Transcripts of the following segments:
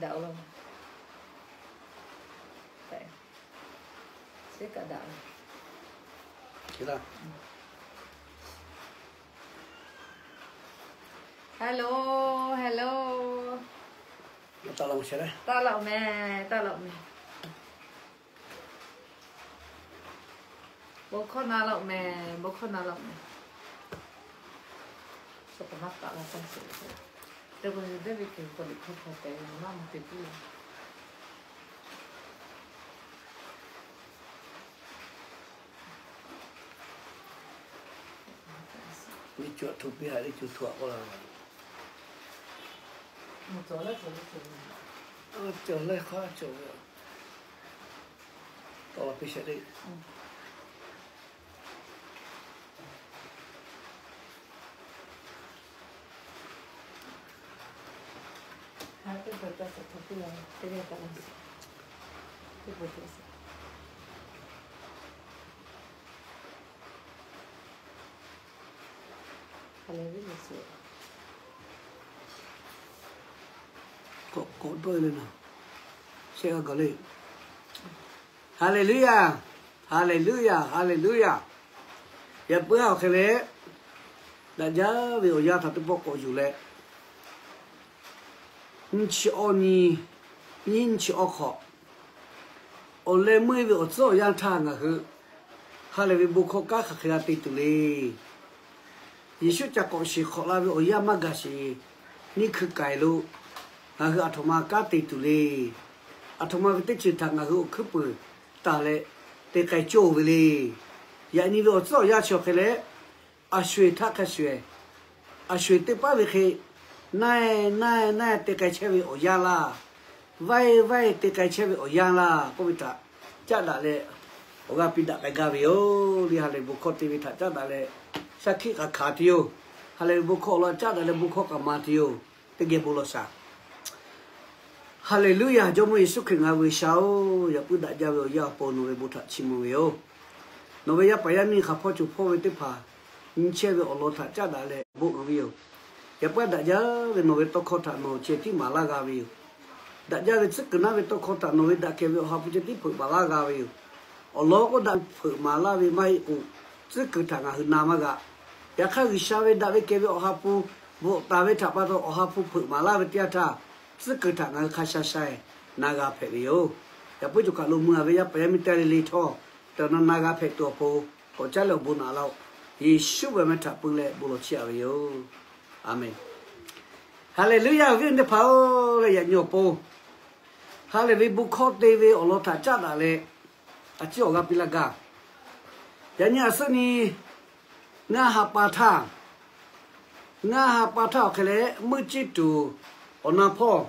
Daꞈ-o laˇ. Kaꞈ daꞈ-o. Hello, hello. Taˇ laˇ-oˬ meh, taˇ laˇ-oˬ meh. Bon hkawˇ na laˇ-oˬ meh, bon hkawˇ na laˇ-oˬ meh. Suh k'o maˇ taˍ la taˇ sheˍ. Te k'o deˇ ve kuˬ k'o liꞈ hkawˇ hkawˇ te maˇ maˇ te puiˉ. Liꞈ cuˬ htaꞈ hto piˇ haꞈ, liꞈ cuˬ htaꞈ k'oˆ la. Cawˬ laiˉ hk'a cawˬ ve, tawˆ la piˇ shehˍ le. K'awꞈ dawˇ le na, shehˆ g'a gaˬ le. Haˍleˍluˇyaˬ, haˍleˍluˇyaˬ, haˍleˍluˇyaˬ. Yaꞈ puiˉ haˉ awˬ hk'e leh, daꞈ jaˇ ve awˬ yanˇ htaꞈ teˇ pawˆ k'awꞈ yuˬ leh, nyiˇ chi awˇ nyi, nyiˇ chi awˇ hk'awꞈ, awˬ leh meuˇ ve awˬ tcuhˉ awˬ yanˇ htaˇ ngaˬ hui ha lehˬ ve bon hkawˇ kanˉ hk'aˬ hk'e g'a te tuˬ le. Yeˍsuˆ ca k'awꞈ shiˍ hk'awꞈ la ve awˬ yanˇ maˇ gaˬ sheˍ, nyiˇ hkui k'ai lo ngaˬ hui aˬ htoꞈ ma kanˉ te tuˬ le. Aˬ htoꞈ ma ve teˇ ceuˬ htaꞈ ngaˬ hui awˬ hkuiˉ puiˍ taˍ leh te k'ai cawˇ ve le. Yaꞈ nyi ve awˬ tcuhˉ awˬ yanˇ chi awˬ hk'e leh, a sho-eˬ htaˇ hk'a sho-eˬ, a sho-eˬ teˇ paˉ ve hk'e, naˆ-e naˆ-e naˆ-e te k'ai chehˇ ve awˬ yanˇ laˇ, vaiˇ vaiˇ te k'ai chehˇ ve awˬ yanˇ laˇ k'oˆ ve htaꞈ caˉ daꞈ leh, awˬ g'aˇ piˇ daꞈ k'ai gaˇ ve yoˬ. Liˇ ha lehˬ bon hkawˇ te ve htaꞈ caˉ daꞈ leh, shaˉ hkiˆ k'aꞈ hkanˍ tuˬ yoˬ. Ha lehˬ ve bon hkawˇ awˬ lawn caˉ daꞈ leh bon hkawˇ k'aꞈ ma tuˬ yoˬ. Teˇ geh bon lawˬ shaˍ. Haˍleˍluˇyaˬ. Jawˇmawˇ Yeˍsuˆ Hkriꞈ ngaˬ hui ve G'uiˬsha-oˬ, yaꞈ puiˉ daꞈ jaˇ ve awˬ yanˇ awˬ pon nawˬ ve bon htaꞈ chiˇ mvuh ve yoˬ. Nawˬ ve yaˇ paˍ yaˇ miˇ hk'aˬ hpawˇ cawˬ hpawˇ ve teˇ hpaˍ nyi chehˇ ve awˬ lawn htaꞈ caˉ daꞈ leh bon uiˍ ve yoˬ. Yaꞈ puiˉ daꞈ jaˇ ve nawˬ ve tawˇ hkawˇ htaꞈ nawˬ ceh tiˉ maˍ laˇ g'a ve yoˬ. Daꞈ jaˇ ve tcuhˉ kuiˬ naˉ ve tawˇ hkawˇ htaꞈ nawˬ ve daꞈ kehˬ ve awˬ ha hpu ceh tiˉ hpeuꞈ maˍ laˇ g'a ve yoˬ. Awˬ lawn k'o daꞈ hpeuꞈ maˍ laˇ ve maˇ heˆ k'o, tcuhˉ kuiˬ htaꞈ ngaˬ hui na maˇ g'a. Yaꞈ hk'aˇ G'uiˬsha ve daꞈ ve kehˬ ve awˬ ha hpu bvuhꞈ taˍ ve htaꞈ pa taw awˬ ha hpu hpeuꞈ maˍ laˇ ve teˇ yanˇ htaˇ, tcuhˉ kuiˬ htaꞈ ngaˬ hui hk'a sha sha-eˬ na g'a hpehꞈ ve yoˬ. Yaꞈ puiˉ cawˬ kaˬ lo mui-a ve yaˇ paˍ yaˇ miˇ teˇ g'aˇ le le htawˇ, tehꞈ na na g'a hpehꞈ tuˬ awˬ pon k'awꞈ caˉ leh awˬ bon naꞈ laˇ-oˆ. Yeˍsuˆ ve awˬ meh htaꞈ peu leh bon lawˬ chiˇ aꞈ ve yoˬ. Aˍmenˍ. Haˍleˍluˇyaˬ. Awˬ viˉ awˬ nyi teˇ hpaˍ-oˬ, leh yaꞈ nyi awˬ pon ha lehˬ ve bon hkawˇ te ve awˬ lawn htaꞈ caˉ daꞈ leh, a ciˉ awˬ g'aˇ piˇ laˇ gaˇ. Yaꞈ nyi a suhˉ nyi ngaˇ ha pa htaˇ, ngaˇ ha pa htaˇ awˬ hk'e leh meuˇ ceˇ tuˬ awˬ na hpawˇ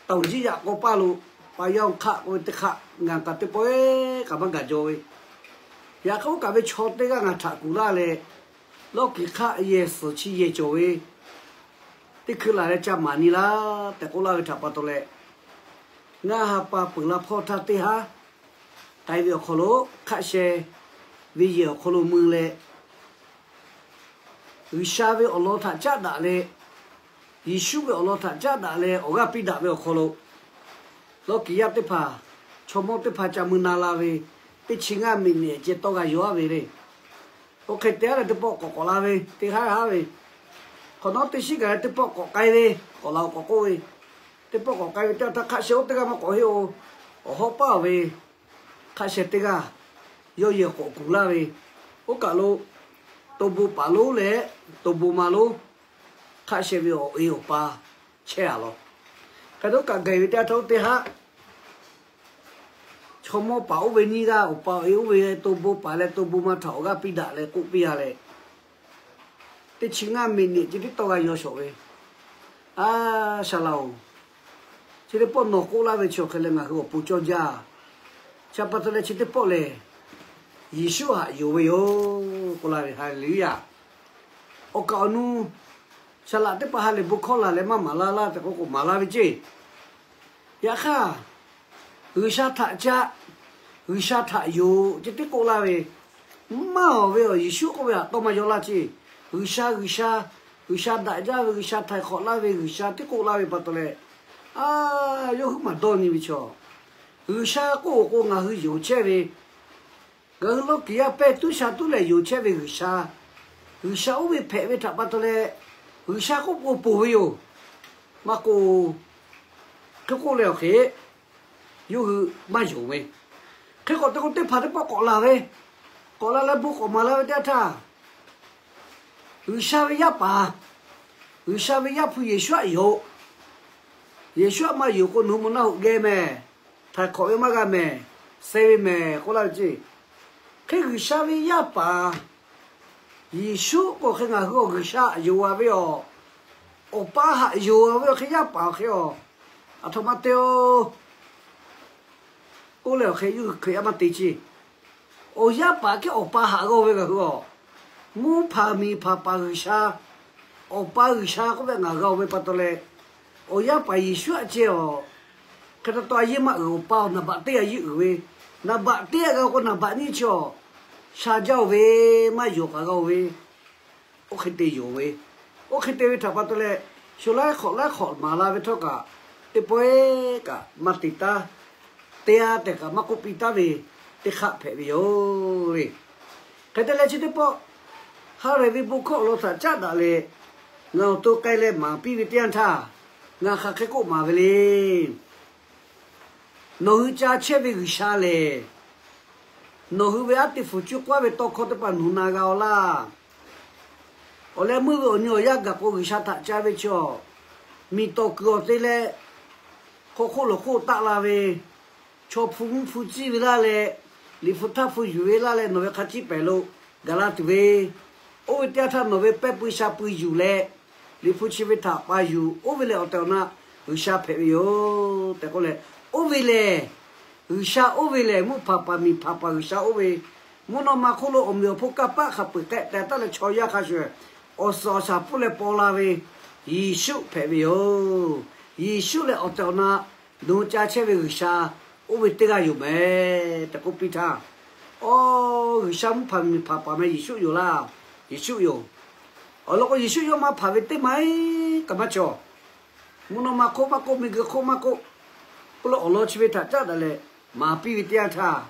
tawˍ jiˇ yaꞈ k'aw paˇ lo pa yaˇ-oˬ hk'aˆ k'oˆ ve teˇ hk'aˆ ngaˬ kaꞈ teˇ pawˆ kaꞈ maˇ gaˬ jaw ve. Yaꞈ hk'aˇ oˇ kaꞈ ve chaw teˇ g'aˇ ngaˬ htaꞈ kuˬ laˇ leh, lawˇ kiˬ hk'aˆ yehˬ suhˍ chi yehˬ cawˬ ve teˇ hkui laˬ leh ca maˍ nyi laˇ tehꞈ k'oˆ laˇ ve htaꞈ pa taw leh, ngaˇ ha pa peuˬ la hpawˇ htaˇ teˇ haˉ k'ai ve awˬ hk'aw lo hk'aˆ sheh ve yehˬ awˬ hk'aw lo mui leh, G'uiˬsha ve awˬ lawn htaꞈ caˉ daꞈ leh, Yeˍsuˆ ve awˬ lawn htaꞈ caˉ daꞈ leh awˬ g'aˇ piˇ daꞈ ve awˬ hk'aw lo, lawˇ kiˬ yaˇ teˇ hpaˍ, chaw mawˇ teˇ hpaˍ ca mui na la ve teˇ chi ngaˇ miꞈ nehˬ ceh tawˇ g'a yaw-a ve le. Oˇ hk'e te haˉ leh teˇ pawˆ k'awꞈ k'awꞈ la ve, teˇ haˉ haˉ ve, hk'awꞈ nawˉ teˇ shiˉ gaˬ leh teˇ pawˆ k'awꞈ k'ai ve, k'awꞈ la-oˬ k'awꞈ k'oˆ ve, teˇ pawˆ k'awꞈ k'ai ve teˇ yanˇ htaˇ hk'aˆ sheh oˇ teˇ g'aˇ maˇ k'awꞈ heˆ-oˬ. Awˬ hawˉ paˇ-oˬ ve hk'aˆ sheh teˇ g'aˇ yawˇ yehˬ k'awꞈ kuˬ laˇ ve, oˇ kaˬ lo to bon paˍ lonˉ leh to bon ma lonˉ hk'aˆ sheh ve awˬ e awˬ pa chehˇ-a law. Hk'e te oˇ kaꞈ gaˬ ve teˇ yanˇ htaˇ oˇ teˇ haˉ chaw mawˇ paˍ oˇ ve nyiˇ g'aˇ awˬ pa awˬ e oˇ ve to bon paˍ leh to bon ma htaꞈ awˬ g'aˇ piˇ daꞈ leh k'oˆ piˇ-a leh, teˇ chi ngaˇ miꞈ nehˬ ceh tiˉ tawˇ g'a yaw shawˍ ve, A, saˍ laꞈ-oˬ, chi teˇ pawˆ nawˬ k'oˆ laˇ ve chi awˬ hk'e leh ngaˬ hui awˬ pon cawˇ jaˇ. Chi pa taw leh chi teˇ pawˆ lehˬ, Yeˍsuˆ haꞈ yonˍ ve yoˬ k'oˆ laˇ ve. Haˍleˍluˇyaˬ. Awˬ kaˍ awˬ nu saˍ laꞈ teˇ hpaˍ ha lehˬ bon hkawˇ laˬ leh maˇ maˍ laˇ laˇ tehꞈ k'oˆ k'o maˍ laˇ ve ceˇ. Yaꞈ hk'aˇ, G'uiˬsha htaꞈ caˆ, G'uiˬsha htaꞈ yonˍ ceh tiˉ k'oˆ laˇ ve, maˇ awˬ ve awˬ Yeˍsuˆ k'oˆ ve htaꞈ tawˇ maˇ yaw laˇ ceˇ. G'uiˬsha, G'uiˬsha, G'uiˬsha daꞈ jaˇ ve, G'uiˬsha htaiˍ hk'awꞈ laˇ ve, G'uiˬsha tiˉ k'oˆ laˇ ve pa taw leh, A, yawˇ hui maˇ dawˇ nyi ve chaw, G'uiˬsha k'oˆ k'o ngaˬ hui yonˍ chehˇ ve, ngaˬ hui lawˇ kiˍ yaˇ pehˇ tuˉ sha tuˉ lehˬ yonˍ chehˇ ve G'uiˬsha, G'uiˬsha oˇ ve hpehꞈ ve htaꞈ pa taw leh, G'uiˬsha k'oˆ k'o ponˬ ve yoˬ. Maˇ k'oˆ, hk'e k'oˆ leh awˬ hk'e, yawˇ hui maˇ yonˍ ve. Hk'e k'awꞈ te k'o teˇ hpaˍ teˇ pawˆ k'awꞈ laˬ ve, k'awꞈ la leh bon k'awꞈ maˍ la ve teˇ yanˇ htaˇ, G'uiˬsha ve yaˇ paˍ, G'uiˬsha ve Yaˇ hpu Yeˍsuˆ aꞈ yoˬ. Yeˍsuˆ aꞈ maˇ yonˍ k'o nawˬ hui mvuhˇ naˆ hoꞈ geh mehˍ, htaiˍ hk'awꞈ ve maˇ g'a mehˍ, suh ve mehˍ k'oˆ laˇ ve ceˇ. Hk'e G'uiˬsha ve yaˇ paˍ Yeˍsuˆ k'o hk'e ngaˬ hui awˬ G'uiˬsha aꞈ yonˍ a ve yoˬ. Awˬ pa haꞈ yonˍ a ve awˬ hk'e yaˇ paˍ awˬ hk'e a, aˬ htoꞈ ma te-o k'oˆ leh awˬ hk'e yawˇ hui Hkriꞈ yaˇ maˇ te ceˇ. Awˬ yaˇ paˍ kehˉ awˬ pa haꞈ g'a-o ve ngaˬ hui a, mvuhˇ hpaˍ miˬ hpaˍ paˍ G'uiˬsha, awˬ pa G'uiˬsha k'oˆ ve ngaˬ g'a-o ve pa taw leh, awˬ yaˇ paˍ Yeˍsuˆ aꞈ ceh a, hk'e taw taw a yeˇ maˇ uiˍ, awˬ pa awˬ naˍ baꞈ teˇ a yeˇ uiˍ ve, naˍ baꞈ teˇ a g'a k'o naˍ baꞈ nyiˇ chi a, sha jaˇ-o ve, maˇ yonˍ kaꞈ g'a-o ve, oˇ hk'e te yonˍ ve. Oˇ hk'e te ve htaꞈ pa taw leh, shu laiˉ hk'awꞈ laiˉ hk'awꞈ maˍ la ve htawˇ kaꞈ, teˇ pawehˇ kaꞈ maˇ te taˉ, teˇ g'aˇ tehꞈ kaꞈ maˇ k'oˆ piˇ taˉ ve teˇ hk'aˆ hpehꞈ ve yoˬ le. Hk'e te leh chi teˇ pawˆ ha lehˬ ve bon hkawˇ awˬ lawn htaꞈ caˉ daꞈ leh, ngaˬ awˬ to k'ai leh maˍ piˇ ve teˇ yanˇ htaˇ, ngaˬ hk'aˬ hk'e k'oˆ maˍ ve le. Nawˬ hui ca chehˇ ve G'uiˬsha lehˬ, nawˬ hui ve aˉ te fuˍ cuˇ k'oˆ ve tawˇ hkawˇ teˇ hpaˍ nawˬ hui na g'a-o laˇ. Awˬ leh meuˇ ve awˬ nyi awˬ yanˇ gaˬ k'o G'uiˬsha htaꞈ ca ve chaw, miˬ tawˍ kuiˬ awˬ te leh, hk'aw hk'oˆ lawˬ hk'oˆ taˆ la ve, chaw hpu mvuhˇ hpu ciˇ ve laˇ leh, liꞈ hpu htaˇ hpu yuˬ ve laˇ leh nawˬ ve hk'a ciˉ pehˍ lo gaˬ la tuˬ ve, oˇ ve teˇ yanˇ htaˇ nawˬ ve pehˇ pui sha pui yuˬ leh, liꞈ hpu chi ve htaꞈ pa yuˬ, oˇ ve lehˬ awˬ tehˬ awˬ na G'uiˬsha hpehꞈ ve yoˬ tehꞈ k'oˆ leh, oˇ ve lehˬ, G'uiˬsha oˇ ve lehˬ mvuhˇ hpaˍ paˍ miˬ hpaˍ paˍ G'uiˬsha oˇ ve, mvuhˇ naw ma hk'oˆ lo awˬ meꞈ awˬ hponˇ kanˇ paˆ hk'a peu-eˬ k'ehˆ teh taˉ leh chaw yaˇ hk'a shuˍ awˬ suhˍ awˬ shaˍ pfuhˇ leh paw la ve Yeˍsuˆ hpehꞈ ve yoˬ. Yeˍsuˆ lehˬ awˬ tehˬ awˬ na nawˬ hui ca chehˇ ve G'uiˬsha oˇ ve teˇ g'aˇ yoˬ mehˍ tehꞈ k'oˆ piˇ htaˇ, awˬ, G'uiˬsha mvuhˇ hpaˍ miˬ hpaˍ paˍ meh Yeˍsuˆ yoˬ laˇ. Yeˍsuˆ yoˬ. Awˬ lawn k'o Yeˍsuˆ yawˇ maˇ hpanˍ ve teˇ ma-e kaꞈ maˇ cawˬ. Mvuhˇ naw ma hk'oˆ maˇ k'oˆ, miˬguiˬ hk'oˆ maˇ k'oˆ, k'oˆ lo awˬ lawn chi ve htaꞈ caˉ daꞈ leh maˍ piˇ ve teˇ yanˇ htaˇ,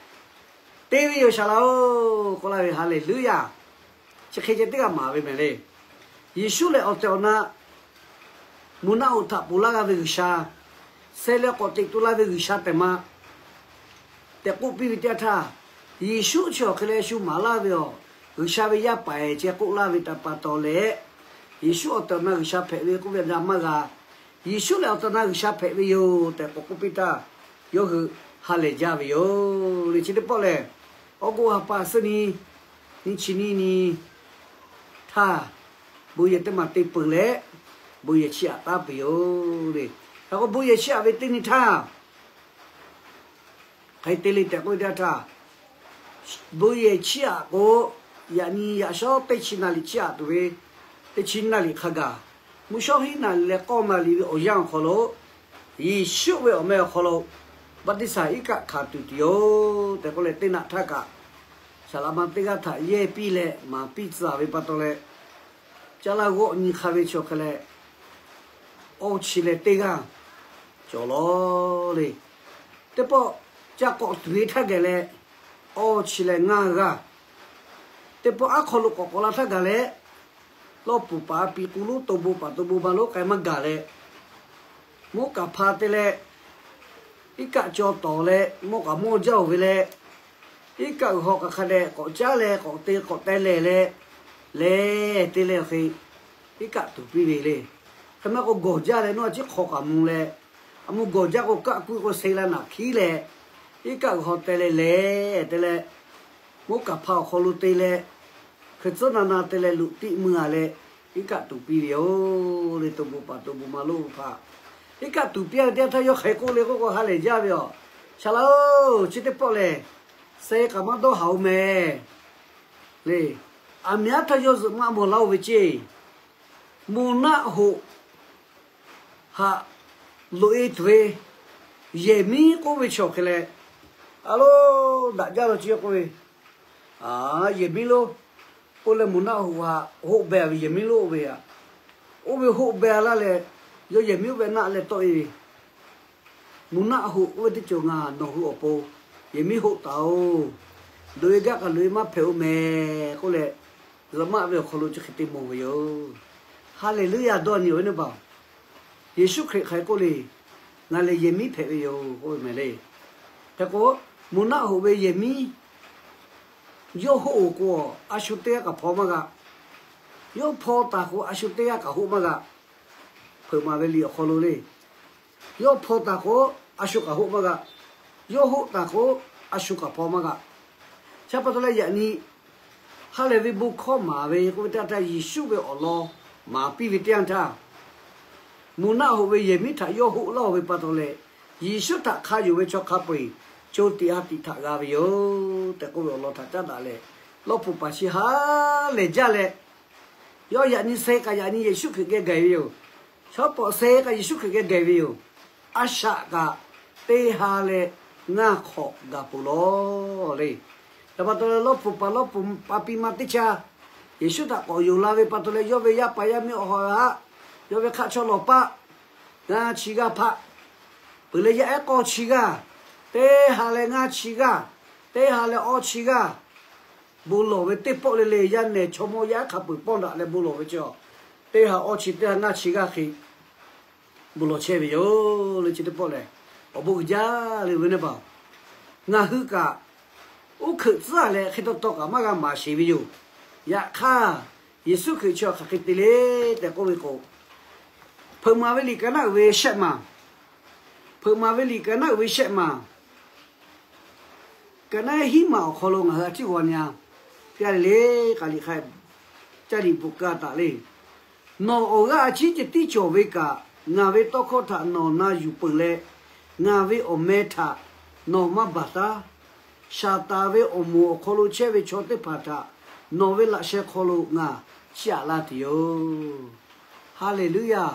te ve yoˬ shaˍ laꞈ-oˬ k'oˆ laˇ ve, Haˍleˍluˇyaˍ. Chi hk'e ceh teˇ g'aˇ maˍ ve mehˍ le. Yeˍsuˆ lehˬ awˬ tehˬ awˬ na mvuhˇ naˆ hoꞈ htaꞈ ponˬ laˇ g'a ve G'uiˬsha, sheh leh k'awꞈ teꞈ tu la ve G'uiˬsha tehꞈ ma tehꞈ k'oˆ piˇ ve teˇ yanˇ htaˇ, Yeˍsuˆ chi awˬ hk'e leh shu maˍ laˇ ve awˬ, G'uiˬsha ve yaˇ paˍ-eˬ ceh k'oˆ laˇ ve htaꞈ pa taw leh, Yeˍsuˆ awˬ tehˬ awˬ na G'uiˬsha hpehꞈ ve k'oˆ ve a maˇ g'a. Yeˍsuˆ lehˬ awˬ tehˬ awˬ na G'uiˬsha hpehꞈ ve yoˬ tehꞈ k'awꞈ k'oˆ piˇ htaˇ, yawˇ hui ha lehˬ jaˇ ve yoˬ le. Chi teˇ pawˆ lehˬ, awˬ g'oˇ ha pa suhˉ nyi, nyiˇ chi nyiˇ nyi htaˇ, bon yehˬ teˇ maˬ te peuˬ leh, bon yehˬ chiˇ aꞈ taˉ peuˬ yoˬ le. Hk'e k'o bon yehˬ chiˇ aꞈ ve teˇ nyi htaˇ, hk'aˬ hk'e te le tehꞈ k'oˆ ve teˇ yanˇ htaˇ, bon yehˬ chiˇ aꞈ k'o, yaꞈ nyi yaꞈ shawˉ teˇ chi naˍ liꞈ chiˇ aꞈ tuˬ ve, teˇ chi naˍ liꞈ hk'a gaˬ, mvuhˇ shawˉ hiˉ naˍ liꞈ leh k'awˇ naˍ liꞈ ve awˬ yanˇ awˬ hk'aw lo, Yeˍsuˆ ve awˬ meh awˬ hk'aw lo baˆtiˆsaˬ iˉ kaˆ hkanˍ tuˬ tuˬ yoˬ tehꞈ k'oˆ leh, teˇ naꞈ htaˇ kaꞈ saˍ laꞈ ma teˇ g'aˇ htaꞈ yehˇ piˇ leh maˍ piˇ tcuh ve pa taw leh, caˇ laˇ g'awˆ nyi hk'a ve chi awˬ hk'e leh, awˇ chi leh teˇ g'aˇ cawˬ lawˬ le. Teˇ pawˆ ca k'awꞈ tuˬ ve htaˇ geh leh, awˇ chi leh ngaˇ g'aˇ. Teˇ pawˆ aˉ hk'aw lo k'awꞈ k'awꞈ la htaˇ gaˬ leh, lawˇ puˍ paˍ a piˍ k'u lonˉ to bon paˍ to bon ma lonˉ k'ai maˇ gaˬ leh, mvuhˇ kaˍ hpa te leh, iˉ kaˆ caw tawˍ leh mawˇ k'aꞈ mawˇ jaˇ-oˬ ve leh, iˉ kaˆ g'uiˬ haw k'aꞈ hk'a dehꞈ k'awꞈ caˉ leh k'awꞈ te k'awꞈ teh lehˬ leh, lehˬ te leh awˬ hk'e iˉ kaˆ tuˍ piˇ ve le. Hk'e maˇ k'o gawˬ jaˇ leh nawˇ a ciˉ hk'aw k'aꞈ mvuh leh, a mvuh gawˬ jaˇ k'o kaˆ kuiˇ k'o se la naꞈ hkiˉ leh, iˉ kaˆ g'uiˬ haw teh leh lehˬ te leh, mvuhˇ kaˍ hpa awˬ hk'aw lo te leh, hkui tcuhˉ na na te leh luꞈ tiˆ mui-a leh, iˉ kaˆ tuˍ piˇ ve yoˬ le. To bon paˍ to bon ma lonˉ hpaꞈ iˉ kaˆ tuˍ piˇ ve teˇ yanˇ htaˇ yawˇ hk'aˬ hk'e k'oˆ le k'oˆ k'o, ha lehˬ jaˇ ve yoˬ. Shaˍ laꞈ-oˬ, chi teˇ pawˆ lehˬ, sheh kaꞈ maˇ dawˇ haˍ-oˬ meh le. Aˬ miˍ aˉ htaˇ yawˇ zuhꞈ maˇ mawˬ laˇ-oˬ ve ceˇ. Mvuhˇ naˆ hoꞈ haꞈ loꞈ-e tuˬ ve yehˬ miˉ k'oˆ ve chi awˬ hk'e leh, a lo, daꞈ jaˇ la chi k'oˆ ve, a, yehˬ miˉ lonˉ k'oˆ leh mvuhˇ naˆ hoꞈ haꞈ hoˆ beh ve yehˬ miˉ lonˉ oˇ ve aꞈ, oˇ ve hoˆ beh laˇ leh, yawˇ yehˬ miˉ oˇ ve naˆ leh tawˆ-e ve, Mvuhˇ naˆ hoꞈ k'oˆ ve teˇ ceuˬ ngaˬ nawˬ hui awˬ pon yehˬ miˉ hoˆ taˍ-oˬ. Loꞈ-e gaˇ kaꞈ loꞈ-e maˇ hpehꞈ-oˬ mehˍ k'oˆ leh, zuhꞈ maˆ ve awˬ hk'aw lo chi hk'e te mawˬ ve yoˬ. Haˍleˍluˇyaˬ dawˇ nyi-oˬ ve neˇ paˍ. Yeˍsuˆ Hkriꞈ hk'aˬ hk'e k'oˆ le, Ngaˬ lehˬ yehˬ miˉ hpehꞈ ve yoˬ k'oˆ ve mehˍ le. Hk'e k'o, mvuhˇ naˆ hoꞈ ve yehˬ miˉ yawˇ hoˆ-oˬ k'o, a shu teˇ g'aˇ kaꞈ hpaw maˇ g'a. Yawˇ hpaw taˍ k'o, a shu teˇ g'aˇ kaꞈ hoˆ maˇ g'a. Hpeuꞈ maˍ ve liꞈ awˬ hk'aw lo le, yawˇ hpaw taˍ k'o, a shu kaꞈ hoˆ maˇ g'a. Yawˇ hoˆ taˍ k'o, a shu kaꞈ hpaw maˇ g'a. Chi pa taw leh yaꞈ nyi ha lehˬ ve bon hkawˇ maˍ ve k'oˆ ve teˇ yanˇ htaˇ, Yeˍsuˆ ve awˬ lawn maˍ piˇ ve teˇ yanˇ htaˇ, mvuhˇ naˆ hoꞈ ve yehˬ miˉ htaꞈ yawˇ hoˆ laˇ-oˬ ve pa taw leh, Yeˍsuˆ htaꞈ hk'a yonˍ ve chaw hk'a peu-eˬ co tiꞈ ha tiꞈ htaꞈ g'a ve yoˬ tehꞈ k'oˆ ve awˬ lawn htaꞈ caˉ daꞈ leh, lawˇ pfuhˍ paˍ chi ha lehˬ jaˇ leh, yawˇ yaꞈ nyi suh kaꞈ yaꞈ nyi Yeˍsuˆ Hkriꞈ geh gaˬ ve yoˬ. Chaw pawˍ suh kaꞈ Yeˍsuˆ Hkriꞈ geh gaˬ ve yoˬ. A shaꞈ kaꞈ teˇ ha leh ngaˇ hk'awꞈ gaˬ peuˬ lawˬ le. Chi pa taw leh lawˇ pfuhˍ paˍ lawˇ pfuhˍ paˍ piˇ ma teˇ caˇ Yeˍsuˆ htaꞈ k'awꞈ yonˍ la ve pa taw leh, yawˇ ve yaˇ paˍ yaˇ miˇ awˬ ha haˆ, yawˇ ve hk'aˆ chaw lawˬ paˆ, ngaˇ chi g'aˇ hpaˆ peuˬ leh, yaˇ ehˉ k'awˇ chi g'aˇ, teˇ ha leh ngaˇ chi g'aˇ, teˇ ha leh awˇ chi g'aˇ, bon lawˬ ve teˇ pawˆ le le, yaˇ nehˬ chaw mawˇ yaˇ ehˉ hk'a peu-eˬ pawˆ daꞈ leh bon lawˬ ve chi, teˇ ha awˇ chi teˇ ha ngaˇ chi g'aˇ hk'e bon lawˬ chehˇ ve yoˬ le. Chi teˇ pawˆ lehˬ, awˬ bon uiˍ jaˇ le ve neˇ paˍ. Ngaˬ hui kaꞈ uˉ hkeuꞈ tcuhˉ leh hk'e taw taw kaꞈ maˇ g'a maˍ sheˍ ve yoˬ. Yaꞈ hk'aˇ, Yeˍsuˆ Hkriꞈ chi hk'aˬ hk'e te le tehꞈ k'oˆ ve k'o, Hpeuꞈ maˍ ve liꞈ ka naˆ uiˍ ve shehˆ maˬ, Hpeuꞈ maˍ ve liꞈ ka naˆ uiˍ ve shehˆ maˬ, ka naˆ hiˉ maˬ awˬ hk'aw lo ngaˬ hui a ciˉ g'aw nyi-a. Teˇ g'aˇ le le k'aˬ liꞈ hk'a caˇ liꞈ bvuhꞈ ka taˍ le. Nawˬ awˬ g'aˇ a ciˉ ceh tiˉ cawˬ ve kaꞈ, ngaˬ ve tawˇ hkawˇ htaꞈ nawˬ na yuˬ peuˬ leh, ngaˬ ve awˬ meh htaꞈ nawˬ maˇ baˬ taˉ. Saˍtanˍ ve awˬ moˍ awˬ hk'aw lo chehˇ ve chaw teˇ hpaˍ htaꞈ nawˬ ve laꞈ sheh hk'aw lo ngaˬ chiˇ aꞈ laˇ tuˬ yoˬ. Haˍleˍluˇyaˬ.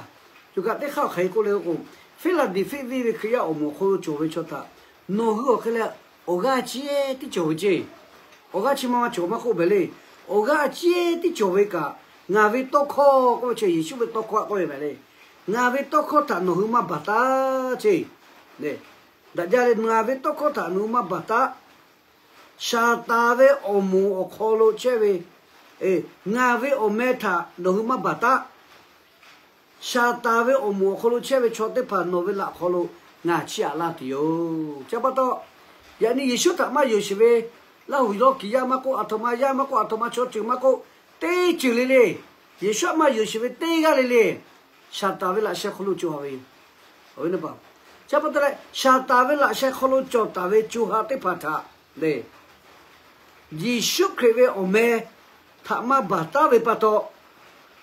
Yaꞈ hk'aˇ teˇ hk'aˇ awˬ hk'aˬ hk'e k'oˆ le k'o, Fiˇlaˍdeˍfiˆ venˇ ve Hkriꞈ yaˇ awˬ moˍ awˬ hk'aw lo cawˬ ve chaw htaꞈ nawˬ hui awˬ hk'e leh awˬ g'aˇ a ciˉ tiˉ cawˬ ve ceˇ. Awˬ g'aˇ chi ma ma cawˬ maˇ k'oˆ mehˍ le. Awˬ g'aˇ a ciˉ tiˉ cawˬ ve kaꞈ, ngaˬ ve tawˇ hkawˇ k'oˆ ve chi Yeˍsuˆ ve tawˇ hkawˇ k'oˆ ve mehˍ le. Ngaˬ ve tawˇ hkawˇ htaꞈ nawˬ hui maˇ baˬ taˉ ceˇ. Daꞈ jaˇ leh, ngaˬ ve tawˇ hkawˇ htaꞈ nawˬ hui maˇ baˬ taˉ. Saˍtanˍ ve awˬ moˍ awˬ hk'aw lo chehˇ ve, ngaˬ ve awˬ meh htaꞈ nawˬ hui maˇ baˬ taˉ. Saˍtanˍ ve awˬ moˍ awˬ hk'aw lo chehˇ ve chaw teˇ hpaˍ nawˬ ve laꞈ hk'aw lo ngaˬ chiˇ aꞈ laˇ tuˬ yoˬ. Chi pa taw, yaꞈ nyi Yeˍsuˆ htaꞈ maˇ yonˍ sheˍ ve Laˇ huˍ yawˇ kiˍ yaˇ maˇ k'oˆ, aˬ htoꞈ ma yaˇ maˇ k'oˆ, aˬ htoꞈ ma chaw ceuˬ maˇ k'oˆ, teˇ ceuˬ le le, Yeˍsuˆ htaꞈ maˇ yonˍ sheˍ ve teˇ g'aˇ le le, Saˍtanˍ ve laꞈ sheh hk'aw lo cawˬ ve. Chi pa taw leh, Saˍtanˍ ve laꞈ sheh hk'aw lo cawˬ taˍ ve co ha teˇ hpaˍ htaꞈ le, Yeˍsuˆ Hkriꞈ ve awˬ meh htaꞈ maˇ baˬ taˉ ve pa taw,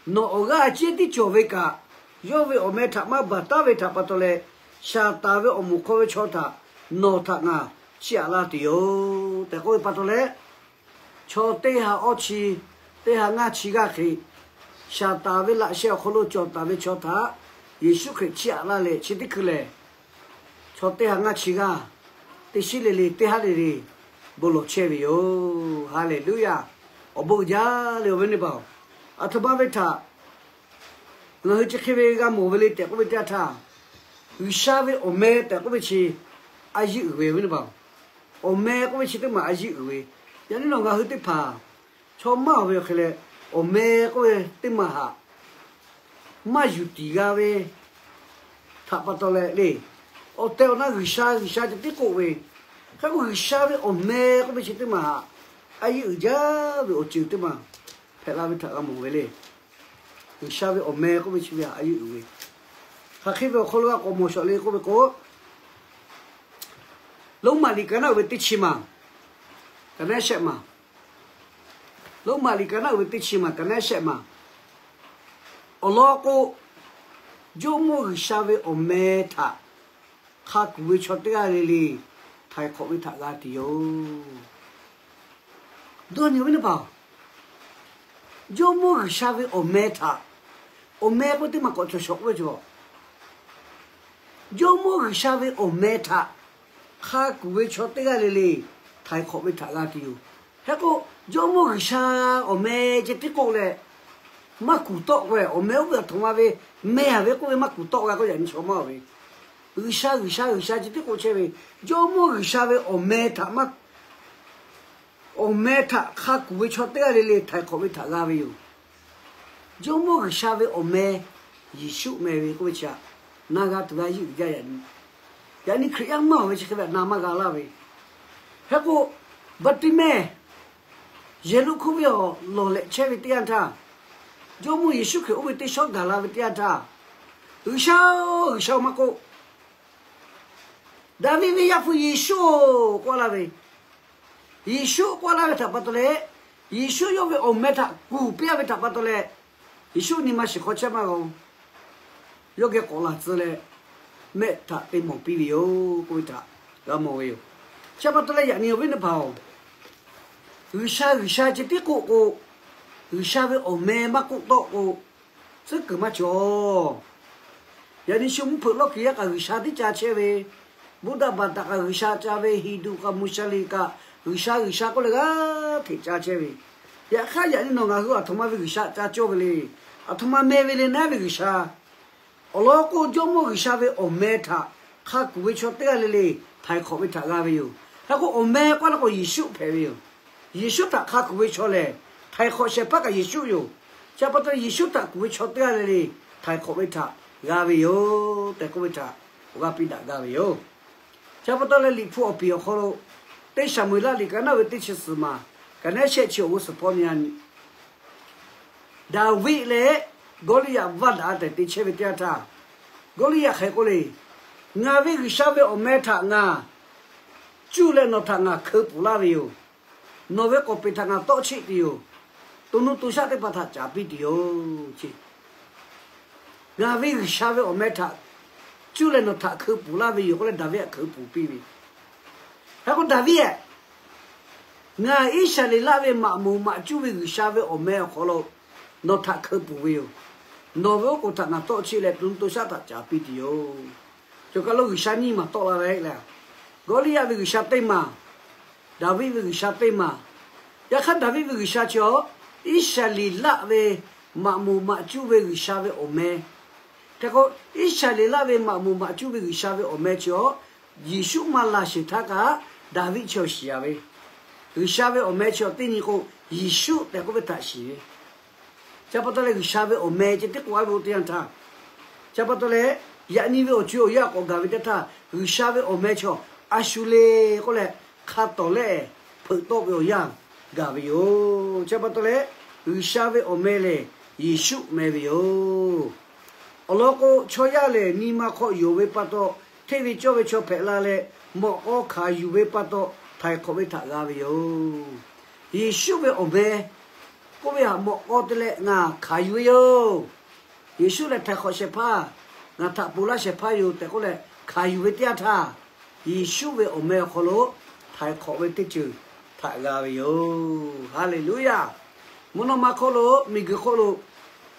nawˬ awˬ g'aˇ a ciˉ tiˉ cawˬ ve kaꞈ, yawˇ ve awˬ meh htaꞈ maˇ baˬ taˉ ve htaꞈ pa taw leh, Saˍtanˍ ve awˬ moˍ hk'aw ve chaw htaꞈ nawˬ htaꞈ ngaˬ chiˇ aꞈ laˇ tuˬ yoˬ tehꞈ k'oˆ ve pa taw leh, chaw teˇ ha awˇ chi, teˇ ha ngaˇ chi g'aˇ hk'e, Saˍtanˍ ve laꞈ sheh awˬ hk'aw lo cawˬ taˍ ve chaw htaꞈ Yeˍsuˆ Hkriꞈ chiˇ aꞈ laˇ leh chi teˇ hkui lehˬ, chaw teˇ ha ngaˇ chi g'aˇ, teˇ shiˉ le le, teˇ haˉ le le, bon lawˬ chehˇ ve yoˬ. Haˍleˍluˇyaˬ. Awˬ bon uiˍ jaˇ le, awˬ viˉ awˬ nyi paˍ-oˬ, aˬ htoꞈ ma ve htaꞈ ngaˬ hui chi hk'e ve g'a mawˬ ve le tehꞈ k'oˆ ve teˇ yanˇ htaˇ, G'uiˬsha ve awˬ meh tehꞈ k'oˆ ve chi a yiˇ uiˍ ve, awˬ viˉ awˬ nyi paˍ-oˬ, awˬ meh k'oˆ ve chi teˇ maˬ a yiˇ uiˍ ve. Yaꞈ nyi nawˬ ngaˬ hui teˇ hpaˍ chaw maˇ ve awˬ hk'e leh, awˬ meh k'oˆ ve teˇ maˬ htaꞈ maˇ yuˬ tiˍ g'a ve htaꞈ pa taw leh le, awˬ tehˬ awˬ na G'uiˬsha G'uiˬsha ceh tiˉ k'oˆ ve, hk'e k'o G'uiˬsha ve awˬ meh k'oˆ ve chi teˇ maˬ htaꞈ a yiˇ uiˍ jaˇ ve awˬ ceuˬ teˇ maˬ hpehꞈ la ve htaꞈ g'a mawˬ ve le. G'uiˬsha ve awˬ meh k'oˆ ve chi ve htaꞈ a yiˇ uiˍ ve, hk'aˬ hk'e ve awˬ hk'aw lo g'a k'awꞈ mawˬ shawˍ le k'oˆ ve k'o, Roˉmaꞈ liꞈ ka naˆ uiˍ ve teˇ chi maˬ, ka naˆ shehˆ maˬ, Roˉmaꞈ liꞈ ka naˆ uiˍ ve teˇ chi maˬ, ka naˆ shehˆ maˬ, awˬ lawn k'o, Jawˇmawˇ G'uiˬsha ve awˬ meh htaꞈ hk'a kuˬ ve chaw teˇ g'aˇ le le htaiˍ hk'awꞈ ve htaꞈ g'a tuˬ yoˬ. Dawˇ nyi ve neˇ paˍ, Jawˇmawˇ G'uiˬsha ve awˬ meh htaꞈ, awˬ meh k'oˆ teˇ maˬ k'awꞈ cawˬ shawˍ k'oˆ ve cawˬ. Jawˇmawˇ G'uiˬsha ve awˬ meh htaꞈ hk'a kuˬ ve chaw teˇ g'aˇ le le htaiˍ hk'awꞈ ve htaꞈ g'a tuˬ yoˬ. Hk'e k'o, Jawˇmawˇ G'uiˬsha awˬ meh ceh tiˉ k'oˆ leh maˇ kuˬ tawˆ k'o, awˬ meh oˇ ve aˬ htoꞈ ma ve meh a ve k'oˆ ve maˇ kuˬ tawˆ g'a k'oˆ yaꞈ nyi chaw maˇ ve G'uiˬsha, G'uiˬsha, G'uiˬsha chi tiˉ k'o chehˇ ve, Jawˇmawˇ G'uiˬsha ve awˬ meh htaꞈ maˇ, awˬ meh htaꞈ hk'a kuˬ ve chaw teˇ g'aˇ le le htaiˍ hk'awꞈ ve htaꞈ g'a ve yoˬ. Jawˇmawˇ G'uiˬsha ve awˬ meh Yeˍsuˆ meh ve k'oˆ ve chi htaꞈ na g'a tuˬ g'a yiˇ uiˍ jaˇ. Yaꞈ nyi Hkriꞈ yaˇ maˇ awˬ ve chi hk'e ve htaꞈ na maˇ g'a laˇ ve. Hk'e k'o, Baˍtiˍmehˇ, yehˬ lo hk'oˆ ve awˬ lawˬ lehꞈ chehˇ ve teˇ yanˇ htaˇ, Jawˇmawˇ Yeˍsuˆ Hkriꞈ oˇ ve teˇ shawˉ gaˬ la ve teˇ yanˇ htaˇ, G'uiˬsha-oˬ, G'uiˬsha-oˬ maˇ k'oˆ, Daˍviˆ ve Yaˇ hpu Yeˍsuˆ-oˬ k'oˆ laˇ ve, Yeˍsuˆ k'oˆ laˇ ve htaꞈ pa taw leh, Yeˍsuˆ yawˇ ve awˬ meh htaꞈ kuˬ piˇ a ve htaꞈ pa taw leh, Yeˍsuˆ nyi ma shiˍ hk'aw chehˇ maˇ g'a-oˬ. Yawˇ geh k'awꞈ laˬ tcuh leh, mehˆ htaꞈ te mawˬ piˇ ve yoˬ k'oˆ ve htaꞈ g'a mawˬ ve yoˬ. Chi pa taw leh yaꞈ nyi awˬ viˉ teˇ hpaˍ-oˬ, G'uiˬsha, G'uiˬsha chi tiˉ k'oˆ k'o, G'uiˬsha ve awˬ meh maˇ k'oˆ tawˆ k'o, tcuhˉ kuiˬ maˇ cawˬ. Yaꞈ nyi shu mvuhˇ hpeuꞈ lawˇ kiˬ yaˇ kaꞈ G'uiˬsha tiˉ ca chehˇ ve, Buddha baˬ taꞈ kaꞈ G'uiˬsha ca ve, Hindu kaꞈ Musˍliˍ kaꞈ G'uiˬsha, G'uiˬsha k'oˆ leh g'aˇ hteꞈ ca chehˇ ve. Yaꞈ hk'aˇ yaꞈ nyi nawˬ ngaˬ hui aˬ htoꞈ ma ve G'uiˬsha ca cawˇ ve le. Aˬ htoꞈ ma meh ve le naˉ ve G'uiˬsha. Awˬ lawn k'o, Jawˇmawˇ G'uiˬsha ve awˬ meh htaꞈ hk'a kuˬ ve chaw teˇ g'aˇ le le htaiˍ hk'awꞈ ve htaꞈ g'a ve yoˬ. Hk'e k'o, awˬ meh k'oˆ laˇ k'o Yeˍsuˆ hpehꞈ ve yoˬ. Yeˍsuˆ htaꞈ hk'a kuˬ ve chaw lehˬ, htaiˍ hk'awꞈ shehˍ hpaˇ kaꞈ Yeˍsuˆ yoˬ. Chi pa taw Yeˍsuˆ htaꞈ kuˬ ve chaw teˇ g'aˇ le le htaiˍ hk'awꞈ ve htaꞈ g'a ve yoˬ tehꞈ k'oˆ ve htaꞈ awˬ g'aˇ piˇ daꞈ gaˇ ve yoˬ. Chi pa taw leh Liꞈ hpu awˬ piˍ awˬ hk'aw lo, teˇ Saˍmo-eˍlaˆ liꞈ ka naˉ ve teˇ chi suhˍ maˬ, ka naˉ shehˆ chi awˬ g'uˇ suhˍ hpawˇ nyi a nyi Daˍviˆ leh Gawˇliˇyaꞈ vaˇ daꞈ tehꞈ te chehˇ ve teˇ yanˇ htaˇ, Gawˇliˇyaꞈ hk'aˬ hk'e k'oˆ le, Ngaˬ ve G'uiˬsha ve awˬ meh htaꞈ ngaˬ cuˇ leh nawˬ htaꞈ ngaˬ hkeu puˍ laˇ ve yoˬ. Nawˬ ve k'awˍ peˍ htaꞈ ngaˬ tawˆ cheˆ tuˬ yoˬ. To nuˇ to shaˆ teˇ hpaˍ htaꞈ caˍ piˇ tuˬ yoˬ. Ngaˬ ve G'uiˬsha ve awˬ meh htaꞈ cuˇ leh nawˬ htaꞈ hkeu puˍ laˇ ve yoˬ k'oˆ leh Daˍviˆ htaꞈ hkeu puˍ piˇ ve. Hk'e k'o Daˍviˆ-eˬ, Ngaˬ Iˉsaˍreˍlaˆ ve maꞈ moˍ maꞈ cuˇ ve G'uiˬsha ve awˬ meh awˬ hk'aw lo nawˬ htaꞈ hkeu puˍ ve yoˬ. Nawˬ ve oˉ k'oˍ htaꞈ ngaˬ tawˆ cheˆ leh to nuˇ to shaˆ htaꞈ caˍ piˇ tuˬ yoˬ. Cawˬ kaˬ lo G'uiˬsha nyiˇ maˬ tawˆ la ve le. Gawˇliˇyaꞈ ve g'uiˬsha teˇ maˬ, Daˍviˆ ve g'uiˬsha teˇ maˬ. Yaꞈ hk'aˇ Daˍviˆ ve g'uiˬsha chi awˬ, Iˉsaˍreˍlaˆ ve maꞈ moˍ maꞈ cuˇ ve G'uiˬsha ve awˬ meh. Hk'e k'o, Iˉsaˍreˍlaˆ ve maꞈ moˍ maꞈ cuˇ ve G'uiˬsha ve awˬ meh chi awˬ, Yeˍsuˆ maˇ la sheˍ htaˇ kaꞈ Daˍviˆ chi awˬ shiˍ a ve, G'uiˬsha ve awˬ meh chi awˬ teˇ nyi k'o, Yeˍsuˆ tehꞈ k'oˆ ve htaꞈ shiˍ ve. Chi pa taw leh G'uiˬsha ve awˬ meh chi teˇ k'oˆ a ve teˇ yanˇ htaˇ, chi pa taw leh yaꞈ nyi ve awˬ co awˬ yaˇ k'awꞈ gaˬ ve teˇ htaˇ, G'uiˬsha ve awˬ meh chi awˬ a shu le k'oˆ leh, hk'a tawˍ lehˆ hpeuꞈ tawˆ ve awˬ yanˇ gaˬ ve yoˬ. Chi pa taw leh G'uiˬsha ve awˬ meh lehˬ Yeˍsuˆ meh ve yoˬ. Awˬ lawn k'o, chaw yaˇ lehˬ nyi ma hk'aw yonˍ ve pa taw, hteˇ ve cawˇ ve chaw hpehꞈ la leh, mawꞈ k'aw hkanˍ yuˬ ve pa taw, htaiˍ hk'awꞈ ve htaꞈ g'a ve yoˬ. Yeˍsuˆ ve awˬ meh k'oˆ ve htaꞈ mawꞈ k'aw te leh ngaˬ hkanˍ yuˬ ve yoˬ. Yeˍsuˆ lehˬ htaiˍ hk'awꞈ shehˍ hpaˇ, ngaˬ htaꞈ ponˬ laˇ shehˍ hpaˇ yoˬ tehꞈ k'oˆ leh hkanˍ yuˬ ve teˇ yanˇ htaˇ, Yeˍsuˆ ve awˬ meh awˬ hk'aw lo htaiˍ hk'awꞈ ve teˇ ceuˬ htaꞈ g'a ve yoˬ. Haˍleˍluˇyaˬ. Mvuhˇ naw ma hk'oˆ lo, miˬguiˬ hk'oˆ lo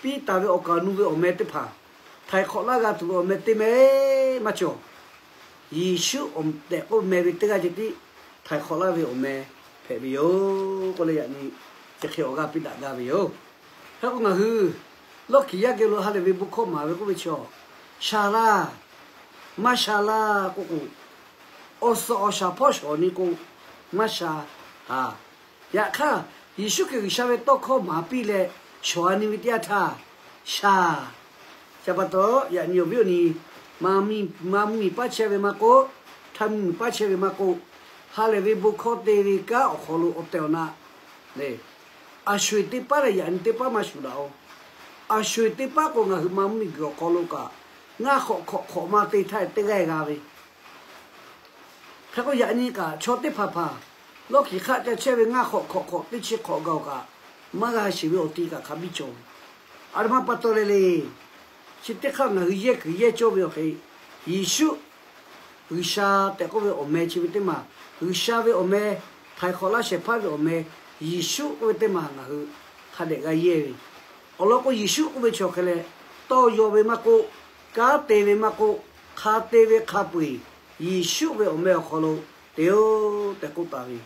piˇ taˍ ve awˬ kaˍ awˬ nu ve awˬ meh teˇ hpaˍ, htaiˍ hk'awꞈ laˇ g'a tuˬ ve awˬ meh teˇ meh maˇ cawˬ. Yeˍsuˆ tehꞈ k'oˆ meh ve teˇ g'aˇ ceh tiˉ htaiˍ hk'awꞈ laˇ ve awˬ meh hpehꞈ ve yoˬ k'oˆ leh yaꞈ nyi chi hk'e awˬ g'aˇ piˇ daꞈ gaˇ ve yoˬ. Hk'e k'o ngaˬ hui lawˇ kiˬ yaˇ geh lo ha lehˬ ve bon hkawˇ maˍ ve k'oˆ ve chaw, shaˍ laˇ, maˇ shaˍ laˇ k'oˆ k'o, awˬ suhˍ awˬ shaˍ hpawˇ shawˍ nyi k'o, maˇ sha haˍ. Yaꞈ hk'aˇ, Yeˍsuˆ Hkriꞈ G'uiˬsha ve tawˇ hkawˇ maˍ piˇ leh shawˍ a nyi ve teˇ yanˇ htaˇ, shaˍ. Chi pa taw yaꞈ nyi awˬ viˉ awˬ nyi, ma mvuhˇmiˬ paˉ chehˇ ve maˇ k'oˆ, htaˇ mvuhˇmiˬ paˉ chehˇ ve maˇ k'oˆ, ha lehˬ ve bon hkawˇ te ve kanˉ awˬ hk'aw lo awˬ tehˬ awˬ na le, a sho eˬ teˇ paˉ leh yaꞈ nyi teˇ paˉ maˇ shuˍ daꞈ-oˬ. A sho eˬ teˇ paˉ k'o ngaˬ hui ma mvuhˇmiˬ guiˬ awˬ hk'aw lo kaꞈ, ngaˇ hk'awꞈ hk'awꞈ hk'awꞈ ma te htaˇ teˇ g'aˇ g'a ve. Hk'e k'o yaꞈ nyi kaꞈ chaw teˇ hpaˍ hpaˍ lawˇ kiˬ hk'aˆ ca chehˇ ve ngaˇ hk'awꞈ hk'awꞈ hk'awꞈ teˇ chi hk'awꞈ gaˬ-oˬ kaꞈ, maˇ g'a sheˍ ve awˬ ti kaꞈ hk'a biˇ cawˬ. A htoꞈ ma pa taw leh le, chi teˇ hk'aˇ ngaˬ hui yehˇ kuiˬ yehˇ cawˇ ve awˬ hk'e, Yeˍsuˆ G'uiˬsha tehꞈ k'oˆ ve awˬ meh chi ve teˇ maˬ, G'uiˬsha ve awˬ meh, htaiˍ hk'awꞈ laˇ shehˍ hpaˇ ve awˬ meh, Yeˍsuˆ k'oˆ ve teˇ maˬ ngaˬ hui hk'a dehꞈ g'a yehˇ ve. Awˬ lawn k'o Yeˍsuˆ k'oˆ ve chaw hk'e leh, tawˇ yaw ve maˇ k'oˆ, kanˉ te ve maˇ k'oˆ, hk'a te ve hk'a peu-eˬ Yeˍsuˆ ve awˬ meh awˬ hk'aw lo te-oˬ tehꞈ k'oˆ taˍ ve yoˬ.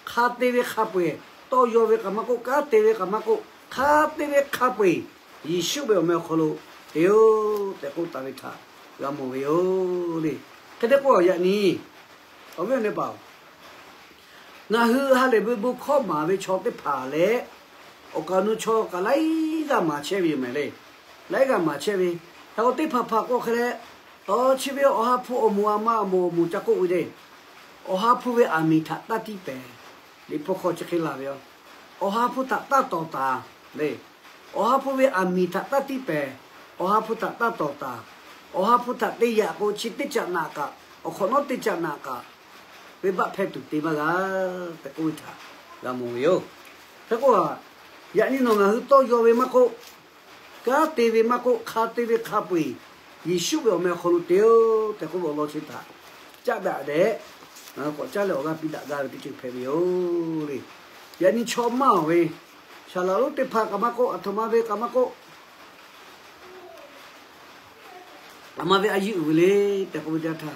Hk'a te ve hk'a peu-eˬ, tawˇ yaw ve kaꞈ maˇ k'oˆ, kanˉ te ve kaꞈ maˇ k'oˆ, hk'a te ve hk'a peu-eˬ Yeˍsuˆ ve awˬ meh awˬ hk'aw lo te-oˬ tehꞈ k'oˆ taˍ ve htaꞈ g'a mawˬ ve yoˬ le. Hk'e te k'o, yaꞈ nyi awˬ viˉ awˬ nyi paˍ-oˬ, ngaˬ hui ha lehˬ ve bon hkawˇ maˍ ve chaw teˇ hpaˍ leh, awˬ kaˍ awˬ nu chaw kaꞈ laiˉ g'aˇ maˍ chehˇ ve yoˬ mehˍ le. Laiˉ g'aˇ maˍ chehˇ ve, hk'e k'o teˇ hpaˍ hpaˍ k'o hk'e leh, chi ve awˬ ha hpu awˬ moˍ a ma awˬ moˍ awˬ moˍ ca k'oˆ ve le. Awˬ ha hpu ve aˬ miˍ htaꞈ taˇ tiˇ pehˍ. Liꞈ hpu hk'aw chi hk'e laˬ ve yoˬ. Awˬ ha hpu htaꞈ taˇ tawˍ taˍ le. Awˬ ha hpu ve aˬ miˍ htaꞈ taˇ tiˇ pehˍ. Awˬ ha hpu htaꞈ taˇ tawˍ taˍ. Awˬ ha hpu htaꞈ te yaꞈ k'o, chi teˇ caꞈ naꞈ kaꞈ, awˬ hk'awꞈ nawˉ teˇ caꞈ naꞈ kaꞈ, venˇbaˆ hpehˇ tuˬ te maˇ g'a tehꞈ k'oˆ ve htaꞈ g'a mawˬ ve yoˬ. Hk'e k'o, yaꞈ nyi nawˬ ngaˬ hui tawˇ yaw ve maˇ k'oˆ, kanˉ te ve maˇ k'oˆ, hk'a te ve hk'a peu-eˬ Yeˍsuˆ ve awˬ meh awˬ hk'aw lo te-oˆ tehꞈ k'oˆ ve awˬ lawn chi htaꞈ caˆ daꞈ dehꞈ, k'awꞈ caˇ leh awˬ g'aˇ piˇ daꞈ gaˇ ve teˇ ceuˬ hpehꞈ ve yoˬ le. Yaꞈ nyi chaw maˇ awˬ ve, saˍ laˍ lonˉ teˇ hpaˍ kaꞈ maˇ k'oˆ, aˬ htoꞈ ma ve kaꞈ maˇ k'oˆ, aˬ ma ve a yeˇ uiˍ ve le tehꞈ k'oˆ ve teˇ yanˇ htaˇ,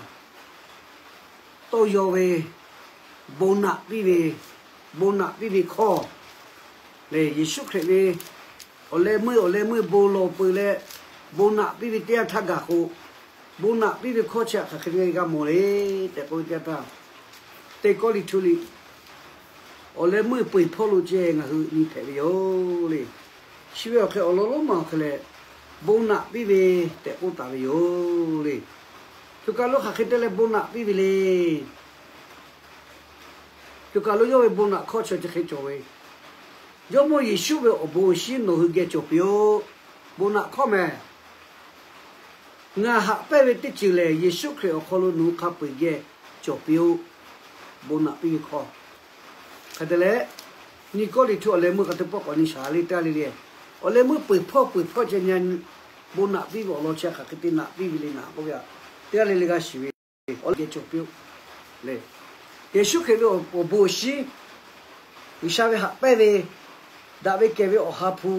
tawˇ yaw ve, bon naꞈ piˇ ve, bon naꞈ piˇ ve hkawˇ lehˬ, Yeˍsuˆ Hkriꞈ ve awˬ leh meuˇ awˬ leh meuˇ bon lawˬ peuˬ leh, bon naꞈ piˇ ve teˇ yanˇ htaˇ gaˬ k'o, bon naꞈ piˇ ve hkawˇ chi htaꞈ hk'aˬ hk'e g'a mawˬ le tehꞈ k'oˆ ve teˇ yanˇ htaˇ, teˇ kawˇ liꞈ htu liꞈ awˬ leh meuˇ peu-eˬ hpawˇ lo ceh ngaˬ hui nyi hpehꞈ ve yoˬ le. Chi ve awˬ hk'e awˬ lawn lonˉ ma awˬ hk'e leh, bon naꞈ piˇ ve tehꞈ k'oˆ taˍ ve yoˬ le. Choˬ kaˬ lo hk'aˬ hk'e te leh bon naꞈ piˇ ve le. Choˬ kaˬ lo yawˇ ve bon naꞈ hkawˇ chi chi hk'e cawˬ ve, Jawˇmawˇ Yeˍsuˆ ve awˬ bon awˬ shinˉ nawˬ hui geh cawˬ piˇ-oˆ. Bon naꞈ hkawˇ mehˍ. Ngaˬ haꞈ pehnˇ ve teˇ ceuˬ lehˬ, Yeˍsuˆ Hkriꞈ awˬ hk'aw lo nawˬ hui hk'a peu-eˬ geh cawˬ piˇ-oˆ. Bon naꞈ piˇ ve hkawˇ. Hk'e te leh, nyi kawˇ liꞈ htu awˬ leh meuˇ hk'a te pawˆ k'awꞈ nyi shaˍ le teˇ g'aˇ le le. Awˬ leh meuˇ peu-eˬ hpawˇ peu-eˬ hpawˇ ceh nyi, bon naꞈ piˇ ve awˬ lawn chi hk'aˬ hk'e te naꞈ piˇ ve le naꞈ k'oˆ ve a, teˇ g'aˇ le le g'a shiˍ ve, awˬ leh geh cawˬ piˇ-oˆ le. Yeˍsuˆ Hkriꞈ ve awˬ bon awˬ shinˉ, G'uiˬsha ve haꞈ pehnˇ ve, daꞈ ve kehˬ ve awˬ ha hpu,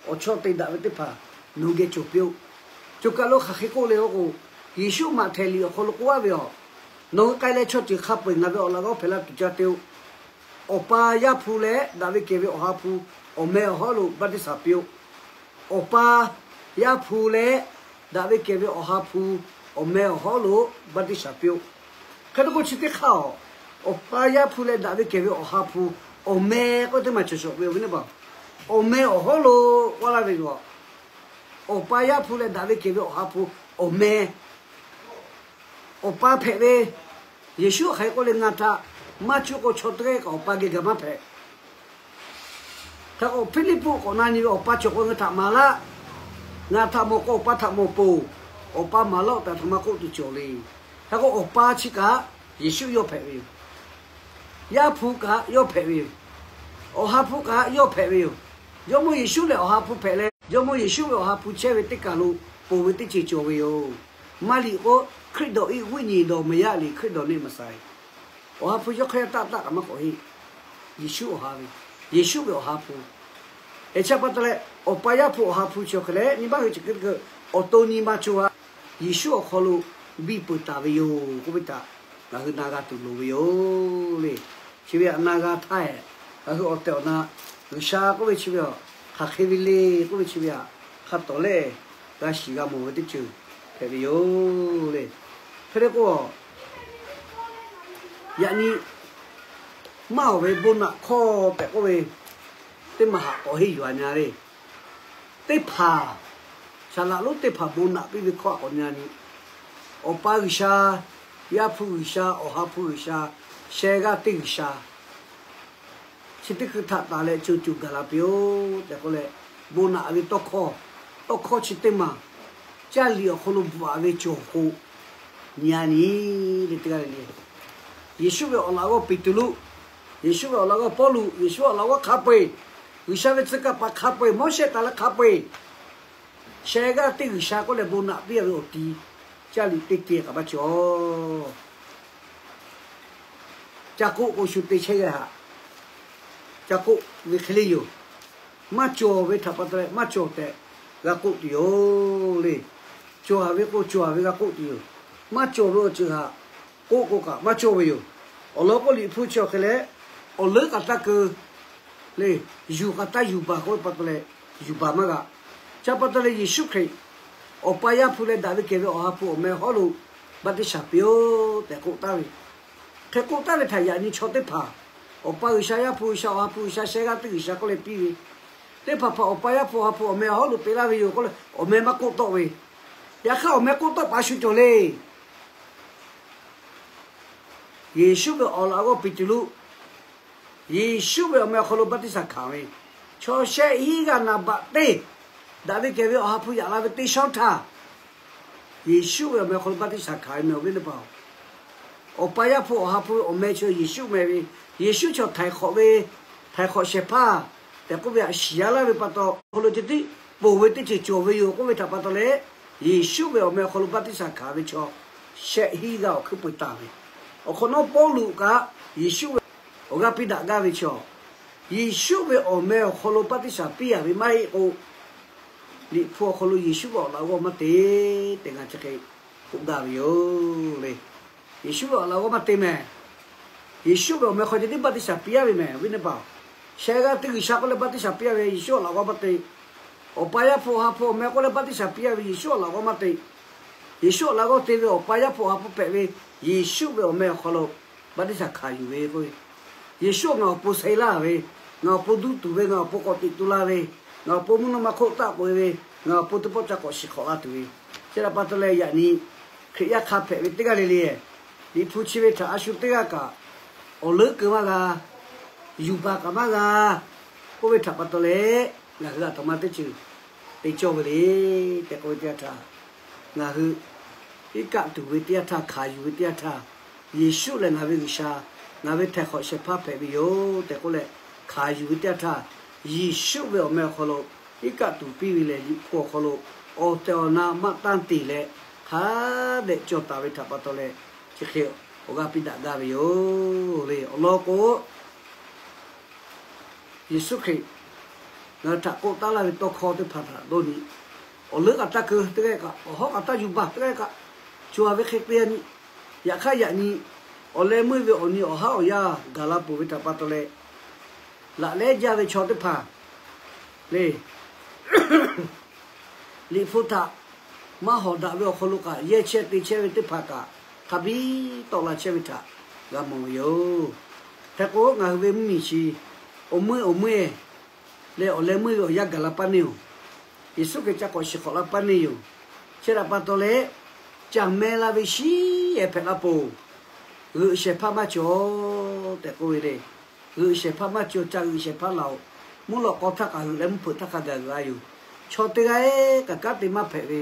awˬ chawˇ te daꞈ ve teˇ hpaˍ nawˬ hui geh cawˬ piˇ-oˆ. Choˬ kaˬ lo hk'aˬ hk'e k'oˆ le k'o, Yeˍsuˆ Maꞈhtehˍ liꞈ awˬ hk'aw lo k'oˆ laˇ ve yoˬ. Nawˬ hui k'ai leh chaw ceuˬ hk'a peu-eˬ ngaˬ ve awˬ laꞈ g'awˇ hpehꞈ la tuˬ ca te-o. Awˬ pa, Yaˇ hpu leh daꞈ ve kehˬ ve awˬ ha hpu awˬ meh awˬ hawˉ lo baˆtiˆsaˬ piˇ-oˆ. Awˬ pa, Yaˇ hpu leh daꞈ ve kehˬ ve awˬ ha hpu awˬ meh awˬ hawˉ lo baˆtiˆsaˬ piˇ-oˆ. Hk'e te k'o chi teˇ hk'aˇ-oˬ, Awˬ pa, Yaˇ hpu leh daꞈ ve kehˬ ve awˬ ha hpu awˬ meh k'oˆ teˇ maˬ cawˬ shawˍ ve awˬ viˉ awˬ nyi paˍ, awˬ meh awˬ hawˉ lo k'oˆ laˇ ve yoˬ. Awˬ pa, Yaˇ hpu leh daꞈ ve kehˬ ve awˬ ha hpu awˬ meh. Awˬ pa hpehꞈ ve, Yeˍsuˆ hk'aˬ hk'e k'oˆ le, ngaˬ htaꞈ maˇ cuˇ k'o chaw teˇ g'aˇ kaꞈ Awˬ pa geh gaˬ maˇ hpehꞈ. Hk'e k'o Hpiˇliˇpuˆ k'awꞈ na nyi ve, Awˬ pa cawˬ k'o ngaˬ htaꞈ maˍ laˇ. Ngaˬ htaꞈ mawˬ k'o Awˬ pa htaꞈ mawˬ peuˬ. Awˬ pa maˍ laˇ-oˆ tehꞈ aˬ htoꞈ ma k'oˆ tuˬ cawˬ le. Hk'e k'o Awˬ pa chi kaꞈ Yeˍsuˆ yawˇ hpehꞈ ve yoˬ. Yaˇ hpu kaꞈ yawˇ hpehꞈ ve yoˬ. Awˬ ha hpu kaꞈ yawˇ hpehꞈ ve yoˬ. Jawˇmawˇ Yeˍsuˆ lehˬ Awˬ ha hpu hpehꞈ leh, Jawˇmawˇ Yeˍsuˆ ve Awˬ ha hpu chehˇ ve teˇ kaˬ lo ponˬ ve teˇ ceuˬ cawˬ ve yoˬ. Maˇ liꞈ k'o, Hkriꞈ dawˬ iˉ, วิญญาณ dawˬ มายะ le, Hkriꞈ dawˬ neˇ maˍ sai. Awˬ ha hpu yawˇ hk'aˇ yaˇ taˆ taˆ kaꞈ maˇ k'awꞈ heˆ. Yeˍsuˆ Awˬ ha ve, Yeˍsuˆ ve Awˬ ha hpu. Eˬ, chi pa taw leh Awˬ pa Yaˇ hpu Awˬ ha hpu chi awˬ hk'e leh nyi baˆ hui chi hk'e te keu, awˬ to nyi ma cho-a. Yeˍsuˆ awˬ hk'aw lo biˇ peuˬ taˍ ve yoˬ k'oˆ ve htaꞈ ngaˬ hui na g'a tuˬ loˍ ve yoˬ le. Chi ve htaꞈ na g'a htaˇ-eˬ, ngaˬ hui awˬ tehˬ awˬ na G'uiˬsha k'oˆ ve chi ve a, hk'aˬ hk'e ve le k'oˆ ve chi ve a, hk'a tawˍ lehˬ g'a shiˍ g'a mawˬ ve teˇ ceuˬ hpehꞈ ve yoˬ le. Hk'e te k'o, yaꞈ nyi maˇ awˬ ve bon naꞈ hkawˇ tehꞈ k'oˆ ve teˇ maˬ haꞈ k'awꞈ henˇ yuˬ-a nyi le. Teˇ hpaˍ, saˍ laˍ lonˉ teˇ hpaˍ bon naꞈ piˇ ve hkawˇ a k'awꞈ nyi nyi, Awˬ pa G'uiˬsha, Yaˇ hpu G'uiˬsha, Awˬ ha hpu G'uiˬsha, sheh g'aˇ teˇ G'uiˬsha, chi teˇ hkui htaꞈ taˍ leh co co gaˬ la piˇ-oˆ tehꞈ k'oˆ leh, bon naꞈ ve tawˇ hkawˇ, tawˇ hkawˇ chi teˇ maˬ caˇ liꞈ awˬ hk'aw lo bvuhꞈ-a ve cawˬ k'o, nyi-a nyi le teˇ g'aˇ le le. Yeˍsuˆ ve awˬ laꞈ g'awˇ Peˍtruˆ, Yeˍsuˆ ve awˬ laꞈ g'awˇ Pawˇluꞈ, Yeˍsuˆ awˬ laꞈ g'awˇ hk'a peu-eˬ, G'uiˬsha ve tcuh kaˍ paˍ hk'a peu-eˬ, Moˉseˆ taˍ leh hk'a peu-eˬ, sheh g'aˇ teˇ G'uiˬsha k'oˆ leh bon naꞈ piˇ-a ve awˬ ti, caˇ liꞈ teˇ te kaꞈ maˇ cawˬ. Ca k'oˆ k'o shu te chehˇ g'a haꞈ. Ca k'oˆ ve hk'e le yoˬ. Maˇ cawˬ ve htaꞈ pa taw leh maˇ cawˬ tehꞈ g'a k'oˆ tuˬ yoˬ le. Cawˬ-a ve k'o cawˬ-a ve g'a k'oˆ tuˬ yoˬ. Maˇ cawˬ ve awˬ ceuˬ htaꞈ k'oˆ k'o kaꞈ maˇ cawˬ ve yoˬ. Awˬ lawn k'o Liꞈ hpu chi awˬ hk'e leh, awˬ leuˉ k'aꞈ taˇ keu le, yuˬ k'aꞈ taˇ yuˬ baˬ k'oˆ ve pa taw leh yuˬ baˬ maˇ g'a. Chi pa taw leh Yeˍsuˆ Hkriꞈ Awˬ pa Yaˇ hpu leh daꞈ ve kehˬ ve Awˬ ha hpu awˬ meh hawˉ lo baˆtiˆsaˬ piˇ-oˆ tehꞈ k'oˆ taˍ ve. Hk'e k'oˆ taˍ ve htaꞈ yaꞈ nyi chaw teˇ hpaˍ, Awˬ pa G'uiˬsha, Yaˇ hpu G'uiˬsha, Awˬ ha hpu G'uiˬsha, sheh g'aˇ teˇ G'uiˬsha k'oˆ leh piˇ ve, teˇ hpaˍ hpaˍ Awˬ pa Yaˇ hpu Awˬ ha hpu awˬ meh hawˉ lo peꞈ laˇ ve yoˬ k'oˆ leh awˬ meh maˇ k'oˆ tawˆ ve. Yaꞈ hk'aˇ awˬ meh k'oˆ tawˆ paˍ shu cawˬ le. Yeˍsuˆ ve awˬ laꞈ g'awˇ Peˍtruˆ, Yeˍsuˆ ve awˬ meh awˬ hk'aw lo baˆtiˆsaˬ hkanˍ ve chaw shehˆ hinˉ g'aˇ naˍ baꞈ teˇ, daꞈ ve kehˬ ve Awˬ ha hpu yaꞈ la ve teˇ shawˉ htaˇ, Yeˍsuˆ ve awˬ meh awˬ hk'aw lo baˆtiˆsaˬ hkanˍ ve meh awˬ viˉ teˇ hpaˍ-oˬ, Awˬ pa Yaˇ hpu Awˬ ha hpu awˬ meh chi Yeˍsuˆ meh ve, Yeˍsuˆ chaw htaiˍ hk'awꞈ ve, htaiˍ hk'awꞈ shehˍ hpaˇ tehꞈ k'oˆ ve htaꞈ shiˍ yaˇ laˇ ve pa taw, awˬ hk'aw lo ceh tiˉ ponˬ ve teˇ ceuˬ cawˬ ve yoˬ k'oˆ ve htaꞈ pa taw leh, Yeˍsuˆ ve awˬ meh awˬ hk'aw lo baˆtiˆsaˬ hkanˍ ve chaw shehˆ hinˉ g'aˇ awˬ hkuiˉ peuˬ taˍ ve, awˬ hk'awꞈ nawˉ Pawˇluꞈ kaꞈ Yeˍsuˆ ve awˬ g'aˇ piˇ daꞈ gaˇ ve chaw, Yeˍsuˆ ve awˬ meh awˬ hk'aw lo baˆtiˆsaˬ piˇ yaˍ ve maˇ heˆ k'o, Liꞈ hpu awˬ hk'aw lo Yeˍsuˆ ve awˬ laꞈ g'awˇ maˇ te tehꞈ ngaˬ chi hk'e k'oˆ gaˇ ve yoˬ le. Yeˍsuˆ ve awˬ laꞈ g'awˇ maˇ te mehˍ. Yeˍsuˆ ve awˬ meh hk'aw ceh tiˉ baˆtiˆsaˬ piˇ yaˇ ve mehˍ, awˬ viˉ teˇ hpaˍ-oˬ. Sheh g'aˇ teˇ G'uiˬsha k'oˆ leh baˆtiˆsaˬ piˇ yaˇ ve Yeˍsuˆ awˬ laꞈ g'awˇ maˇ te. Awˬ pa Yaˇ hpu Awˬ ha hpu awˬ meh k'oˆ leh baˆtiˆsaˬ piˇ yaˇ ve Yeˍsuˆ awˬ laꞈ g'awˇ maˇ te. Yeˍsuˆ awˬ laꞈ g'awˇ te ve Awˬ pa Yaˇ hpu Awˬ ha hpu hpehꞈ ve Yeˍsuˆ ve awˬ meh awˬ hk'aw lo baˆtiˆsaˬ hkanˍ yuˬ ve k'oˆ ve, Yeˍsuˆ ngaˬ awˬ pon sheh laˇ ve, ngaˬ awˬ pon duˇ tuˬ ve, ngaˬ awˬ pon k'awꞈ teꞈ tu la ve, ngaˬ awˬ pon mvuhˇ naw ma hk'oˆ taˆ k'oꞈ e ve, ngaˬ awˬ pon teˇ pawˆ ca k'awꞈ shiˍ hk'awꞈ la tuˬ ve, chi htaꞈ pa taw leh yaꞈ nyi Hkriꞈ yaˇ hk'a hpehꞈ ve teˇ g'aˇ le le, Liꞈ hpu chi ve htaꞈ a shu teˇ g'aˇ kaꞈ awˬ leuˉ keu maˇ g'a, yuˬ baˬ kaꞈ maˇ g'a k'oˆ ve htaꞈ pa taw leh, ngaˬ hui a htoꞈ ma teˇ ceuˬ te cawˇ ve le tehꞈ k'oˆ ve teˇ yanˇ htaˇ, ngaˬ hui iˉ kaˆ tuˬ ve teˇ yanˇ htaˇ, hkanˍ yuˬ ve teˇ yanˇ htaˇ, Yeˍsuˆ lehˬ ngaˬ ve G'uiˬsha, ngaˬ ve htaiˍ hk'awꞈ shehˍ hpaˇ hpehꞈ ve yoˬ tehꞈ k'oˆ leh hkanˍ yuˬ ve teˇ yanˇ htaˇ, Yeˍsuˆ ve awˬ meh awˬ hk'aw lo iˉ kaˆ tuˬ piˇ ve lehˬ, Liꞈ hpu awˬ hk'aw lo awˬ tehˬ awˬ na maˇ tanˇ te leh hk'a dehꞈ cawˬ taˍ ve htaꞈ pa taw leh, chi hk'e awˬ g'aˇ piˇ daꞈ gaˇ ve yoˬ le. Awˬ lawn k'o, Yeˍsuˆ Hkriꞈ ngaˬ hui htaꞈ k'oˆ taˉ laˇ ve tawˇ hkawˇ teˇ hpaˍ htaꞈ dawˇ nyi, awˬ leuˉ kaꞈ taˇ keu teˇ g'aˇ kaꞈ, awˬ hawˉ kaꞈ taˇ yuˬ baˬ teˇ g'aˇ kaꞈ, cawˬ ve hk'e te yaˇ nyi. Yaꞈ hk'aˇ yaꞈ nyi awˬ leh meuˇ ve awˬ nyi awˬ haˉ awˬ yanˇ gaˬ la peuˬ ve htaꞈ pa taw leh, laꞈ lehˉ jaˇ ve chaw teˇ hpaˍ le, Liꞈ hpu htaꞈ maˇ hawˍ daꞈ ve awˬ hk'aw lo kaꞈ yehˇ chehˇ te chehˇ ve teˇ hpaˍ kaꞈ hk'a biˇ tawˆ la chehˇ ve htaꞈ g'a mawˬ ve yoˬ. Hk'e k'o, ngaˬ hui ve mvuhˇmiˬ chi awˬ meuˇ awˬ meuˇ leh awˬ leh meuˇ ve awˬ yanˇ gaˬ la paˇ neˇ yoˬ. Yeˍsuˆ Hkriꞈ ca k'awꞈ shiˍ hk'awꞈ la paˇ neˇ yoˬ. Chi htaꞈ pa taw leh, caˬ meh la ve shiˉ ehˍ hpehꞈ la peuˬ. G'euꞈ shehˍ hpaˇ maˇ cawˬ tehꞈ k'oˆ ve le. G'euꞈ shehˍ hpaˇ maˇ cawˬ, ca g'euꞈ shehˍ hpaˇ laˬ-oˬ. Mvuhˇ lawꞈ k'aw htaˇ kaꞈ g'euꞈ leh mvuhˇ hpeuꞈ htaˇ hk'a gaˬ g'euꞈ a yoˬ. Chaw teˇ g'aˇ kaꞈ kanˉ te maˇ hpehꞈ ve,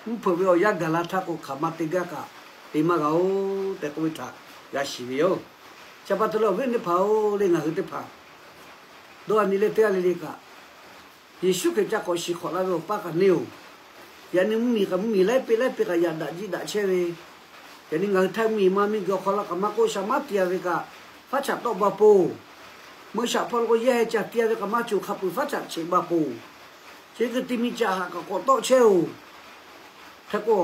mvuhˇ hpeuꞈ ve awˬ yanˇ gaˬ la htaˇ k'o, hk'aˬ ma te gaˇ kaꞈ te maˇ g'a-oˬ tehꞈ k'oˆ ve htaꞈ g'a shiˍ ve yoˬ. Chi pa taw leh awˬ viˉ teˇ hpaˍ-oˬ le, ngaˬ hui teˇ hpaˍ dawˇ a nyi leh teˇ g'aˇ le le kaꞈ, Yeˍsuˆ Hkriꞈ ca k'awꞈ shiˍ hk'awꞈ la ve awˬ paˇ kaꞈ neˇ-oˬ. Yaꞈ nyi mvuhˇmiˬ kaꞈ mvuhˇmiˬ laiˉ peˆ laiˉ peˆ kaꞈ yaꞈ daꞈ jiˇ daꞈ chehˇ ve, yaꞈ nyi ngaˬ hui htaiˇ mvuhˇmiˬ ma miˬguiˬ awˬ hk'aw lo kaꞈ maˇ k'oˆ, shaˍ maˉ tiꞈ a ve kaꞈ faˉ chaꞈ tawˆ ba poˬ. Meuˇ shaꞈ hpawˇ lo k'o yehˇ heh caˬ tiꞈ a ve kaꞈ maˇ cawˬ, hk'a peuˬ faˉ chaꞈ cheꞈ ba poˬ. Chi hk'e te mi caꞈ haꞈ kaꞈ k'awꞈ tawˆ chehˇ-oˬ. Hk'e k'o,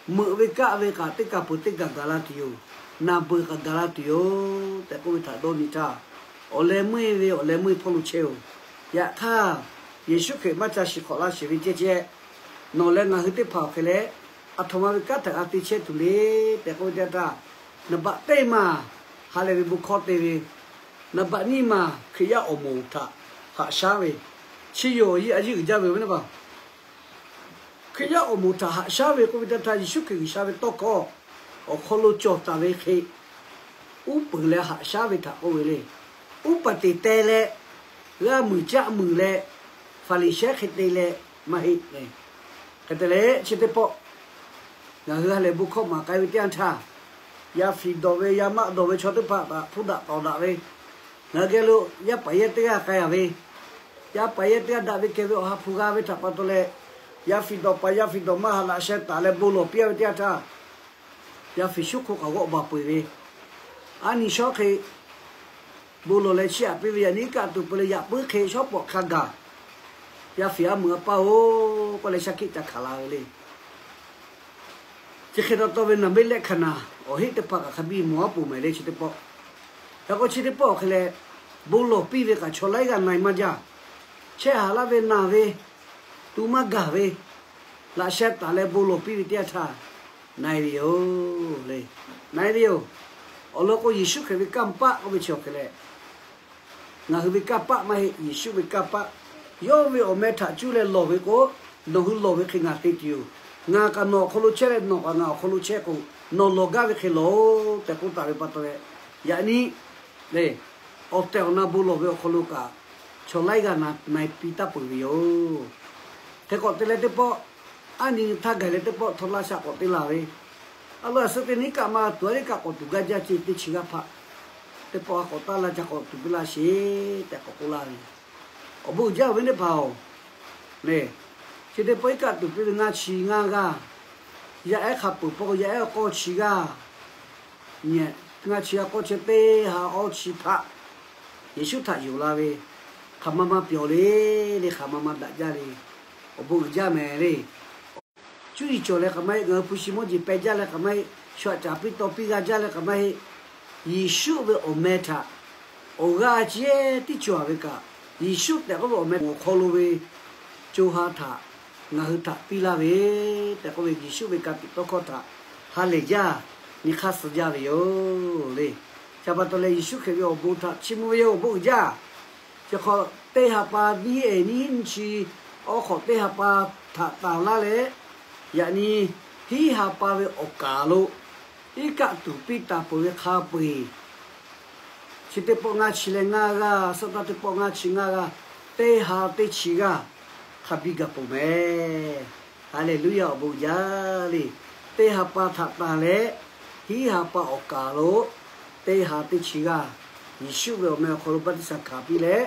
meuꞈ ve kaˆ ve kaꞈ teˇ kaˬ peuˬ teˇ kaˬ gaˬ la tuˬ yoˬ. Naˬ beuˬ kaꞈ gaˬ la tuˬ yoˬ tehꞈ k'oˆ ve htaꞈ dawˇ nyi htaˇ, awˬ leh meuˇ ve awˬ leh meuˇ hpawˇ lo chehˇ-oˬ. Yaꞈ hk'aˇ, Yeˍsuˆ Hkriꞈ maˇ ca shiˍ hk'awꞈ laˇ sheˍ ve ceh ceh, nawˬ leh ngaˬ hui teˇ hpaˍ awˬ hk'e leh, a htoꞈ ma ve kanˉ htaꞈ g'a te chehˇ tuˬ le tehꞈ k'oˆ ve teˇ yanˇ htaˇ, naˍ baꞈ teˇ maˬ ha lehˬ ve bon hkawˇ te ve, naˍ baꞈ nyiˇ maˬ Hkriꞈ yaˇ awˬ moˍ htaꞈ haꞈ shaˉ ve, chi yoˬ awˬ yeˇ a yeˇ uiˍ jaˇ ve awˬ viˉ teˇ hpaˍ. Hkriꞈ yaˇ awˬ moˍ htaꞈ haꞈ shaˉ ve k'oˆ ve teˇ yanˇ htaˇ, Yeˍsuˆ Hkriꞈ G'uiˬsha ve tawˇ hkawˇ awˬ hk'aw lo cawˬ taˍ ve hk'e, uˉ peunˍ leh haꞈ shaˉ ve htaꞈ k'oˆ ve le. Uˉ paˍ teꞈ teh leh, g'aˇ muiˬ caˆ muiˬ leh, Faˍriˍsehˇ hk'e te leh maˇ heˆ le. Hk'e te leh chi teˇ pawˆ ngaˬ hui ha lehˬ bon hkawˇ maˍ k'ai ve teˇ yanˇ htaˇ, yaˇ fiˍ dawˬ ve, yaˇ maˆ dawˬ ve chaw teˇ hpaˍ htaꞈ hpuˇ daꞈ tawˍ daꞈ ve, ngaˬ hui geh lo yaˇ paˍ yehˇ teˇ g'aˇ k'ai a ve, yaˇ paˍ yehˇ teˇ g'aˇ daꞈ ve kehˬ ve awˬ ha hpu g'a ve htaꞈ pa taw leh, yaˇ fiˍ dawˬ paˍ yaˇ fiˍ dawˬ maˇ ha laꞈ sheh taˍ leh bon lawˬ piˇ a ve teˇ yanˇ htaˇ, yaˇ fiˍ shuˉ hk'oˆ k'awꞈ g'awˆ baˬ peu eˬ ve, a nyi shawˉ hk'e bon lawˬ leh chiˇ aꞈ piˇ ve, yaꞈ nyi iˉ kaˆ tuˬ peu leh yaꞈ puiˉ hk'e shawˉ pawˍ hk'a gaˬ, yaˇ fiˍ a meuꞈ a paˇ-oˬ k'oˆ leh shaˉ hkiˆ ca hkanˍ la ve le. Chi hk'e taw taw ve naˍ meˇ lehˆ hkanˍ naˍ awˬ heˆ teˇ hpaˍ kaꞈ hk'a biˇ mawˬ a poˍ mehˍ le chi teˇ pawˆ. Hk'e k'o chi teˇ pawˆ awˬ hk'e leh, bon lawˬ piˇ ve kaꞈ chaw laiˉ g'aˇ na-e maˇ jaˇ. Chehˇ haˍ laˇ ve naˬ ve, tu maˇ gaˬ ve, laꞈ sheh taˍ leh bon lawˬ piˇ ve teˇ yanˇ htaˇ, na-e ve yoˬ le. Na-e ve yoˬ. Awˬ lawn k'o, Yeˍsuˆ Hkriꞈ ve kanˇ paˆ k'oˆ ve chi awˬ hk'e leh, ngaˬ hui ve kanˇ paˆ maˇ heˆ, Yeˍsuˆ ve kanˇ paˆ. Yawˇ ve awˬ meh htaꞈ cuˇ leh lawˬ ve k'o, nawˬ hui lawˬ ve hk'e ngaˬ te tuˬ yoˬ. Ngaˬ kaꞈ nawˬ awˬ hk'aw lo chehˇ leh nawˬ kaꞈ ngaˬ awˬ hk'aw lo chehˇ k'o, nawˬ lawˬ gaˇ ve hk'e lawˬ-oˬ tehꞈ k'oˆ taˍ ve pa taw leh, yaꞈ nyi le, awˬ tehˬ awˬ na bon lawˬ ve awˬ hk'aw lo kaꞈ, chaw laiˉ g'aˇ na na-e piˇ taˍ peuˬ ve yoˬ. Hk'e k'awꞈ te leh teˇ pawˆ, aˉ nyi htaˇ gaˬ leh teˇ pawˆ htaw laˇ shaˆ k'awꞈ te laˬ ve, a lo a suh teˇ nyi kaꞈ maˇ tuˬ a le kaꞈ k'awꞈ tuˬ gaˇ jaˇ ce teˇ chi g'aˇ hpaꞈ, teˇ pawˆ a k'awꞈ taˇ laˇ ca k'awꞈ tuˬ piˇ laˇ sheˍ tehꞈ k'awꞈ k'oˆ laˇ ve. Awˬ bon uiˍ jaˇ awˬ viˉ teˇ hpaˍ-oˬ, le, chi teˇ pawˆ iˉ kaˆ tuˬ piˇ ve ngaˇ chi ngaˇ g'aˇ, yaˇ ehˉ hk'a peuˬ pawˆ k'o yaˇ ehˉ awˬ k'awˇ chi g'aˇ, ngaˇ chi g'aˇ k'awˇ chi teˇ ha awˇ chi hpaꞈ Yeˍsuˆ htaꞈ yonˍ la ve, hk'aˬ ma ma pyawˬ le, le hk'aˬ ma ma daꞈ jaˇ le, awˬ bon uiˍ jaˇ mehˍ le. Cuˇ yiˍ cawˬ leh kaꞈ maˇ heˆ, ngaˬ hui hpu shi mawˇ jeˬ peh jaˇ leh kaꞈ maˇ heˆ, shu aꞈ caˍ piˇ taw piˇ g'a jaˇ leh kaꞈ maˇ heˆ, Yeˍsuˆ ve awˬ meh htaꞈ awˬ g'aˇ ceh tiˉ cawˬ ve kaꞈ, Yeˍsuˆ tehꞈ k'oˆ ve awˬ meh awˬ hk'aw lo ve co ha htaꞈ ngaˬ hui htaꞈ piˇ laˇ ve tehꞈ k'oˆ ve Yeˍsuˆ ve ka tiꞈ tawˇ hkawˇ htaꞈ ha lehˬ jaˇ, nyi hk'aˇ suh jaˇ ve yoˬ le. Chi pa taw leh Yeˍsuˆ Hkriꞈ ve awˬ bon htaꞈ chiˇ mvuh ve yoˬ, awˬ bon uiˍ jaˇ. Chi hk'awꞈ teˇ ha pa nyiˇ eˍ nyiˇ chi awˇ hk'awꞈ teˇ ha pa htaꞈ tanˬ laˇ leh, yaꞈ nyi hiˉ ha pa ve awˬ kaˍ lo iˉ kaˆ tuˬ piˇ taˍ peuˬ ve hk'a peu-eˬ, chi teˇ pawˆ ngaˇ chi leh ngaˇ g'aˇ, suhˉ taˇ teˇ pawˆ ngaˇ chi ngaˇ g'aˇ, teˇ ha teˇ chi g'aˇ hk'a biˇ gaˬ peuˬ mehˍ. Haˍleˍluˇyaˇ, awˬ bon jaˇ le. Teˇ ha pa htaꞈ tanˬ leh, hiˉ ha pa awˬ kaˍ lo teˇ ha teˇ chi g'aˇ, Yeˍsuˆ ve awˬ meh awˬ hk'aw lo baˆtiˆsaˬ hkanˍ piˇ leh,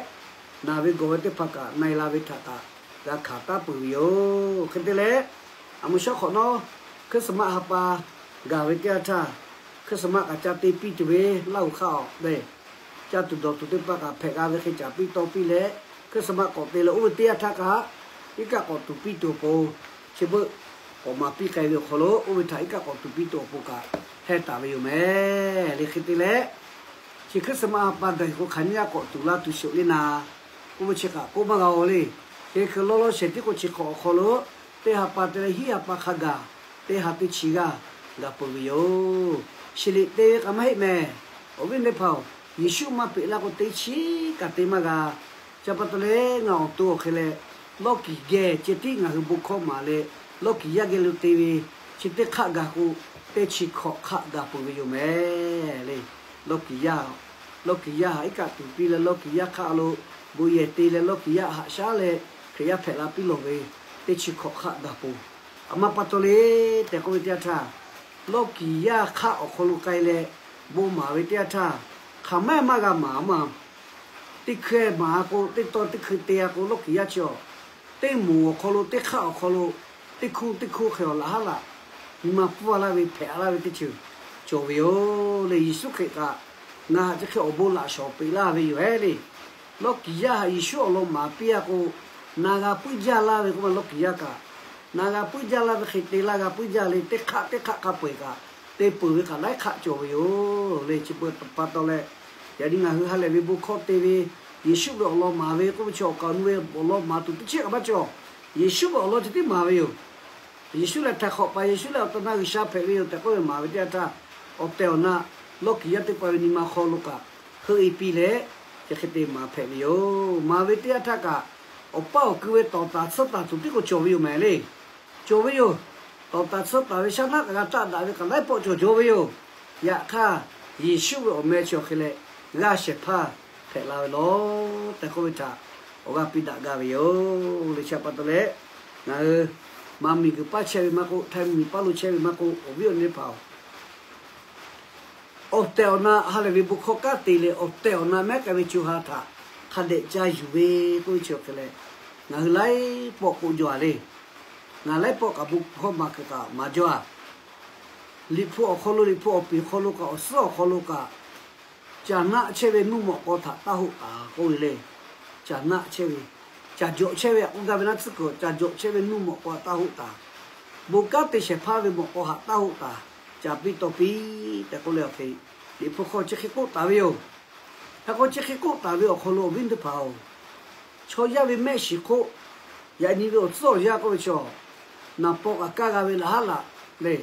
naˬ ve gawˬ ve teˇ hpaˍ kaꞈ na-e la ve htaꞈ kaꞈ g'a hkanˍ taˉ peuˬ ve yoˬ. Hk'e te leh, aˬ moˍ shaˉ hk'awꞈ nawˉ, Christmas ha pa gaˬ ve teˇ yanˇ htaˇ, Christmas kaꞈ ca te piˇ tuˬ ve Laˇ huˍ hk'aˇ awˬ lehˬ, ca tuˬ dawˬ tuˬ teˇ hpaˍ kaꞈ hpehꞈ g'a ve hk'e caˍ piˇ taw piˇ leh, Christmas k'awꞈ te leh oˇ ve teˇ yanˇ htaˇ kaꞈ iˉ kaˆ k'awꞈ tuˬ piˇ tuˬ awˬ pon, chi beuꞈ k'awꞈ maˍ piˇ k'ai ve awˬ hk'aw lo oˇ ve htaꞈ iˉ kaˆ k'awꞈ tuˬ piˇ tuˬ awˬ pon kaꞈ heh taˍ ve yoˬ mehˍ le. Hk'e te leh, chi Christmas ha pa gaˬ-e k'o hk'aˬ nyiˇ g'aˇ k'awꞈ tuˬ laˇ tuˬ sheˍ le naˍ, k'oˆ ve chi kaꞈ k'oˆ maˇ g'a-o le. Hk'e hk'e lawˇ lawˇ shehˍ tiˉ k'o chi hk'awꞈ awˬ hk'aw lo teˇ ha pa te leh hiˉ ha pa hk'a gaˬ, teˇ ha teˇ chi g'aˇ gaˬ peuˬ ve yoˬ. Shiˍ liꞈ te ve k'aꞈ maˇ heˆ mehˍ. Awˬ viˉ teˇ hpaˍ-oˬ, Yeˍsuˆ maˇ peꞈ laˇ k'o teˇ chiˉ kaꞈ te maˇ g'a. Chi pa taw leh ngaˬ awˬ to awˬ hk'e leh, lawˇ kiˍ geh ceh tiˉ ngaˬ hui bon hkawˇ maˍ leh, lawˇ kiˍ yaˇ geh lo te ve chi teˇ hk'aˆ gaˬ k'o, teˇ chi hkawꞈ hk'aˆ gaˬ peuˬ ve yoˬ mehˍ le. Lawˇ kiˍ yaˇ, lawˇ kiˍ yaˇ haꞈ iˉ kaˆ tuˬ piˇ leh lawˇ kiˍ yaˇ hk'aˆ lo bon yehˬ te leh lawˇ kiˍ yaˇ haꞈ shaˉ leh Hkriꞈ yaˇ hpehꞈ la piˇ lawˬ ve teˇ chi hkawꞈ hk'aˆ gaˬ peuˬ. Aˬ ma pa taw le tehꞈ k'oˆ ve teˇ yanˇ htaˇ, lawˇ kiˍ yaˇ hk'aˆ awˬ hk'aw lo k'ai leh bon maˍ ve teˇ yanˇ htaˇ, hk'aˬ maˇ maˇ g'a maˍ maˇ. Teˇ hkui maˍ k'o, teˇ taw teˇ hkui te-a k'o, lawˇ kiˍ yaˇ chi-awˬ, teˇ moˍ awˬ hk'aw lo, teˇ hk'aˆ awˬ hk'aw lo, teˇ hkuˇ teˇ hkuˇ hk'e awˬ laꞈ haˉ laꞈ nyi ma pfuhˇ laˇ ve, hpehꞈ laˇ ve teˇ ceuˬ cawˬ ve yoˬ le. Yeˍsuˆ Hkriꞈ kaꞈ ngaˬ htaꞈ chi hk'e awˬ bon laꞈ shawˍ peꞈ laˇ ve yoˬ hehˉ le. Lawˇ kiˍ yaˇ htaꞈ Yeˍsuˆ awˬ lawn maˍ piˇ-a k'o, na g'a puiˉ jaˇ laˇ ve k'oˆ ma lawˇ kiˍ yaˇ kaꞈ, na g'a puiˉ jaˇ laˇ ve hk'e te laˇ g'a puiˉ jaˇ le. Teˇ hk'aˆ teˇ hk'aˆ hk'a peu-eˬ kaꞈ te peuˬ ve kaꞈ laiˉ hk'aˆ cawˬ ve yoˬ le. Chi beuꞈ pa taw leh, yaꞈ nyi ngaˬ hui ha lehˬ ve bon hkawˇ te ve, Yeˍsuˆ ve awˬ lawn maˍ ve k'oˆ ve chi awˬ kaˍ awˬ nu ve awˬ lawn maˍ tuˬ teˇ chiˉ kaꞈ maˇ cawˬ. Yeˍsuˆ ve awˬ lawn chi tiˉ maˍ ve yoˬ. Yeˍsuˆ lehˬ htaiˍ hk'awꞈ paˍ, Yeˍsuˆ lehˬ awˬ to na G'uiˬsha hpehꞈ ve yoˬ tehꞈ k'oˆ ve maˍ ve teˇ yanˇ htaˇ, awˬ tehˬ awˬ na lawˇ kiˍ yaˇ teˇ hpaˍ ve nyi ma hk'aw lo kaꞈ heuˆ-e piˇ leh, chi hk'e te maˍ hpehꞈ ve yoˬ. Maˍ ve teˇ yanˇ htaˇ kaꞈ, awˬ paˇ awˬ kui ve tawˍ taˍ tsuhˇ taˍ tuˬ tiˉ k'o cawˬ ve yoˬ mehˍ le. Cawˬ ve yoˬ. Tawˍ taˍ tsuhˇ taˍ ve shaˉ naˆ kaꞈ g'a taˆ daꞈ ve kaꞈ laiˉ pawˆ cawˬ jaw ve yoˬ. Yaꞈ hk'aˇ, Yeˍsuˆ ve awˬ meh chi awˬ hk'e leh g'aˇ shehˍ hpaˇ hpehꞈ la ve lawˬ tehꞈ k'oˆ ve htaꞈ awˬ g'aˇ piˇ daꞈ gaˇ ve yoˬ le. Chi pa taw leh, ngaˬ hui maˇ miˬguiˬ paˇ chehˇ ve maˇ k'oˆ, htaiˇ miˬ paˇ lo chehˇ ve maˇ k'oˆ, awˬ viˉ awˬ nyi teˇ hpaˍ-oˬ, awˬ tehˬ awˬ na ha lehˬ ve bon hkawˇ kanˉ te leh awˬ tehˬ awˬ na mehˉ k'ai ve co ha htaꞈ hk'a dehꞈ ca yuˬ ve k'oˆ ve chi awˬ hk'e leh, ngaˬ hui laiˉ pawˆ k'oˆ jaw-a le. Ngaˬ laiˉ pawˆ kaꞈ bon hkawˇ maˍ kuiˬ kaꞈ maˍ jaw-a. Liꞈ hpu awˬ hk'aw lo, Liꞈ hpu awˬ piˍ hk'aw lo kaꞈ, awˬ suhˉ awˬ hk'aw lo kaꞈ, caˬ naˆ chehˇ ve nuˇ mawꞈ k'aw htaꞈ taˇ hoˆ taˍ k'oˆ ve le. Caˬ naˆ chehˇ ve, caˬ jawꞈ chehˇ ve, a k'oˆ gaˇ ve naˉ tcuhˉ kuiˬ, caˬ jawꞈ chehˇ ve nuˇ mawꞈ k'aw htaꞈ taˇ hoˆ taˍ. Bon kanˉ te shehˍ hpaˇ ve mawꞈ k'aw htaꞈ taˇ hoˆ taˍ. Ca piˇ taw piˇ tehꞈ k'oˆ leh awˬ hk'e, Liꞈ hpu hk'aw chi hk'e k'oˆ taˍ ve yoˬ. Hk'e k'o chi hk'e k'oˆ taˍ ve awˬ hk'aw lo awˬ viˉ teˇ hpaˍ-oˬ, chaw yaˇ ve mehˆ shiˍ hk'oˆ, yaꞈ nyi ve awˬ tcuhˉ awˬ yanˇ k'oˆ ve chaw, naˍ paw kaꞈ kaˇ g'a ve laꞈ haˉ laꞈ le.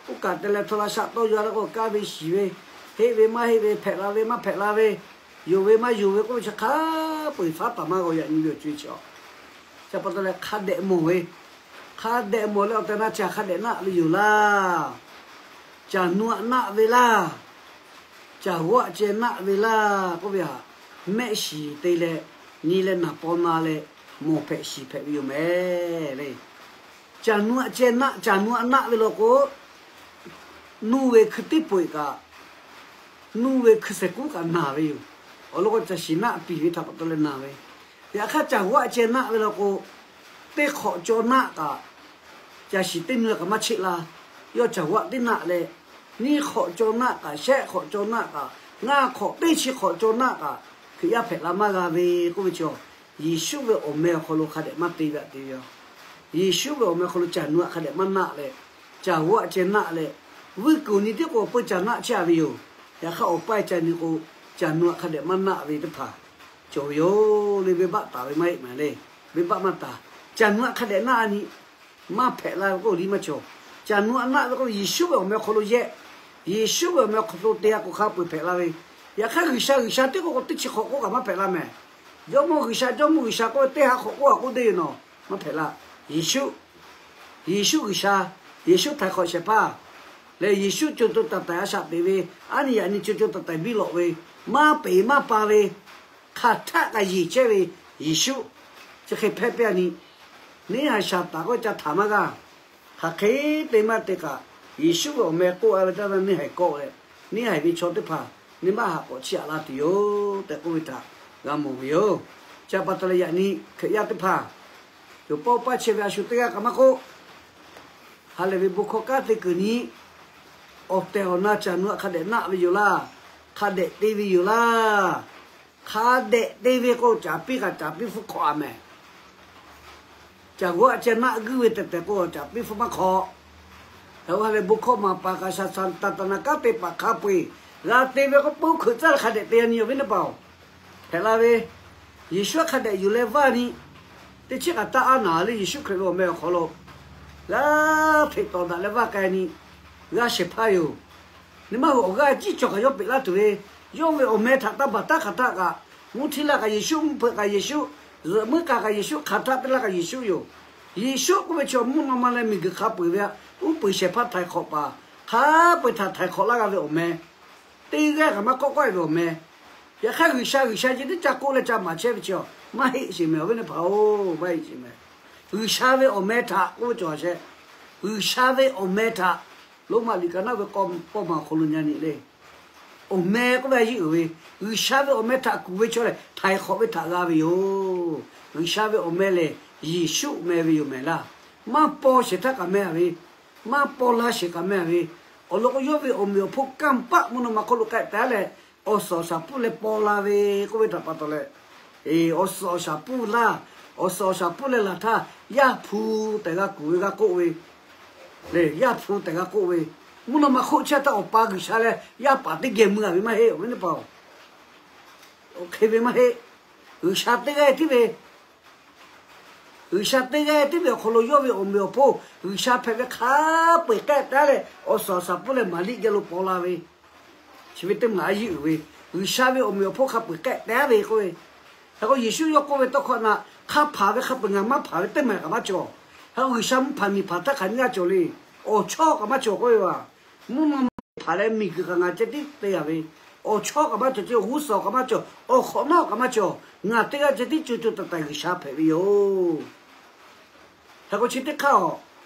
Oˇ kaꞈ te leh hto la shaꞈ tawˇ yaw la k'o, kaˇ ve shiˍ ve, heˆ ve maˇ heˆ ve, hpehꞈ la ve maˇ hpehꞈ la ve, yonˍ ve maˇ yonˍ ve k'oˆ ve chi hk'a peu-eˬ faˉ taˍ maˇ g'a yaꞈ nyi ve awˬ co-e chi a. Chi pa taw leh hk'a dehꞈ mawˬ ve, hk'a dehꞈ mawˬ leh awˬ tehˬ na caˬ hk'a dehꞈ naˆ ve yoˬ laˇ. Caˬ nu aꞈ naˆ ve laˇ. Caˬ g'aˇ ceh naˆ ve laˇ k'oˆ ve htaꞈ mehˆ shiˍ te leh, nyi leh naˍ paw na leh mawˬ hpehꞈ shiˍ hpehꞈ ve yoˬ mehˍ le. Caˬ nu aꞈ ceh naˆ, caˬ nu aꞈ naˆ ve law k'o, nuˇ ve hkui teˇ po-eˬ kaꞈ, nuˇ ve hkui shehˍ kuˉ kaꞈ naˬ ve yoˬ. Awˬ lawn k'o, caˬ shiˍ naˆ piˍ ve htaꞈ pa taw leh naˬ ve. Yaꞈ hk'aˇ, caˬ g'aˇ ceh naˆ ve law k'o, teˇ hk'awꞈ caw naˆ kaꞈ, caˬ shiˍ teˇ nu kaꞈ maˇ cheˆ la. Yawˇ caˬ g'aˇ teˇ naˆ leh, nyiˇ hk'awꞈ caw naˆ kaꞈ, shehˆ hk'awꞈ caw naˆ kaꞈ, ngaˇ hk'awꞈ teˇ chi hk'awꞈ caw naˆ kaꞈ, Hkriꞈ yaˇ hpehꞈ la maˇ g'a ve k'oˆ ve chi, Yeˍsuˆ ve awˬ meh awˬ hk'aw lo hk'a dehꞈ maˇ te ve aꞈ te ve yoˬ. Yeˍsuˆ ve awˬ meh awˬ hk'aw lo caˬ nu aꞈ hk'a dehꞈ maˇ naˆ leh, caˬ g'aˇ ceh naˆ leh, vuiˇ kuiˬ nyi tiˉ k'o peuˇ caˬ naˆ chehˇ a ve yoˬ. Yaꞈ hk'aˇ, awˬ paˇ caˬ nyi k'o, caˬ nu aꞈ hk'a dehꞈ maˇ naˆ ve teˇ hpaˍ cawˬ ve yoˬ le. Venˇbaˆ taˍ ve maˇ heˆ mehˍ le. Venˇbaˆ maˇ taˍ. Caˬ nu aꞈ hk'a dehꞈ naˆ a nyi, maˇ hpehꞈ la ve k'oˆ liˇ maˇ cawˬ. Caˬ nu aꞈ naˆ ve k'oˆ ve Yeˍsuˆ ve awˬ meh awˬ hk'aw lo yehˆ. Yeˍsuˆ ve awˬ meh awˬ hk'aw lo te g'a k'o hk'a peu-eˬ hpehꞈ la ve. Yaꞈ hk'aˇ, G'uiˬsha, G'uiˬsha teˇ k'oˆ k'o teˇ chi hk'awꞈ k'oˆ kaꞈ maˇ hpehꞈ la mehˍ. Jawˇmawˇ G'uiˬsha, Jawˇmawˇ G'uiˬsha k'oˆ ve teˇ ha hk'awꞈ k'oˆ kaꞈ k'oˆ deˇ ve nawˬ maˇ hpehꞈ la. Yeˍsuˆ, Yeˍsuˆ G'uiˬsha, Yeˍsuˆ htaiˍ hk'awꞈ shehˍ hpaˇ leh, Yeˍsuˆ co co taiˍ taiˍ a shaꞈ teꞈ ve, aˉ nyi yaꞈ nyi co co taiˍ taiˍ biˇ lawꞈ ve, maˇ peˍ maˇ pa ve, hk'aˬ htaˆ k'aꞈ yeˬ chehˇ ve Yeˍsuˆ, chi hk'e hpehˇ piˇ a nyi. Neˇ haiˬ Saˍtanˍ k'oˆ ca htaꞈ maˇ g'aˇ. Hk'aˬ hk'e te maˇ te kaꞈ, Yeˍsuˆ ve awˬ meh k'oˆ a ve taˇ neˇ haiˬ kawˆ leh, neˇ haiˬ ve chaw teˇ hpaˍ neˇ maˇ haꞈ k'awꞈ chiˇ aꞈ la tuˬ yoˬ tehꞈ k'oˆ ve htaꞈ g'a mawˬ ve yoˬ. Chi pa taw leh yaꞈ nyi Hkriꞈ yaˇ teˇ hpaˍ, cawˬ pawˆ paˇ chehˇ ve a shu teˇ g'aˇ kaꞈ maˇ k'oˆ, ha lehˬ ve bon hkawˇ kanˉ te kuiˬ nyi, awˬ tehˬ awˬ na caˬ nu aꞈ hk'a dehꞈ naˆ ve yoˬ laˇ. Hk'a dehꞈ te ve yoˬ laˇ. Hk'a dehꞈ te ve k'o, caˍ piˇ kaꞈ caˍ piˇ hpfuhˇ hk'awꞈ a mehˍ. Caˬ g'aˇ ceh naˆ guiˇ ve tehˬ tehˬ k'o, caˍ piˇ hpfuhˇ maˇ hk'awꞈ. Hk'e k'o, ha lehˬ bon hkawˇ maˍ paˍ kaꞈ shaˍ taˍ taˍ naˍ kanˉ te paˍ hk'a peu-eˬ g'a te ve k'o, peuˇ hkuiꞈ tcuhˉ leh hk'a dehꞈ te a nyi awˬ viˉ teˇ hpaˍ-oˬ, hpehꞈ la ve. Yeˍsuˆ hk'a dehꞈ yuˬ leh vaˇ nyi, teˇ chiˉ k'aꞈ taˇ aˉ naˍ le. Yeˍsuˆ Hkriꞈ ve awˬ meh awˬ hk'aw lo g'a hteꞈ tawˍ daꞈ leh vaˇ k'ai nyi, g'a shehˍ hpaˇ yoˬ. Nyi maˇ hui awˬ g'aˇ ciˉ cawˬ kaꞈ yawˇ peꞈ laˇ tuˬ ve, yawˇ ve awˬ meh htaꞈ taˇ baˬ taˉ hk'aˬ htaˆ kaꞈ, mvuhˇ htiˇ laˇ kaꞈ Yeˍsuˆ, mvuhˇ hpeuꞈ kaꞈ Yeˍsuˆ, zuhꞈ muiˉ k'aꞈ kaꞈ Yeˍsuˆ, hk'aˬ htaˆ teˇ laˇ kaꞈ Yeˍsuˆ yoˬ. Yeˍsuˆ k'oˆ ve chi mvuhˇ naw ma leh miˬguiˬ hk'a peu-eˬ ve aꞈ, uˉ peunˍ shehˍ hpaˇ htaiˍ hk'awꞈ paˍ hk'a peu-eˬ htaꞈ htaiˍ hk'awꞈ laˇ g'a ve awˬ meh, teˇ g'aˇ kaꞈ maˇ k'awꞈ k'oˆ ve awˬ meh. Yaꞈ hk'aˇ, G'uiˬsha, G'uiˬsha ceh tiˉ ca k'oˆ leh ca maˍ chehˇ ve chi, maˇ heˆ sheˍ mehˍ awˬ viˉ teˇ hpaˍ-oˬ, maˇ heˆ sheˍ mehˍ. G'uiˬsha ve awˬ meh htaꞈ k'oˆ ve cawˬ sheˍ. G'uiˬsha ve awˬ meh htaꞈ Roˉmaꞈ liꞈ kaꞈ naˆ ve k'awˇ maˬ awˬ hk'aw lo nyi nyi le. Awˬ meh k'oˆ ve a yeˇ uiˍ ve, G'uiˬsha ve awˬ meh htaꞈ kuˬ ve chaw lehˬ, htaiˍ hk'awꞈ ve htaꞈ g'a ve yoˬ. G'uiˬsha ve awˬ meh lehˬ, Yeˍsuˆ meh ve yoˬ mehˍ laˇ. Maˇ paw shehˍ htaˇ kaꞈ meh a ve, maˇ paw la shehˍ kaꞈ meh a ve, awˬ lawn k'o, yawˇ ve awˬ meꞈ awˬ hponˇ kanˇ paˆ mvuhˇ naw ma hk'oˆ lo k'ehˆ taˍ leh, awˬ suhˍ awˬ shaˍ puˇ leh paw la ve k'oˆ ve htaꞈ pa taw leh, awˬ suhˍ awˬ shaˍ puˇ laˇ, awˬ suhˍ awˬ shaˍ puˇ leh laˬ htaˇ, Yaˇ hpu tehꞈ g'a kuˬ ve g'a k'oˆ ve, lehˬ Yaˇ hpu tehꞈ g'a k'oˆ ve, mvuhˇ naw ma hk'oˆ chehˇ htaˇ Awˬ pa G'uiˬsha leh Yaˇ paˍ teˇ geh mui a ve maˇ heˆ, awˬ viˉ teˇ hpaˍ-oˬ. Hk'e ve maˇ heˆ. G'uiˬsha teˇ g'aˇ tiˉ ve, G'uiˬsha teˇ g'aˇ tiˉ ve awˬ hk'aw lo yawˇ ve awˬ meꞈ awˬ hponˇ G'uiˬsha hpehꞈ ve hk'a peu-eˬ k'ehˆ taˍ leh, awˬ suhˍ awˬ shaˍ puˇ leh Maˍriˆ geh lo paw la ve, chi ve teˇ maˬ a yeˇ uiˍ ve, G'uiˬsha ve awˬ meꞈ awˬ hponˇ hk'a peu-eˬ k'ehˆ taˍ ve k'oˆ ve. Hk'e k'o, Yeˍsuˆ yawˇ k'oˆ ve tawˇ hkawˇ na, hk'a hpanˍ ve hk'a peu-eˬ ngaˬ maˇ hpanˍ ve teˇ maˬ kaꞈ maˇ cawˬ. Hk'e k'o, G'uiˬsha mvuhˇ hpanˍ miˬ hpanˍ htaˇ hk'aˬ nyi g'aˇ cawˬ le. Awˬ chawˇ kaꞈ maˇ cawˬ k'oˆ ve a. Mvuhˇ naw ma hpanˍ leh miˬguiˬ kaꞈ ngaˬ ceh tiˉ te a ve, awˬ chawˇ kaꞈ maˇ cawˬ, ceh g'uˇ suhˍ kaꞈ maˇ cawˬ, awˬ hk'awꞈ nawˉ kaꞈ maˇ cawˬ, ngaˬ teˇ g'aˇ ceh tiˉ co co taiˍ taiˍ G'uiˬsha hpehꞈ ve yoˬ. Hk'e k'o, chi teˇ hk'aˇ a,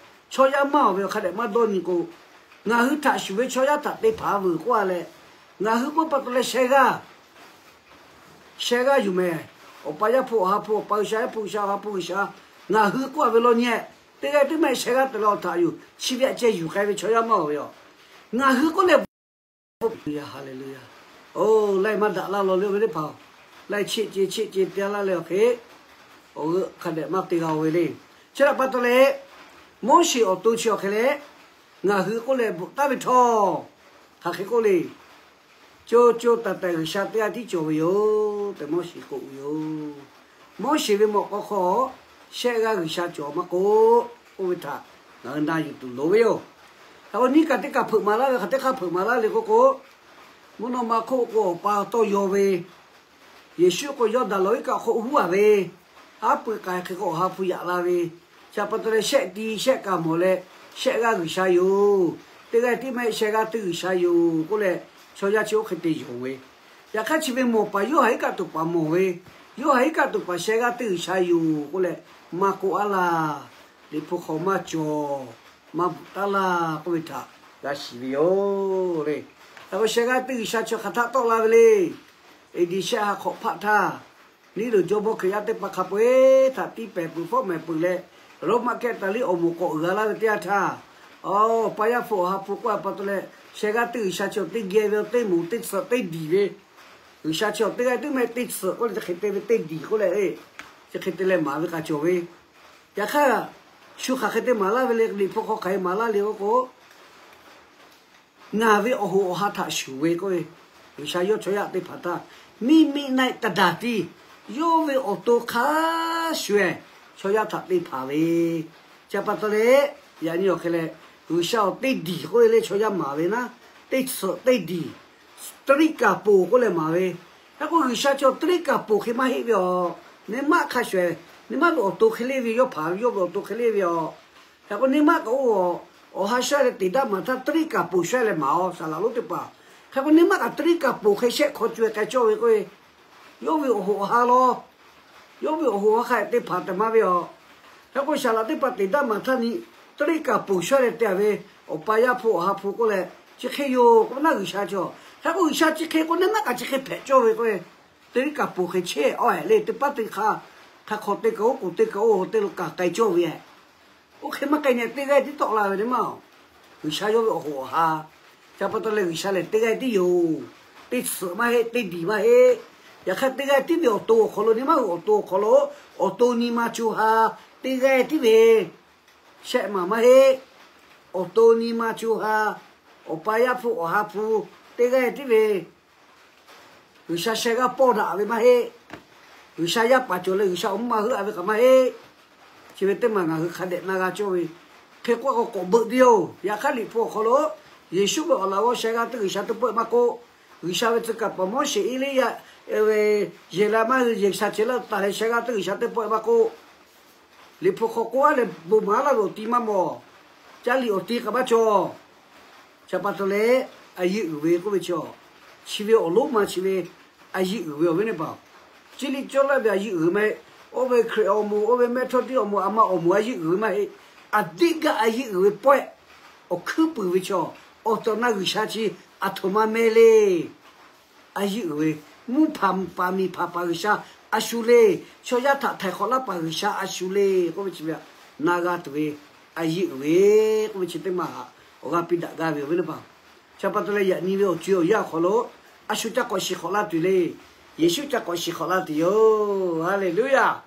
chaw yaˇ maˇ awˬ ve awˬ hk'a dehꞈ maˇ dawˇ nyi k'o, ngaˬ hui htaꞈ shuˍ ve chaw yaˇ htaꞈ te hpanˍ veuˬ k'oˆ a leh, ngaˬ hui k'oˆ pa taw leh sheh g'aˇ sheh g'aˇ yuˬ mehˍ. Awˬ pa Yaˇ hpu Awˬ ha hpu, Awˬ pa G'uiˬsha, Yaˇ hpu G'uiˬsha, Awˬ ha hpu G'uiˬsha, ngaˬ hui k'oˆ a ve lawˇ nyi-e. Teˇ g'aˇ tiˉ maˇ sheh g'aˇ te leh awˬ htaꞈ yuˬ chi ve aꞈ ceh yuˬ k'ai ve chaw yaˇ maˇ awˬ ve a. Ngaˬ hui k'oˆ leh, Haleˍluˍyaˇ. Oˬ, laiˇ maˇ daꞈ laˇ law le, awˬ viˉ teˇ hpaˍ-oˬ. Laiˇ cheˆ ce cheˆ ce te laˇ leh awˬ hk'e, awˬ g'euˆ hk'a dehꞈ maˇ te g'a-o ve le. Chi htaꞈ pa taw leh, Moˉseˍ awˬ to chi awˬ hk'e leh, ngaˬ hui k'oˆ leh bvuhꞈ taˍ ve htawˇ, hk'aˬ hk'e k'oˆ le, co co taiˍ taiˍ G'uiˬsha teˇ g'aˇ tiˉ cawˬ ve yoˬ tehꞈ Moˉseˍ k'oˆ ve yoˬ. Moˉseˍ ve mawꞈ k'aw hk'aw shehˆ g'aˇ G'uiˬsha cawˬ maˇ k'oˆ, oˇ ve htaꞈ ngaˬ hui na yuˬ tuˬ loˍ ve yoˬ. Hk'e k'o, nyiˇ kaˬ teˇ kaˬ hpeuꞈ maˍ laˇ ve, hk'aˬ teˇ hk'aˇ hpeuꞈ maˍ laˇ le k'oˆ k'o, mvuhˇ naw ma hk'oˆ k'o awˬ pa tawˇ yaw ve, Yeˍsuˆ k'o Yawˇdanˍ lawˬ iˉ kaˆ hk'oˆ huˉ a ve, haˉ pui k'ai hk'e k'o awˬ ha hpu yaꞈ la ve, chi pa taw leh shehˆ ti shehˆ kaꞈ mawˬ leh, shehˆ g'aˇ G'uiˬsha yoˬ. Teˇ g'aˇ tiˉ maˇ heˆ, shehˆ g'aˇ teˇ G'uiˬsha yoˬ k'oˆ leh, chaw yaˇ chi oˇ hk'e te yonˍ ve. Yaꞈ hk'aˇ chi ve mawˬ paˍ Yoˇhanˬ iˉ kaˆ tuˬ paˍ mawˬ ve, Yoˇhanˬ iˉ kaˆ tuˬ paˍ shehˆ g'aˇ teˇ G'uiˬsha yoˬ k'oˆ leh, maˇ k'oˆ a laˇ. Liꞈ hpu hk'aw maˇ cawˬ, maˇ bvuhꞈ taˉ laˇ k'oˆ ve htaꞈ g'a shiˍ ve yoˬ le. Hk'e k'o, shehˆ g'aˇ teˇ G'uiˬsha chi hk'aˬ htaˆ tawˆ la ve le. A d shehˆ ha hk'awꞈ hpaˆ htaˇ, Niˇroˬ jawˇmawˇ Hkriꞈ yaˇ teˇ hpaˍ hk'a peu-eˬ htaꞈ tiˇ pehˍ peuˬ fawˉ mehˍ peuˬ leh, Roˉmaꞈ kehˉ taˍ liˇ awˬ moˍ k'awꞈ uiˍ g'a laˇ ve teˇ yanˇ htaˇ, Awˬ pa Yaˇ hpu Awˬ ha hpu k'oˆ a pa taw leh, shehˆ g'aˇ teˇ G'uiˬsha chi awˬ teˇ geh ve, awˬ teˇ moˍ teˇ tsuhꞈ teˇ diˬ ve, G'uiˬsha chi awˬ teˇ g'aˇ tiˉ maˇ heˆ, teˇ tsuhꞈ k'oˆ leh chi hk'e te ve teˇ diˬ k'oˆ leh, chi hk'e te leh maˍ ve k'a cawˬ ve. Yaꞈ hk'aˇ, shu hk'aˬ hk'e te maˍ laˇ ve le, Liꞈ hpu hk'aw hk'aˬ hk'e maˍ laˇ le k'oˆ k'o, ngaˬ ve awˬ hoꞈ awˬ ha htaꞈ shuˍ ve k'oˆ ve, G'uiˬsha yawˇ chaw yaˇ teˇ hpaˍ htaˇ, miˇ miˇ naˆ tsuhˇ daꞈ tiˉ, yawˇ ve awˬ to hk'a shuˍ-ehˍ chaw yaˇ htaꞈ te hpanˍ ve. Chi pa taw leh, yaꞈ nyi awˬ hk'e leh, G'uiˬsha awˬ teˇ diˬ k'oˆ ve le, chaw yaˇ maˍ ve naˉ, teˇ tsuhꞈ teˇ diˬ, tiˉ kaˍ poˍ k'oˆ leh maˍ ve. Hk'e k'o, G'uiˬsha chaw tiˉ kaˍ poˍ hk'e maˇ heˆ ve aˬ. Neˇ maˆ hk'a shuˍ-ehˍ, neˇ maˆ ve awˬ to hk'e le ve, yawˇ hpanˍ ve yawˇ ve awˬ to hk'e le ve aˬ. Hk'e k'o, neˇ maˆ kaꞈ oˇ awˬ ha shuˉ leh teˍ daˇ maˍ htaˇ, tiˉ kaˍ poˍ shuˉ leh maˍ-aˬ, saˍ laꞈ lonˉ teˇ hpaˍ. Hk'e k'o, neˇ maˆ kaꞈ tiˉ kaˍ poˍ hk'e shehˆ hk'aw co-e k'ai cawˇ ve k'oˆ ve, yawˇ ve awˬ hoꞈ awˬ ha lawˬ, yawˇ ve awˬ hoꞈ awˬ ha hk'a te hpanˍ taˍ maˇ ve aˬ. Hk'e k'o, saˍ laꞈ teˇ hpaˍ teˍ daˇ maˍ htaˇ ni, tiˉ kaˍ poˍ shuˉ leh te-a ve, Awˬ pa Yaˇ hpu Awˬ ha hpu k'oˆ leh, chi hk'e yoˬ k'oˆ ve naˉ, G'uiˬsha cawˬ. Hk'e k'o, G'uiˬsha chi hk'e k'o, neˇ maˆ kaꞈ chi hk'e hpehꞈ cawˇ ve k'o, tiˉ kaˍ poˍ hk'e chehˇ-a ehˍ le, teˇ paˉ teˇ hk'aˇ, hk'a hk'aw teˇ kaꞈ oˉ k'oˍ teˇ kaꞈ oˇ teˇ lo kaꞈ k'ai cawˇ ve. Oˇ hk'e maˇ k'ai nyi, teˇ g'aˇ tiˉ tawˆ la ve neˇ maˇ-oˬ. G'uiˬsha yawˇ ve awˬ hoꞈ awˬ ha, chi pa taw leh G'uiˬsha lehˬ teˇ g'aˇ tiˉ yoˬ. Teˇ tsuhꞈ maˇ heˆ, teˇ diˬ maˇ heˆ. Yaꞈ hk'aˇ, teˇ g'aˇ tiˉ ve awˬ to awˬ hk'aw lo, neˇ maˇ hui awˬ to awˬ hk'aw lo, awˬ to nyi ma co ha, teˇ g'aˇ tiˉ ve, shehˆ maˬ maˇ heˆ. Awˬ to nyi ma co ha, Awˬ pa Yaˇ hpu Awˬ ha hpu, teˇ g'aˇ tiˉ ve, G'uiˬsha sheh g'aˇ pawˇ daꞈ ve maˇ heˆ. G'uiˬsha yaˇ paˍ cawˬ leh G'uiˬsha awˬ mvuhˇ ma heuˆ-a ve kaꞈ maˇ heˆ. Chi ve teˇ maˬ ngaˬ hui hk'a dehꞈ na g'a cawˇ ve. Hk'e k'oˆ k'o, k'awꞈ beuꞈ tuˬ yoˬ. Yaꞈ hk'aˇ, Liꞈ hpu awˬ hk'aw lo Yeˍsuˆ ve awˬ laꞈ g'awˇ sheh g'aˇ teˇ G'uiˬsha teˇ pawehˇ maˇ k'oˆ, G'uiˬsha ve tcuh kaˍ paˍ Moˉseˍ, Eˇliˇyaꞈ, Yeˍraˍmiˆ hui Yeˍsaˍceˍ laˇ taˍ leh sheh g'aˇ teˇ G'uiˬsha teˇ pawehˇ maˇ k'oˆ, Liꞈ hpu hk'aw k'oˆ-a leh bon maˍ laˇ ve awˬ ti maˇ mawˬ. Caˇ liꞈ awˬ ti kaꞈ maˇ cawˬ. Chi pa taw leh, a yeˇ uiˍ ve k'oˆ ve chi, chi ve awˬ lonˉ ma chi ve a yeˇ uiˍ ve awˬ viˉ neˇ hpaˍ-oˬ, chi liꞈ cawˇ laˇ ve a yeˇ uiˍ ve maˇ heˆ. Oˇ ve Hkriꞈ awˬ moˍ, oˇ ve Methodist awˬ moˍ, a ma awˬ moˍ a yeˇ uiˍ ve maˇ heˆ. A diˆ gaˇ a yeˇ uiˍ ve pawehˇ, awˬ hkuiˉ puiˍ ve chaw, awˬ tawꞈ na G'uiˬsha chi aˬ htoꞈ ma meh le. A yeˇ uiˍ ve, mvuhˇ hpanˍ paˍ miˬ hpanˍ paˍ G'uiˬsha a shu le. Chaw yaˇ htaꞈ htaiˍ hk'awꞈ laˇ paˍ G'uiˬsha a shu le k'oˆ ve chi ve, na g'a tuˬ ve, a yeˇ uiˍ ve k'oˆ ve chi teˇ maˬ htaꞈ awˬ g'aˇ piˇ daꞈ gaˇ ve awˬ viˉ neˇ hpaˍ. Chi pa taw leh, yaꞈ nyi ve awˬ co-e awˬ yanˇ awˬ hk'aw lo, a shu ca k'awꞈ shiˍ hk'awꞈ la tuˬ le. Yeˍsuˆ ca k'awꞈ shiˍ hk'awꞈ la tuˬ yoˬ. Haˍleˍluˆyaꞈ.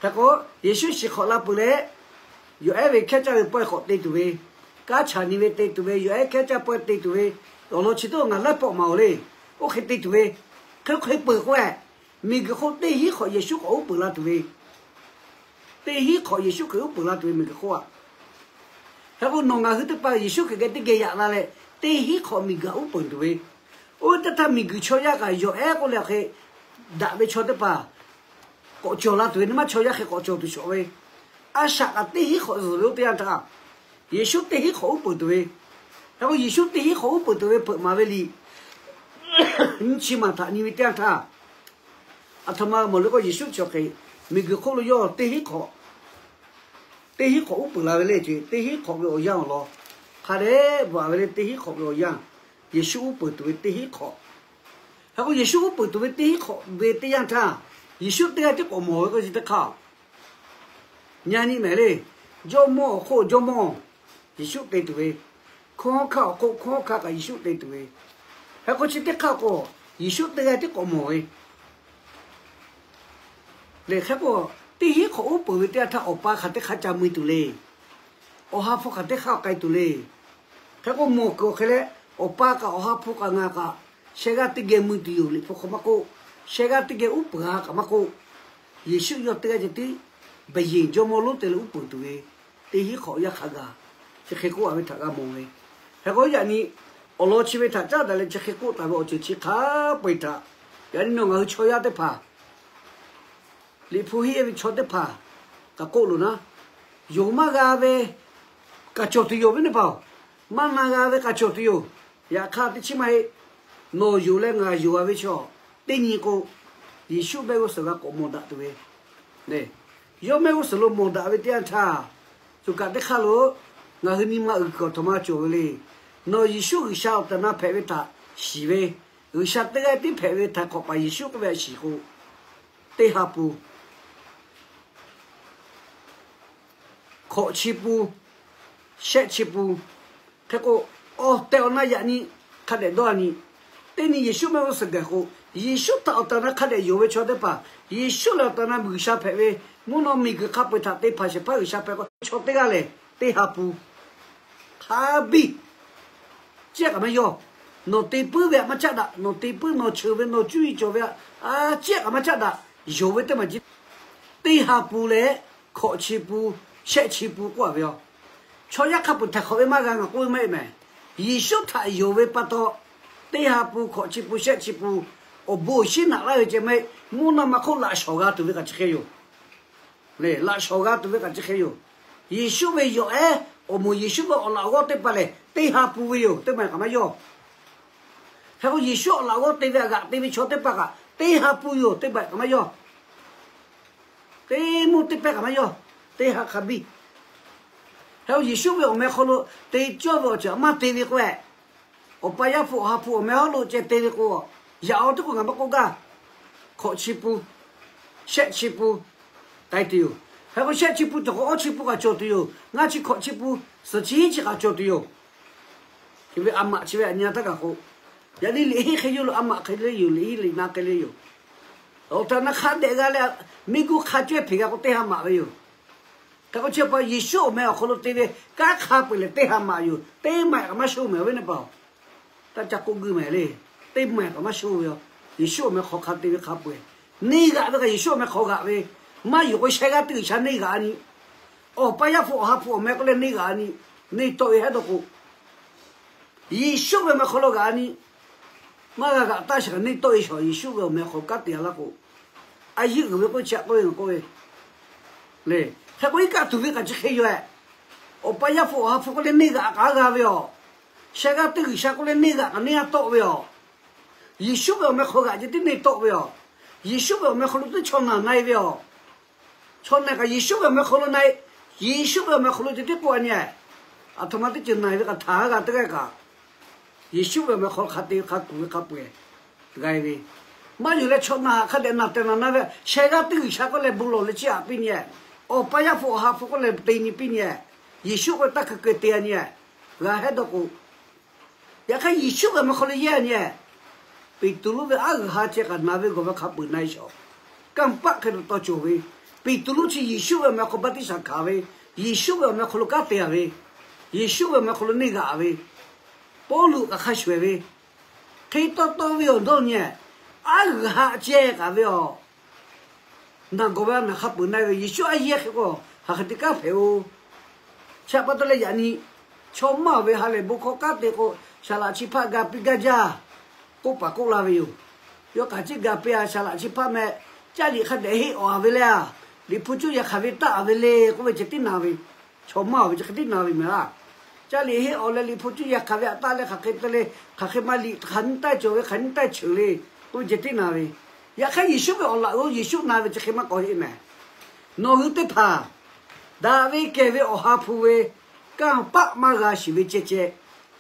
Hk'e k'o, Yeˍsuˆ shiˍ hk'awꞈ la peuˬ leh, yawˬ ehˉ ve hkehˉ caˇ ve pawehˇ k'awꞈ te tuˬ ve, kanˉ chaˬ nyi ve te tuˬ ve, yawˬ ehˉ hkehˉ caˇ pawehˇ te tuˬ ve, awˬ lawn chi teˇ ngaˬ laiˉ pawˆ maˍ-oˬ le. Oˇ hk'e te tuˬ ve, hk'e hk'e peuˬ k'o-e, miˬguiˬ hk'oˆ teˇ hinˉ hk'awꞈ Yeˍsuˆ k'awꞈ uˉ peunˍ la tuˬ ve, teˇ hinˉ hk'awꞈ Yeˍsuˆ Hkriꞈ uˉ peunˍ la tuˬ ve miˬguiˬ hk'oˆ-a. Hk'e k'o, nawˬ ngaˬ hui teˇ hpaˍ Yeˍsuˆ Hkriꞈ geh teˇ geh yaꞈ la leh, teˇ hinˉ hk'awꞈ miˬguiˬ uˉ peunˍ tuˬ ve, oˇ ve teˇ htaˇ miˬguiˬ chaw yaˇ kaꞈ yawˬ ehˉ k'oˆ leh awˬ hk'e daꞈ ve chaw teˇ hpaˍ k'awꞈ cawˬ la tuˬ ve, neˇ maˇ chaw yaˇ hk'e k'awꞈ cawˬ tuˬ shawˍ ve, a shaꞈ kaꞈ teˇ hinˉ hk'awꞈ zuhˬ ve oˇ teˇ yanˇ htaˇ, Yeˍsuˆ teˇ hinˉ hk'awꞈ uˉ peunˍ tuˬ ve, hk'e k'o Yeˍsuˆ teˇ hinˉ hk'awꞈ uˉ peunˍ tuˬ ve hpeuꞈ maˍ ve liꞈ nyiˇ chi maˬ htaꞈ nyi ve teˇ yanˇ htaˇ, aˬ htoꞈ ma mawˬ le k'o, Yeˍsuˆ chi awˬ hk'e miˬguiˬ hk'oˆ lo yawˇ teˇ hinˉ hk'awꞈ teˇ hinˉ hk'awꞈ uˉ peunˍ la ve le. Teˇ hinˉ hk'awꞈ ve awˬ yanˇ awˬ lawn hk'a dehꞈ bvuhꞈ ve le. Teˇ hinˉ hk'awꞈ ve awˬ yanˇ, Yeˍsuˆ uˉ peunˍ tuˬ ve teˇ hinˉ hk'awꞈ. Hk'e k'o, Yeˍsuˆ uˉ peunˍ tuˬ ve teˇ hinˉ hk'awꞈ ve teˇ yanˇ htaˇ, Yeˍsuˆ teˇ g'aˇ tiˉ k'awꞈ mawˬ ve k'o, chi teˇ hk'aˇ nyi nyi mehˍ le. Jawˇmawˇ awˬ hk'oˆ jawˇmawˇ Yeˍsuˆ te tuˬ ve, hkunˉ hawˉ hkanˇ awˬ hk'oˆ hkunˉ hawˉ hkanˇ kaꞈ Yeˍsuˆ te tuˬ ve, hk'e k'o chi teˇ hk'aˇ k'o, Yeˍsuˆ teˇ g'aˇ tiˉ k'awꞈ mawˬ ve le. Hk'e k'o, teˇ hinˉ hk'awꞈ uˉ peunˍ ve teˇ yanˇ htaˇ, Awˬ pa hk'aˬ teˇ hk'aˇ ca mui tuˬ le. Awˬ ha hpu hk'aˬ teˇ hk'aˇ k'ai tuˬ le. Hk'e k'o, mawˬ kuiˬ awˬ hk'e leh, Awˬ pa kaꞈ Awˬ ha hpu kaꞈ ngaˬ kaꞈ shehˆ g'aˇ teˇ geh mui tuˬ yoˬ. Liꞈ hpu hk'aw maˇ k'oˆ, shehˆ g'aˇ teˇ geh uˉ peunˍ-a kaꞈ maˇ k'oˆ, Yeˍsuˆ yawˇ teˇ g'aˇ ceh tiˉ baˬ yeˬ jawˇmawˇ lonˉ te leh uˉ peunˍ tuˬ ve, teˇ hinˉ hk'awꞈ yaˇ hk'a gaˬ, chi hk'e k'oˆ a ve htaꞈ g'a mawˬ ve. Hk'e k'o yaꞈ nyi awˬ lawn chi ve htaꞈ caˉ daꞈ leh chi hk'e k'oˆ taˍ ve awˬ ceuˬ chi hk'a peu-eˬ htaꞈ, yaꞈ nyi nawˬ ngaˬ hui chaw yaˇ teˇ hpaˍ, Liꞈ hpu henˇ ve chaw teˇ hpaˍ kaꞈ k'oˆ loˬ naˉ, yonˍ maˇ g'a ve kaꞈ cawˬ tuˬ yoˬ ve teˇ hpaˍ-oˬ, maˇ na g'a ve kaꞈ cawˬ tuˬ yoˬ. Yaꞈ hk'aˇ teˇ chiˉ maˇ heˆ. Nawˬ yonˍ leh ngaˬ yonˍ a ve chaw teˇ nyi k'o, Yeˍsuˆ mehˆ g'uˇ suhˍ g'a k'awꞈ mawˬ daꞈ tuˬ ve, yawˇ mehˆ g'uˇ suhˍ lo mawˬ daꞈ ve teˇ yanˇ htaˇ, coˬ kaꞈ teˇ hk'aˇ lo ngaˬ hui nyi ma uiˍ kuiˬ awˬ htoꞈ ma cawˬ ve le. Nawˬ Yeˍsuˆ G'uiˬsha awˬ tehˬ na hpehꞈ ve htaꞈ shiˍ ve, G'uiˬsha teˇ g'aˇ tiˉ hpehꞈ ve htaꞈ hk'awꞈ paˍ Yeˍsuˆ k'oˆ ve htaꞈ shiˍ k'o, teˇ ha pun, hkawꞈ chi pun, shehˆ chi pun. Hk'e k'o, awˬ tehˬ awˬ na yaꞈ nyi hk'a dehꞈ dawˇ a nyi. Teˇ nyi Yeˍsuˆ mehˆ g'uˇ suhˍ gaˬ k'o, Yeˍsuˆ htaꞈ awˬ tehˬ awˬ na hk'a dehꞈ yonˍ ve chaw teˇ hpaˍ, Yeˍsuˆ lehˬ awˬ tehˬ awˬ na G'uiˬsha hpehꞈ ve, mvuhˇ naw miˬguiˬ hk'a peu-eˬ htaꞈ te hpanˍ shehˍ hpaˇ G'uiˬsha hpehꞈ k'o, chaw teˇ g'aˇ lehˬ teˇ ha pun hk'a biˇ, ciˉ kaꞈ maˇ yawˇ. Nawˬ te puiˉ ve htaꞈ maˇ caˆ daꞈ, nawˬ te puiˉ nawˬ cheuˬ ve nawˬ cuˇ yiˍ cawˬ ve htaꞈ, a, ciˉ kaꞈ maˇ caˆ daꞈ, yonˍ ve teˇ maˬ jiˇ teˇ ha pun leh hkawꞈ chi pun, shehˆ chi pun k'oˆ a ve yoˬ. Chaw yaˇ hk'a peu-eˬ htaꞈ hk'awꞈ ve maˇ g'a ngaˬ k'oˆ ve maˇ heˆ mehˍ. Yeˍsuˆ htaꞈ yonˍ ve pa taw, teˇ ha pun, hkawꞈ chi pun, shehˆ chi pun, awˬ bon awˬ shinˉ naꞈ laˇ ve ceh maˇ heˆ. Mvuhˇ naw ma hk'oˆ laꞈ shawˍ g'a tuˬ ve kaꞈ chi hk'e yoˬ. Lehˬ, laꞈ shawˍ g'a tuˬ ve kaꞈ chi hk'e yoˬ. Yeˍsuˆ ve yawˬ ehˉ awˬ moˍ Yeˍsuˆ ve awˬ laꞈ g'awˇ teˇ hpaˍ lehˬ, teˇ ha pun ve yoˬ, teˇ maˬ kaꞈ maˇ yawˇ. Hk'e k'o, Yeˍsuˆ awˬ laꞈ g'awˇ te ve htaꞈ g'aꞈ te ve chaw teˇ hpaˍ kaꞈ teˇ ha pun yoˬ, teˇ maˬ kaꞈ maˇ yawˇ. Teˇ mvuhˇ teˇ pehˇ kaꞈ maˇ yawˇ. Teˇ ha hk'a biˇ. Hk'e k'o, Yeˍsuˆ ve awˬ meh hk'aw lo te cawˇ ve awˬ ceuˬ maˇ te ve k'o, Awˬ pa Yaˇ hpu Awˬ ha hpu awˬ meh hawˉ lo ceh te ve k'o, yaꞈ aw teˇ k'o ngaˬ maˇ k'oˆ gaˇ. Hkawꞈ chi pun, shehˆ chi pun k'ai tuˬ yoˬ. Hk'e k'o, shehˆ chi pun cawˬ k'o, awˇ chi pun kaꞈ cawˬ tuˬ yoˬ. Ngaˇ chi hkawꞈ chi pun, suhˍ chi hiˉ chi kaꞈ cawˬ tuˬ yoˬ. Chi ve a maꞈ chi ve aꞈ nyi a htaˇ kaꞈ k'o, yaꞈ nyi liꞈ henˇ hk'e yoˬ lo a maꞈ hk'e le yoˬ, liꞈ henˇ liꞈ na hk'e le yoˬ. Awˬ tehˬ awˬ na hk'a dehꞈ g'a leh, miˇ guˇ hk'a cawehˇ hpeꞈ g'a k'o, teˇ ha maꞈ ve yoˬ. Hk'e k'o, chi pa Yeˍsuˆ awˬ meh awˬ hk'aw lo te ve kanˉ hk'a peu-eˬ lehˬ, teˇ ha maꞈ yoˬ. Teˇ maˬ kaꞈ maˇ shoˆ mehˍ ve teˇ hpaˍ-oˬ. Taˇ ca k'oˆ guiˇ mehˍ le. Teˇ maˬ kaꞈ maˇ shoˆ ve yoˬ. Yeˍsuˆ awˬ meh hk'aw hk'a te ve hk'a peu-eˬ, neˇ g'aꞈ ve kaꞈ Yeˍsuˆ awˬ meh hk'aw g'aꞈ ve, maˇ yonˍ k'o sheh g'aˇ teˇ G'uiˬsha neˇ g'aꞈ a nyi. Awˬ pa Yaˇ hpu Awˬ ha hpu awˬ meh k'oˆ leh neˇ g'aꞈ a nyi. Neˇ tawˆ-e hehˉ dawˇ k'o, Yeˍsuˆ ve meh hk'aw lo g'aꞈ a nyi. Maˇ g'a g'aꞈ taˇ sheˍ kaꞈ neˇ tawˆ-e shawˍ, Yeˍsuˆ ve awˬ meh hk'aw kanˉ te a laˇ k'o, a yeˇ uiˍ ve k'oˆ chi a k'oˆ ve ngaˬ k'oˆ ve le. Hk'e k'o, iˉ kaˆ tuˬ ve kaꞈ chi hk'e yoˬ-ehˍ. Awˬ pa Yaˇ hpu Awˬ ha hpu k'oˆ leh neˇ g'aꞈ kaꞈ g'a ve yoˬ. Sheh g'aˇ teˇ G'uiˬsha k'oˆ leh neˇ g'aꞈ kaꞈ neˇ g'aˇ tawˆ ve yoˬ. Yeˍsuˆ ve awˬ meh hk'aw g'aꞈ ceh tiˉ neˇ tawˆ ve yoˬ. Yeˍsuˆ ve awˬ meh hk'aw lo teˇ chaw naˬ na-e ve yoˬ. Chaw naˬ kaꞈ Yeˍsuˆ ve awˬ meh hk'aw lo na-e, Yeˍsuˆ ve awˬ meh hk'aw lo ceh tiˉ k'oˆ a nyi-ehˍ. Aˬ htoꞈ ma teˇ ceuˬ naˬ ve kaꞈ htaꞈ g'a teˇ g'aˇ kaꞈ, Yeˍsuˆ ve awˬ meh hk'aw lo hk'a te ve hk'a kuˬ ve hk'a peu-eˬ g'a-e ve. Maˇ yonˍ leh chaw naˬ htaꞈ hk'a dehꞈ naˬ tehˬ naˬ na ve, sheh g'aˇ teˇ G'uiˬsha k'oˆ leh bon lawˬ leh chiˇ aꞈ piˇ nyi-ehˍ. Awˬ pa Yaˇ hpu Awˬ ha hpu k'oˆ leh te nyi piˇ nyi-ehˍ. Yeˍsuˆ k'oˆ ve taˇ hkui keu te a nyi-ehˍ. G'a hehˉ dawˇ k'o, yaꞈ hk'aˇ Yeˍsuˆ ve awˬ meh hk'aw lo yehˇ a nyi-ehˍ. Peˍtruˆ ve aˉ g'uiˬ ha ceh kaꞈ naˬ ve g'awˬ ve hk'a peu-eˬ na-e shawˍ. Kanˇ paˆ hk'e taw cawˬ ve, Peˍtruˆ chi Yeˍsuˆ ve awˬ meh hk'aw baˆtiˆsaˬ hkanˍ ve, Yeˍsuˆ ve awˬ meh hk'aw lo kanˉ te a ve, Yeˍsuˆ ve awˬ meh hk'aw lo neˇ g'aꞈ ve, Pawˇluꞈ kaꞈ hk'a shuˍ-ehˍ ve, hk'e taw taw ve awˬ dawˇ nyi-ehˍ. Aˉ g'uiˬ ha ceh kaꞈ ve awˬ naˬ gawˬ ve a naˬ hk'a peu-eˬ na-e ve, Yeˍsuˆ aˉ yehˇ hk'e k'o, hk'aˬ hk'e te kanˉ hpehꞈ-o. Chi pa taw leh yaꞈ nyi chaw maˇ ve ha lehˬ bon hkawˇ kanˉ te k'o, shaˍ laꞈ chi hpaˆ ga piˇ gaˇ jaˇ k'oˆ paˍ k'oˆ la ve yoˬ. Yawˇ kaꞈ ciˉ ga piˇ-a, shaˍ laꞈ chi hpaˆ meh, caˇ liꞈ hk'a dehꞈ henˇ awˬ-a ve le-a, Liꞈ hpu cuˇ yaꞈ hk'aˬ ve taˆ-a ve le k'oˆ ve ceh tiˉ na ve, chaw maˇ ve ceh hk'e tiˉ na ve mehˍ laˇ. Caˇ liꞈ henˇ awˬ leh Liꞈ hpu cuˇ yaꞈ hk'aˬ ve htaꞈ taˆ leh hk'aˬ hk'e te le, hk'aˬ hk'e ma liꞈ hk'aˬ nyiˇ taˇ cawˬ ve hk'aˬ nyiˇ taˇ cheuˬ le k'oˆ ve ceh tiˉ na ve. Yaꞈ hk'aˇ Yeˍsuˆ ve awˬ laꞈ g'awˇ Yeˍsuˆ na ve chi hk'e maˇ k'awꞈ heˆ mehˍ. Nawˬ hui teˇ hpaˍ daꞈ ve kehˬ ve Awˬ ha hpu ve kanˇ paˆ maˇ g'a shiˍ ve ceh ceh,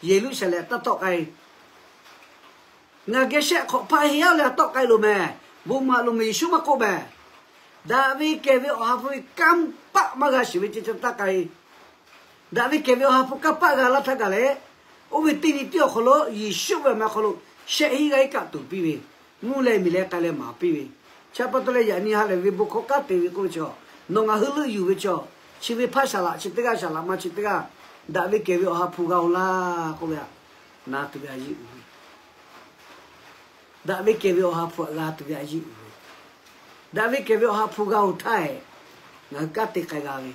Yeˍruˆsaˍlehnˍ taˇ tawˆ k'ai. Ngaˬ geh shehˆ hk'awꞈ hpaˆ heˆ-a leh tawˆ k'ai loˬ mehˍ. Bon maˍ loˬ mehˍ, Yeˍsuˆ maˇ k'oˆ mehˍ. Daꞈ ve kehˬ ve Awˬ ha hpu ve kanˇ paˆ maˇ g'a shiˍ ve ceh ceh taˇ k'ai. Daꞈ ve kehˬ ve Awˬ ha hpu kanˇ paˆ g'a laˇ htaˇ kaꞈ leh, oˇ ve teˇ nyi teˇ awˬ hk'aw lo Yeˍsuˆ ve awˬ meh hk'aw lo shehˆ hinˉ g'aˇ iˉ kaˆ tuˬ piˇ ve, mvuhˇ leh miˬ leh k'ai leh maˍ piˇ ve, chi pa taw leh yaꞈ nyi ha lehˬ ve bon hkawˇ kanˉ te ve k'oˆ ve chaw, nawˬ ngaˬ hui leuˆ yuˬ ve chaw, chi ve hpaˇ shaˍ laꞈ chi teˇ g'aˇ, shaˍ laꞈ ma chi teˇ g'aˇ, daꞈ ve kehˬ ve Awˬ ha hpu g'a-oˬ laˇ k'oˆ ve htaꞈ na tuˬ ve a yeˇ uiˍ ve. Daꞈ ve kehˬ ve Awˬ ha hpu htaꞈ g'a tuˬ ve a yeˇ uiˍ ve. Daꞈ ve kehˬ ve Awˬ ha hpu g'a-oˬ htaˇ, ngaˬ hui kanˉ te k'ai g'a ve.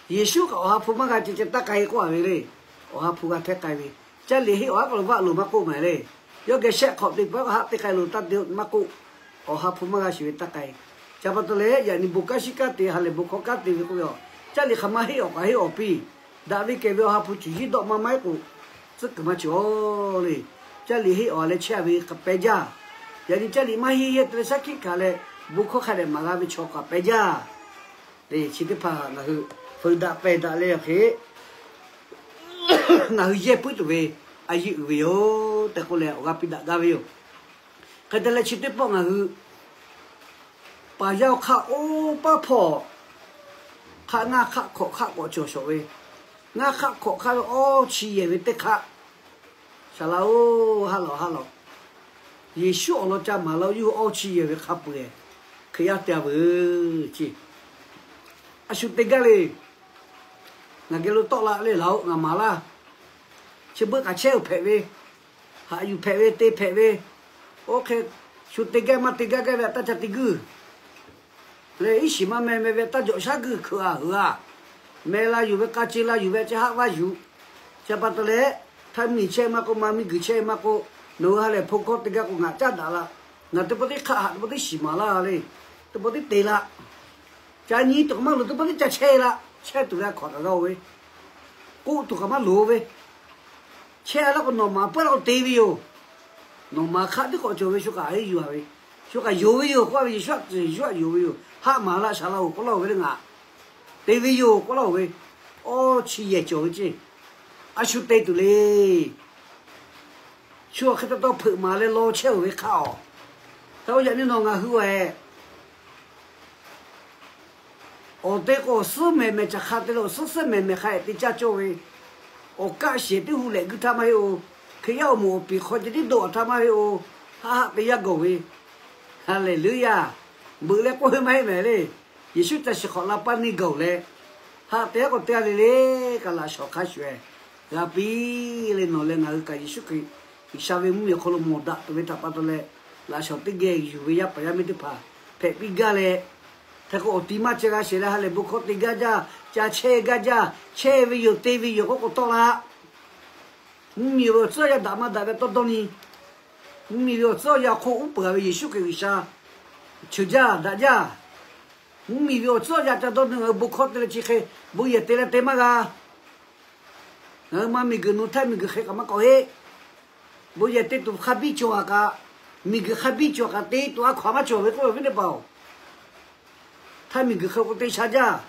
Yeˍsuˆ kaꞈ awˬ ha hpu maˇ g'a ceh ceh taˇ k'ai k'oˆ a ve le. Awˬ ha hpu g'a hpehˇ k'ai ve. Caˇ liꞈ henˇ awˬ haˉ k'aw lo vaˆ loˬ maˇ k'oˆ maˍ le. Yawˇ geh shehˆ hk'awꞈ te peuˬ a k'aw haˆ teˇ k'ai loˬ taˇ te maˇ k'oˆ. Awˬ ha hpu maˇ g'a shiˍ ve taˇ k'ai. Ca pa taw leh yaꞈ nyi bon kanˉ shiˉ kanˉ te ha lehˬ bon hkawˇ kanˉ te ve k'oˆ ve a. Caˇ liꞈ hk'aˬ ma henˇ awˬ kaꞈ henˇ awˬ piˇ. Daꞈ ve kehˬ ve awˬ ha hpu cuˬ yiˇ dawˆ maˇ maˇ heˆ k'o, tcuhˉ kuiˬ maˇ cawˬ le. Caˇ liꞈ henˇ awˬ leh chehˇ a ve k'aꞈ pehˇ jaˇ. Yaꞈ nyi caˇ liꞈ maˇ henˇ heˇ te leh shaˉ hkiˆ hkanˍ leh bon hkawˇ hk'a dehꞈ maˍ g'a ve chaw k'aꞈ pehˇ jaˇ. Le chi teˇ hpaˍ ngaˬ hui feu daꞈ pehˬ daꞈ leh awˬ hk'e ngaˬ hui yehˇ puiˉ tuˬ ve a yiˇ uiˍ ve yoˬ tehꞈ k'oˆ leh awˬ g'aˇ piˇ daꞈ gaˇ ve yoˬ. Hk'e te leh chi teˇ pawˆ ngaˬ hui paˍ yaˇ awˬ hk'aˆ oˇ paˉ hpawˇ hk'aˆ ngaˇ hk'aˆ hkawꞈ hk'aˆ k'awꞈ cawˬ shawˍ ve, ngaˇ hk'aˆ hkawꞈ hk'aˆ ve awˇ chi yehˬ ve teˇ hk'aˆ Saˍ laꞈ-oˬ, haˉ lawꞈ haˉ lawꞈ. Yeˍsuˆ awˬ lawn ca maˍ la-o, yawˇ hui awˇ chi yehˬ ve hk'a peu-eˬ Hkriꞈ yaˇ te-a veuˬ ce. A shu te gaˇ le. Ngaˬ geh lo tawˆ la le, laˬ-oꞈ, ngaˬ maˍ laˇ. Chi beuꞈ k'aꞈ chehˇ-oˬ hpehꞈ ve, haꞈ yuˬ hpehꞈ ve, te hpehꞈ ve, oˇ hk'e shu te gaˇ maˇ te gaˇ gaˇ ve a taˇ ca te guiˇ. Leh iˉ shiˍ maˇ meh meh ve taˇ jawꞈ shaˉ guiˇ hkeuꞈ-a heuˬ-a. Meh la yuˬ ve, k'a ce la yuˬ ve, chi haˆ vaˇ yuˬ. Chi pa taw leh, htaˇ miˬ chehˇ maˇ k'oˆ, ma miˬ guiˬ chehˇ maˇ k'oˆ, nawˬ hui ha lehˬ hpu hkawˇ te gaˇ k'o ngaˬ caˉ daꞈ la. Ngaˬ teˇ pawˆ teˇ hk'aˆ haꞈ teˇ pawˆ teˇ shiˍ maˍ laˇ le. Teˇ pawˆ teˇ te la. Ca nyi tuˬ k'aꞈ maˇ loˍ, teˇ pawˆ teˇ ca chehˇ la. Chehˇ tuˬ ve a hkaw kaꞈ g'a-o ve, k'oˆ tuˬ kaꞈ maˇ loˍ ve, chehˇ laˇ k'o nawˬ maˍ pawehˇ laˇ k'o te ve yoˬ. Nawˬ maˍ hk'aˆ tiˉ k'awꞈ cawˬ ve shu kaꞈ a yuˬ-a ve, shu kaꞈ yonˍ ve yoˬ k'oˆ ve, Yeˍsuˆ a, Yeˍsuˆ a yonˍ ve yoˬ. Haˆ maˍ laˇ, Saˍ laꞈ-oˬ k'oˆ laˇ-oˬ ve le, ngaˬ te ve yoˬ k'oˆ laˇ-oˬ ve. Awˇ chi yehˬ cawˬ ve ce. A shu te tuˬ le. Shu awˬ hk'e taw taw hpeuꞈ maˍ leh law chehˇ-oˬ ve hk'aˆ-oˬ, htaˇ oˇ yaꞈ nyi nawˬ ngaˬ hui-a Awˬ te k'o awˬ suhˉ mehˍ mehˍ caˬ hk'a te leh awˬ suhˉ suhˉ mehˍ mehˍ hk'a-ehˍ te caˇ cawˇ ve, awˬ kaˆ shehˍ teˇ hu lehꞈ guiˇ htaˇ maˇ heˆ-oˬ. Hkriꞈ yaˇ awˬ moˍ awˬ piˍ hk'aw ceh tiˉ dawˇ htaˇ maˇ heˆ-oˬ. Haˆ haˆ te yaˇ gawˬ ve. Haˍleˍluˆyaˇ. Beuꞈ leh k'oˆ ve maˇ heˆ mehˍ le. Yeˍsuˆ ca shiˍ hk'awꞈ la paˇ neˇ gaˬ-oˬ leh, haˆ te yaˇ k'awꞈ te-a le le, kaꞈ laꞈ shawnˍ hk'a shuˍ-ehˍ g'a piˇ leh nawˬ leh ngaˬ hui kaꞈ Yeˍsuˆ Hkriꞈ G'uiˬsha ve mvuhˇmiˬ awˬ hk'aw lo mawˬ daꞈ tuˬ ve htaꞈ pa taw leh, laꞈ shawnˍ teˇ geh yuˬ ve yaˇ paˍ yaˇ miˇ teˇ hpaˍ hpehꞈ piˇ gaˇ leh, hk'e k'o awˬ ti maˇ ceh g'a shehˍ leh ha lehˬ bon hkawˇ te gaˇ jaˇ, ca chehˇ gaˇ jaˇ, chehˇ ve yoˬ te ve yoˬ k'oˆ k'o tawˆ la. Mvuhˇmiˬ ve awˬ tcuhˉ awˬ yanˇ daꞈ maˇ daꞈ ve tawˇ dawˇ nyi. Mvuhˇmiˬ ve awˬ tcuhˉ awˬ yanˇ awˬ hk'oˆ uˉ peunˍ ve Yeˍsuˆ Hkriꞈ G'uiˬsha cheuˬ jaˇ daꞈ jaˇ. Mvuhˇmiˬ ve awˬ tcuhˉ awˬ yanˇ ca dawˇ nyi, ngaˬ hui bon hkawˇ te leh chi hk'e bon yehˬ te leh te maˇ g'a. Ngaˬ hui ma miˬguiˬ nawˬ htaiˇ miˬguiˬ hk'e kaꞈ maˇ k'awꞈ heˆ. Bon yehˬ te tuˬ hk'a biˇ cawˬ-a kaꞈ, miˬguiˬ hk'a biˇ cawˬ kaꞈ te tuˬ a hkaw-anˬ maˇ cawˬ ve k'oˆ ve awˬ viˉ teˇ hpaˍ-oˬ, htaiˇ miˬguiˬ hk'e k'o te sha jaˇ.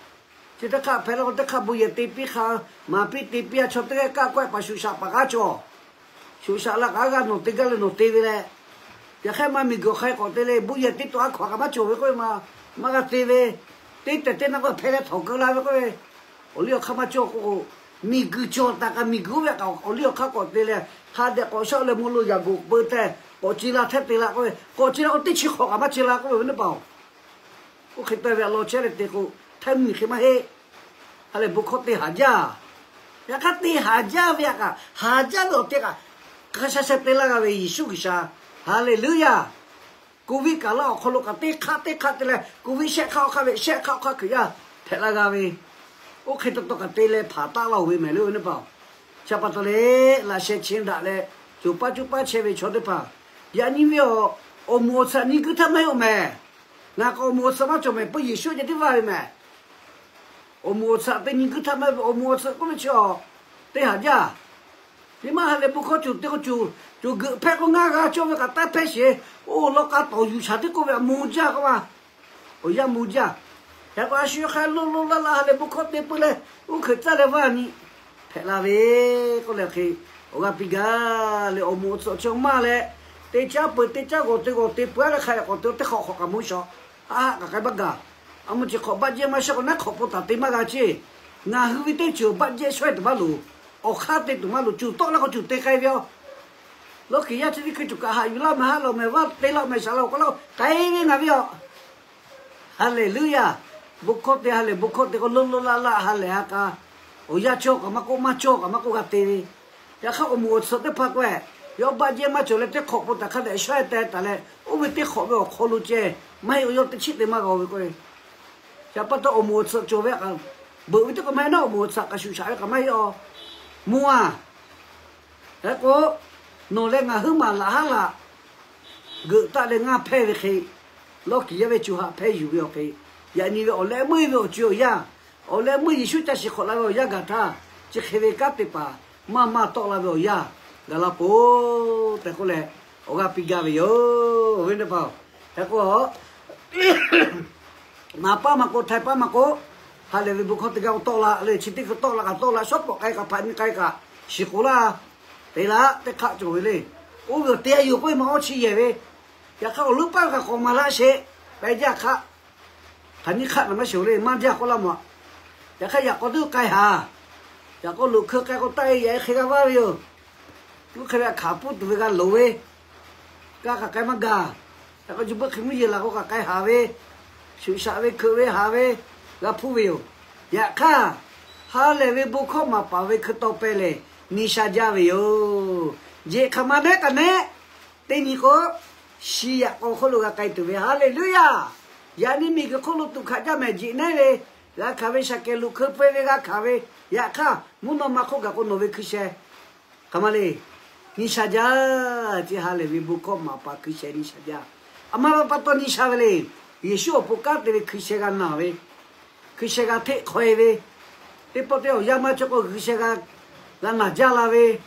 Chi teˇ hk'aˆ hpehꞈ la k'o teˇ hk'aˆ bon yehˬ te piˇ hk'a, maˍ piˇ te piˇ-a chaw teˇ g'aˇ kaˆ kawehˆ paˍ shuˍ shaꞈ paˍ k'aˉ cawˬ. Shuˍ shaꞈ la kaꞈ a g'a nawˬ te gaˇ leh nawˬ te ve leh, yaꞈ hk'aˇ ma miˬguiˬ awˬ hk'aw k'awꞈ te leh bon yehˬ te tuˬ a hkaw-anˬ kaꞈ maˇ cawˬ ve k'oˆ ve ma, maˇ g'a te ve, teˇ tehˬ teˇ na k'o hpehꞈ leh htawnˍ keu la ve k'oˆ ve, awˬ liˇ awˬ hk'aˇ maˇ cawˬ k'o, miˬguiˬ cawˬ taˍ kaꞈ miˬguiˬ oˇ ve kaꞈ awˬ liˇ awˬ hk'aˇ k'awꞈ te leh, hk'a dehꞈ k'awꞈ shaˉ leh mvuhˇ lo yaꞈ g'oꞈ peu tehꞈ k'awꞈ ce la htehˇ te la k'oˆ ve, k'awꞈ ce la k'o teˇ chi hk'awꞈ kaꞈ maˇ ce la k'oˆ ve awˬ viˉ teˇ hpaˍ-oˬ. Oˇ hk'e te ve a law chehˇ leh te k'o, htaiˇ miˬ hk'e maˇ heˆ. Ha lehˬ bon hkawˇ te haˍ jaˇ. Yaꞈ hk'aˇ te haˍ jaˇ ve htaꞈ kaꞈ, haˍ jaˇ ve awˬ te kaꞈ, hk'a sha sheh te laˇ g'a ve Yeˍsuˆ G'uiˬsha. Haˍleˍluˆyaˇ. Covid kaꞈ laˇ awˬ hk'aw lo kaꞈ teˇ hk'aˆ teˇ hk'aˆ te leh, Covid shehˆ hk'aˆ awˬ hk'aˇ ve shehˆ hk'aˆ awˬ hk'aˇ Hkriꞈ yaˇ hpehꞈ la g'a ve, oˇ hk'e taw taw kaꞈ te leh hpanˍ taˆ laˇ-oˬ ve mehˍ le awˬ viˉ teˇ hpaˍ-oˬ. Chi pa taw leh laꞈ sheh chi daꞈ leh, coˬ paˇ coˇ paˇ chehˇ ve chaw teˇ hpaˍ, yaꞈ nyi ve awˬ, awˬ moˍ awˬ tsuhꞈ nyi guiˇ htaˇ maˇ heˆ-oˬ mehˍ. Ngaˬ k'awꞈ awˬ moˍ awˬ tsuhꞈ maˇ cawˬ mehˍ, peuˬ Yeˍsuˆ ceh tiˉ vaˇ ve mehˍ. Awˬ moˍ awˬ tsuhꞈ teˇ nyi guiˇ htaˇ maˇ heˆ ve, awˬ moˍ awˬ tsuhꞈ k'oˆ ve chi awˬ, teˇ haˍ jaˇ. Nyi ma ha lehˬ bon hkawˇ cawˬ te k'o, cawˬ geuꞈ hpehˇ k'o ngaˇ g'a cawˇ ve kaꞈ taˇ hpehˇ sheˍ. Oˇ law k'a tawˍ yuˬ shaˍ tiˉ k'oˆ ve a moˍ jaˇ k'oˆ ma. Awˬ yanˇ moˍ jaˇ. Yaꞈ k'o a shu hk'a lo lo laˇ laˇ ha lehˬ bon hkawˇ te peuˬ leh, uˉ hkeuꞈ tcuhˉ leh vaˇ nyi hpehꞈ la ve k'oˆ leh hk'e, awˬ g'aˇ piˇ gaˇ leh awˬ moˍ awˬ tsuhꞈ chi maˇ leh, teˇ caˉ peuˬ teˇ caˉ g'awˬ te g'awˬ te peuˬ-a leh hk'a leh k'awꞈ te-o teˇ hk'awꞈ hk'awꞈ kaꞈ moˇ shawˍ. Haˆ haˆ kaꞈ k'ai baˇ gaˬ. A moˍ chi hk'awꞈ baˆ jehˇ maˇ shawˉ k'o naˉ hk'awꞈ po taˍ te maˇ g'a ceˇ. Ngaˬ hui ve teˇ ceuˬ baˆ jehˇ shawˉ-e tuˬ maˇ loˍ. Awˬ hk'aˇ te tuˬ maˇ loˍ, cuˬ tawˆ laˇ k'o cuˬ te k'ai ve yoˬ. Lawˇ kiˬ yaˇ chi teˇ hkui cuˬ kaꞈ haꞈ yuˬ laˇ mehˍ, haˉ law mehˍ, vaˇ te laˇ mehˍ, shaˍ laꞈ-oˬ k'oˆ laˇ-oˬ, k'ai ve ngaˬ ve yoˬ. Haˍleˍluˆyaˇ. Bon hkawˇ te ha lehˬ bon hkawˇ te k'o lo lo laˇ laˇ ha lehˬ ha k'a, awˬ yanˇ cawˇ kaꞈ maˇ k'oˆ, maˇ cawˇ kaꞈ maˇ k'oˆ g'a te ve. Yaꞈ hk'aˇ awˬ moˍ awˬ tsuhꞈ teˇ hpaˍ k'o-e, yawˇ baˆ jehˇ maˇ cawˬ leh teˇ hk'awꞈ po taˍ hk'a dehꞈ shawˉ-e teh taˍ leh, oˇ ve teˇ hk'awꞈ ve awˬ hk'aw lo ceh maˇ heˆ, yawˇ teˇ chiˆ te maˇ g'a-o ve k'o-e. Yaꞈ pa taw awˬ moˍ awˬ tsuhꞈ cawˬ ve kaꞈ, beuꞈ ve teˇ k'o maˇ heˆ naˉ, awˬ moˍ htaꞈ kaꞈ shuˍ shaꞈ ve kaꞈ maˇ heˆ a. Moˍ a, hk'e k'o, nawˬ leh ngaˬ huiˉ maˬ laꞈ haˉ laꞈ geuꞈ taˆ leh ngaˇ hpehˇ ve hk'e, lawˇ kiˍ yaˇ ve co ha hpehˇ yuˬ ve awˬ hk'e, yaꞈ nyi ve awˬ leh meuˇ ve awˬ co awˬ yanˇ, awˬ leh meuˇ Yeˍsuˆ ca shiˍ hk'awꞈ la ve awˬ yanˇ gaˬ htaˇ, chi hk'e ve kanˉ te paˍ maˇ maˇ tawˆ la ve awˬ yanˇ gaˬ la peuˬ tehꞈ k'oˆ leh, awˬ g'aˇ piˇ gaˇ ve yoˬ. Awˬ viˉ teˇ hpaˍ-oˬ, hk'e k'o, naˍ paˉ maˇ k'o, htaiˍ paˉ maˇ k'o, ha lehˬ ve bon hkawˇ teˇ g'aˇ k'o tawˆ la le, chi teˇ hkui tawˆ la kaꞈ tawˆ la, shawˉ pawˍ k'ai kaꞈ hpaꞈ nyi k'ai kaꞈ shiˍ k'oˍ laˇ. Te laˇ, teˇ hk'aˆ cawˬ ve le. Oˇ ve awˬ te a yoˬ k'oˆ ve maˇ awˇ chi yehˬ ve. Yaꞈ hk'aˇ awˬ leuˉ paˇ ve kaꞈ k'awꞈ maˍ laˇ sheˍ. Pehꞈ jaˇ hk'aˆ, hpaꞈ nyi hk'aˆ naˍ maˇ sheˍ le, maˇ jaˇ k'oˆ laˇ mawˬ. Yaꞈ hk'aˇ yaꞈ k'aw teˇ hkui k'ai haˍ. Yaꞈ k'aw loꞈ hkeu k'ai k'o taˆ e yaꞈ e hk'e g'a vaˇ ve yoˬ. Oˇ hk'e ve hk'aˬ pfuhˇ tuˬ ve g'a loˍ ve, g'a kaꞈ k'ai maˇ gaˬ. Yaꞈ k'aw ji beuˆ hk'e mvuhˇ yeˬ laˬ k'o kaꞈ k'ai haˍ ve, shuˍ shaꞈ ve hkeuꞈ ve haˍ ve, g'a hpuˇ ve yoˬ. Yaꞈ hk'aˇ, ha lehˬ ve bon hkawˇ maˍ paˍ ve hkui taw peh lehˬ, nyi sha jaˇ ve yoˬ. Jeꞈ hk'aˬ ma mehˉ kaꞈ mehˉ, teˇ nyi k'o, shi yaꞈ k'aw hk'oˆ lo g'a k'ai tuˬ ve, Haˍleˍluˇyaˬ. Yaꞈ nyi miˬguiˬ hk'oˆ lo tuꞈ hkanˍ jaˇ mehˍ jeꞈ nehˉ ve, g'a hkanˍ ve shaˍ kehˬ loꞈ hkeu peuˬ ve g'a hkanˍ ve, yaꞈ hk'aˇ mvuhˇ naw ma hk'oˆ gaˬ k'o nawˬ ve hkui sheh hk'aˬ ma le, nyi sha jaˇ. Chi ha lehˬ ve bon hkawˇ maˍ paˍ hkui sheh nyi sha jaˇ. A ma pa pa taw nyi sha ve le. Yeˍsuˆ awˬ pon kanˉ te ve hkui sheh g'a naˬ ve, hkui sheh g'a hteˆ hk'aw e ve, teˇ pawˆ teˇ awˬ yanˇ maˇ chawˇ k'o g'ui sheh g'a, g'a naˬ jaˇ la ve,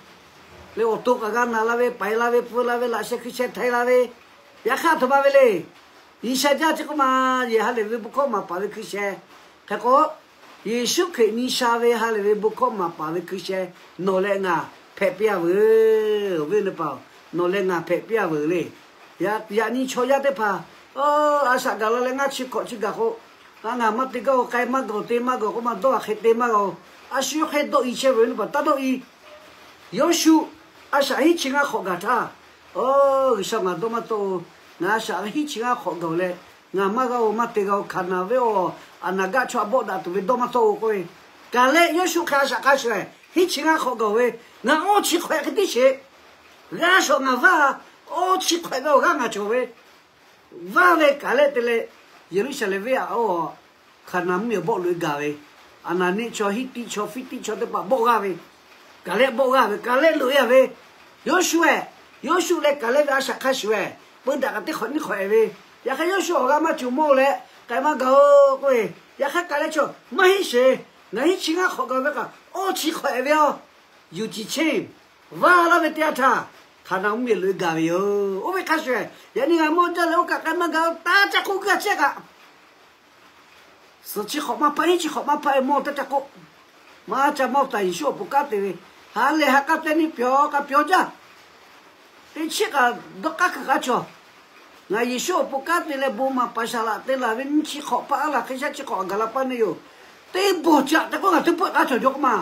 le awˬ to kaꞈ g'a naˬ la ve, paiˍ la ve, pfuhˇ la ve, laꞈ sheh hkui sheh htaiˍ la ve, yaꞈ hk'aˇ htoꞈ ma ve le. Nyi sha jaˇ chi k'oˆ ma, yehˬ ha lehˬ ve bon hkawˇ maˍ paˍ ve hkui sheh. Hk'e k'o, Yeˍsuˆ Hkriꞈ nyi sha ve ha lehˬ ve bon hkawˇ maˍ paˍ ve hkui sheh nawˬ leh ngaˬ hpehꞈ piˇ a veuˬ. Awˬ viˉ teˇ hpaˍ-oˬ, nawˬ leh ngaˬ hpehꞈ piˇ a veuˬ le. Yaꞈ nyi chaw yaˇ teˇ hpaˍ, a shaꞈ gaˬ la leh ngaˇ chi hk'awꞈ chi gaˬ k'o, a ngaˬ maˇ te gaˇ-oˬ, k'ai maˇ g'a-oˬ, te maˇ g'a-oˬ k'oˆ ma dawˇ a hk'e te maˇ g'a-oˬ. A shu yawˇ hk'e dawˆ i chehˇ ve teˇ hpaˍ taˇ dawˆ i. Yawˇshuˆ a shaꞈ hinˉ chi ngaˇ hk'awꞈ gaˬ htaˇ, Oˬ, G'uiˬsha ngaˬ dawˇ maˇ tawˆ-oˬ, ngaˬ a shaꞈ hinˉ chi ngaˇ hk'awꞈ gaˬ-oˬ leh, ngaˬ maˇ g'a-oˬ, maˇ te g'a-oˬ, Hkaˍnanˍ ve awˬ Aˍnaˍgaˆ chaw a bawˆ daꞈ tuˬ ve dawˇ maˇ tawˆ-oˬ k'oˆ ve. Kaˬ leh Yawˇshuˆ hk'e a shaꞈ hk'a shuˍ-eh hinˉ chi ngaˇ hk'awꞈ gaˬ-oˬ ve, ngaˬ awˇ chi hk'awꞈ-eh hk'e tiˉ sheˍ. G'a shawˍ ngaˬ vaˇ, awˇ chi hk'awꞈ ve awˬ g'aˇ ngaˬ cawˬ ve. Vaˇ ve Kaˍlehˆ te leh, Yeˍruˆsaˍlehnˍ venˇ aꞈ oˇ Hkaˍnanˍ mvuhˇmiˬ awˬ bawˆ loꞈ-e gaˬ ve, Aˍnaˍniˆ chaw, Hiˉtiˆ chaw, Fiˉtiˆ chaw teˇ hpaˍ bawˆ g'aˇ ve, Kaˍlehˆ bawˆ g'aˇ ve, Kaˍlehˆ loꞈ-e a ve, Yawˇshuˆ-eh, Yawˇshuˆ leh Kaˍlehˆ ve a shaꞈ hk'a shuˍ-eh, peu daꞈ kaꞈ teˇ hk'awꞈ nyiˇ hk'awꞈ-eh ve, yaꞈ hk'aˇ Yawˇshuˆ awˬ g'aˇ maˇ cawˬ mawˇ leh k'ai maˇ gaˬ-oˬ k'oˆ ve, yaꞈ hk'aˇ Kaˍlehˆ chaw maˇ heˆ sheˍ, ngaˬ hinˉ chi ngaˇ hk'awꞈ gaˬ ve kaꞈ awˇ chi hk'awꞈ-eh ve yoˬ. Yuˬ ciˬ cheˇ vaˇ laˇ ve teˇ yanˇ htaˇ, Hkaˍnanˍ mvuhˇmiˬ loꞈ-e gaˬ ve yoˬ. Oˇ ve hk'a shuˍ-eh, yaꞈ nyi ngaˬ mawˇ jaˇ leh oˇ kaꞈ k'ai maˇ gaˬ-oˬ, taˇ ca k'oˆ gaˇ chehˇ kaꞈ suhˍ chi hk'awꞈ maˇ hpaˇ, hinˉ chi hk'awꞈ maˇ hpaˇ-e mawˇ taˇ ca k'oˆ. Maˇ ca mawˇ taˍ Yeˍsuˆ awˬ pon kanˉ te ve, ha lehˬ ha k'aˉ te nyi pyawˬ kaꞈ pyawˬ jaˇ. Teˇ chiˉ kaꞈ dawˇ k'aˉ kuiˬ k'aˉ cawˬ. Ngaˬ Yeˍsuˆ awˬ pon kanˉ te leh bon maˍ paˍ shaˍ laꞈ te laˬ ve nyi chi hk'awꞈ hpaˇ a laˬ hk'e shaˉ chi hk'awꞈ gaˬ la paˇ neˇ yoˬ. Teˇ bawˬ caꞈ te k'oˆ ngaˬ teˇ pawˆ k'aˉ cawˬ jaw k'oˆ ma.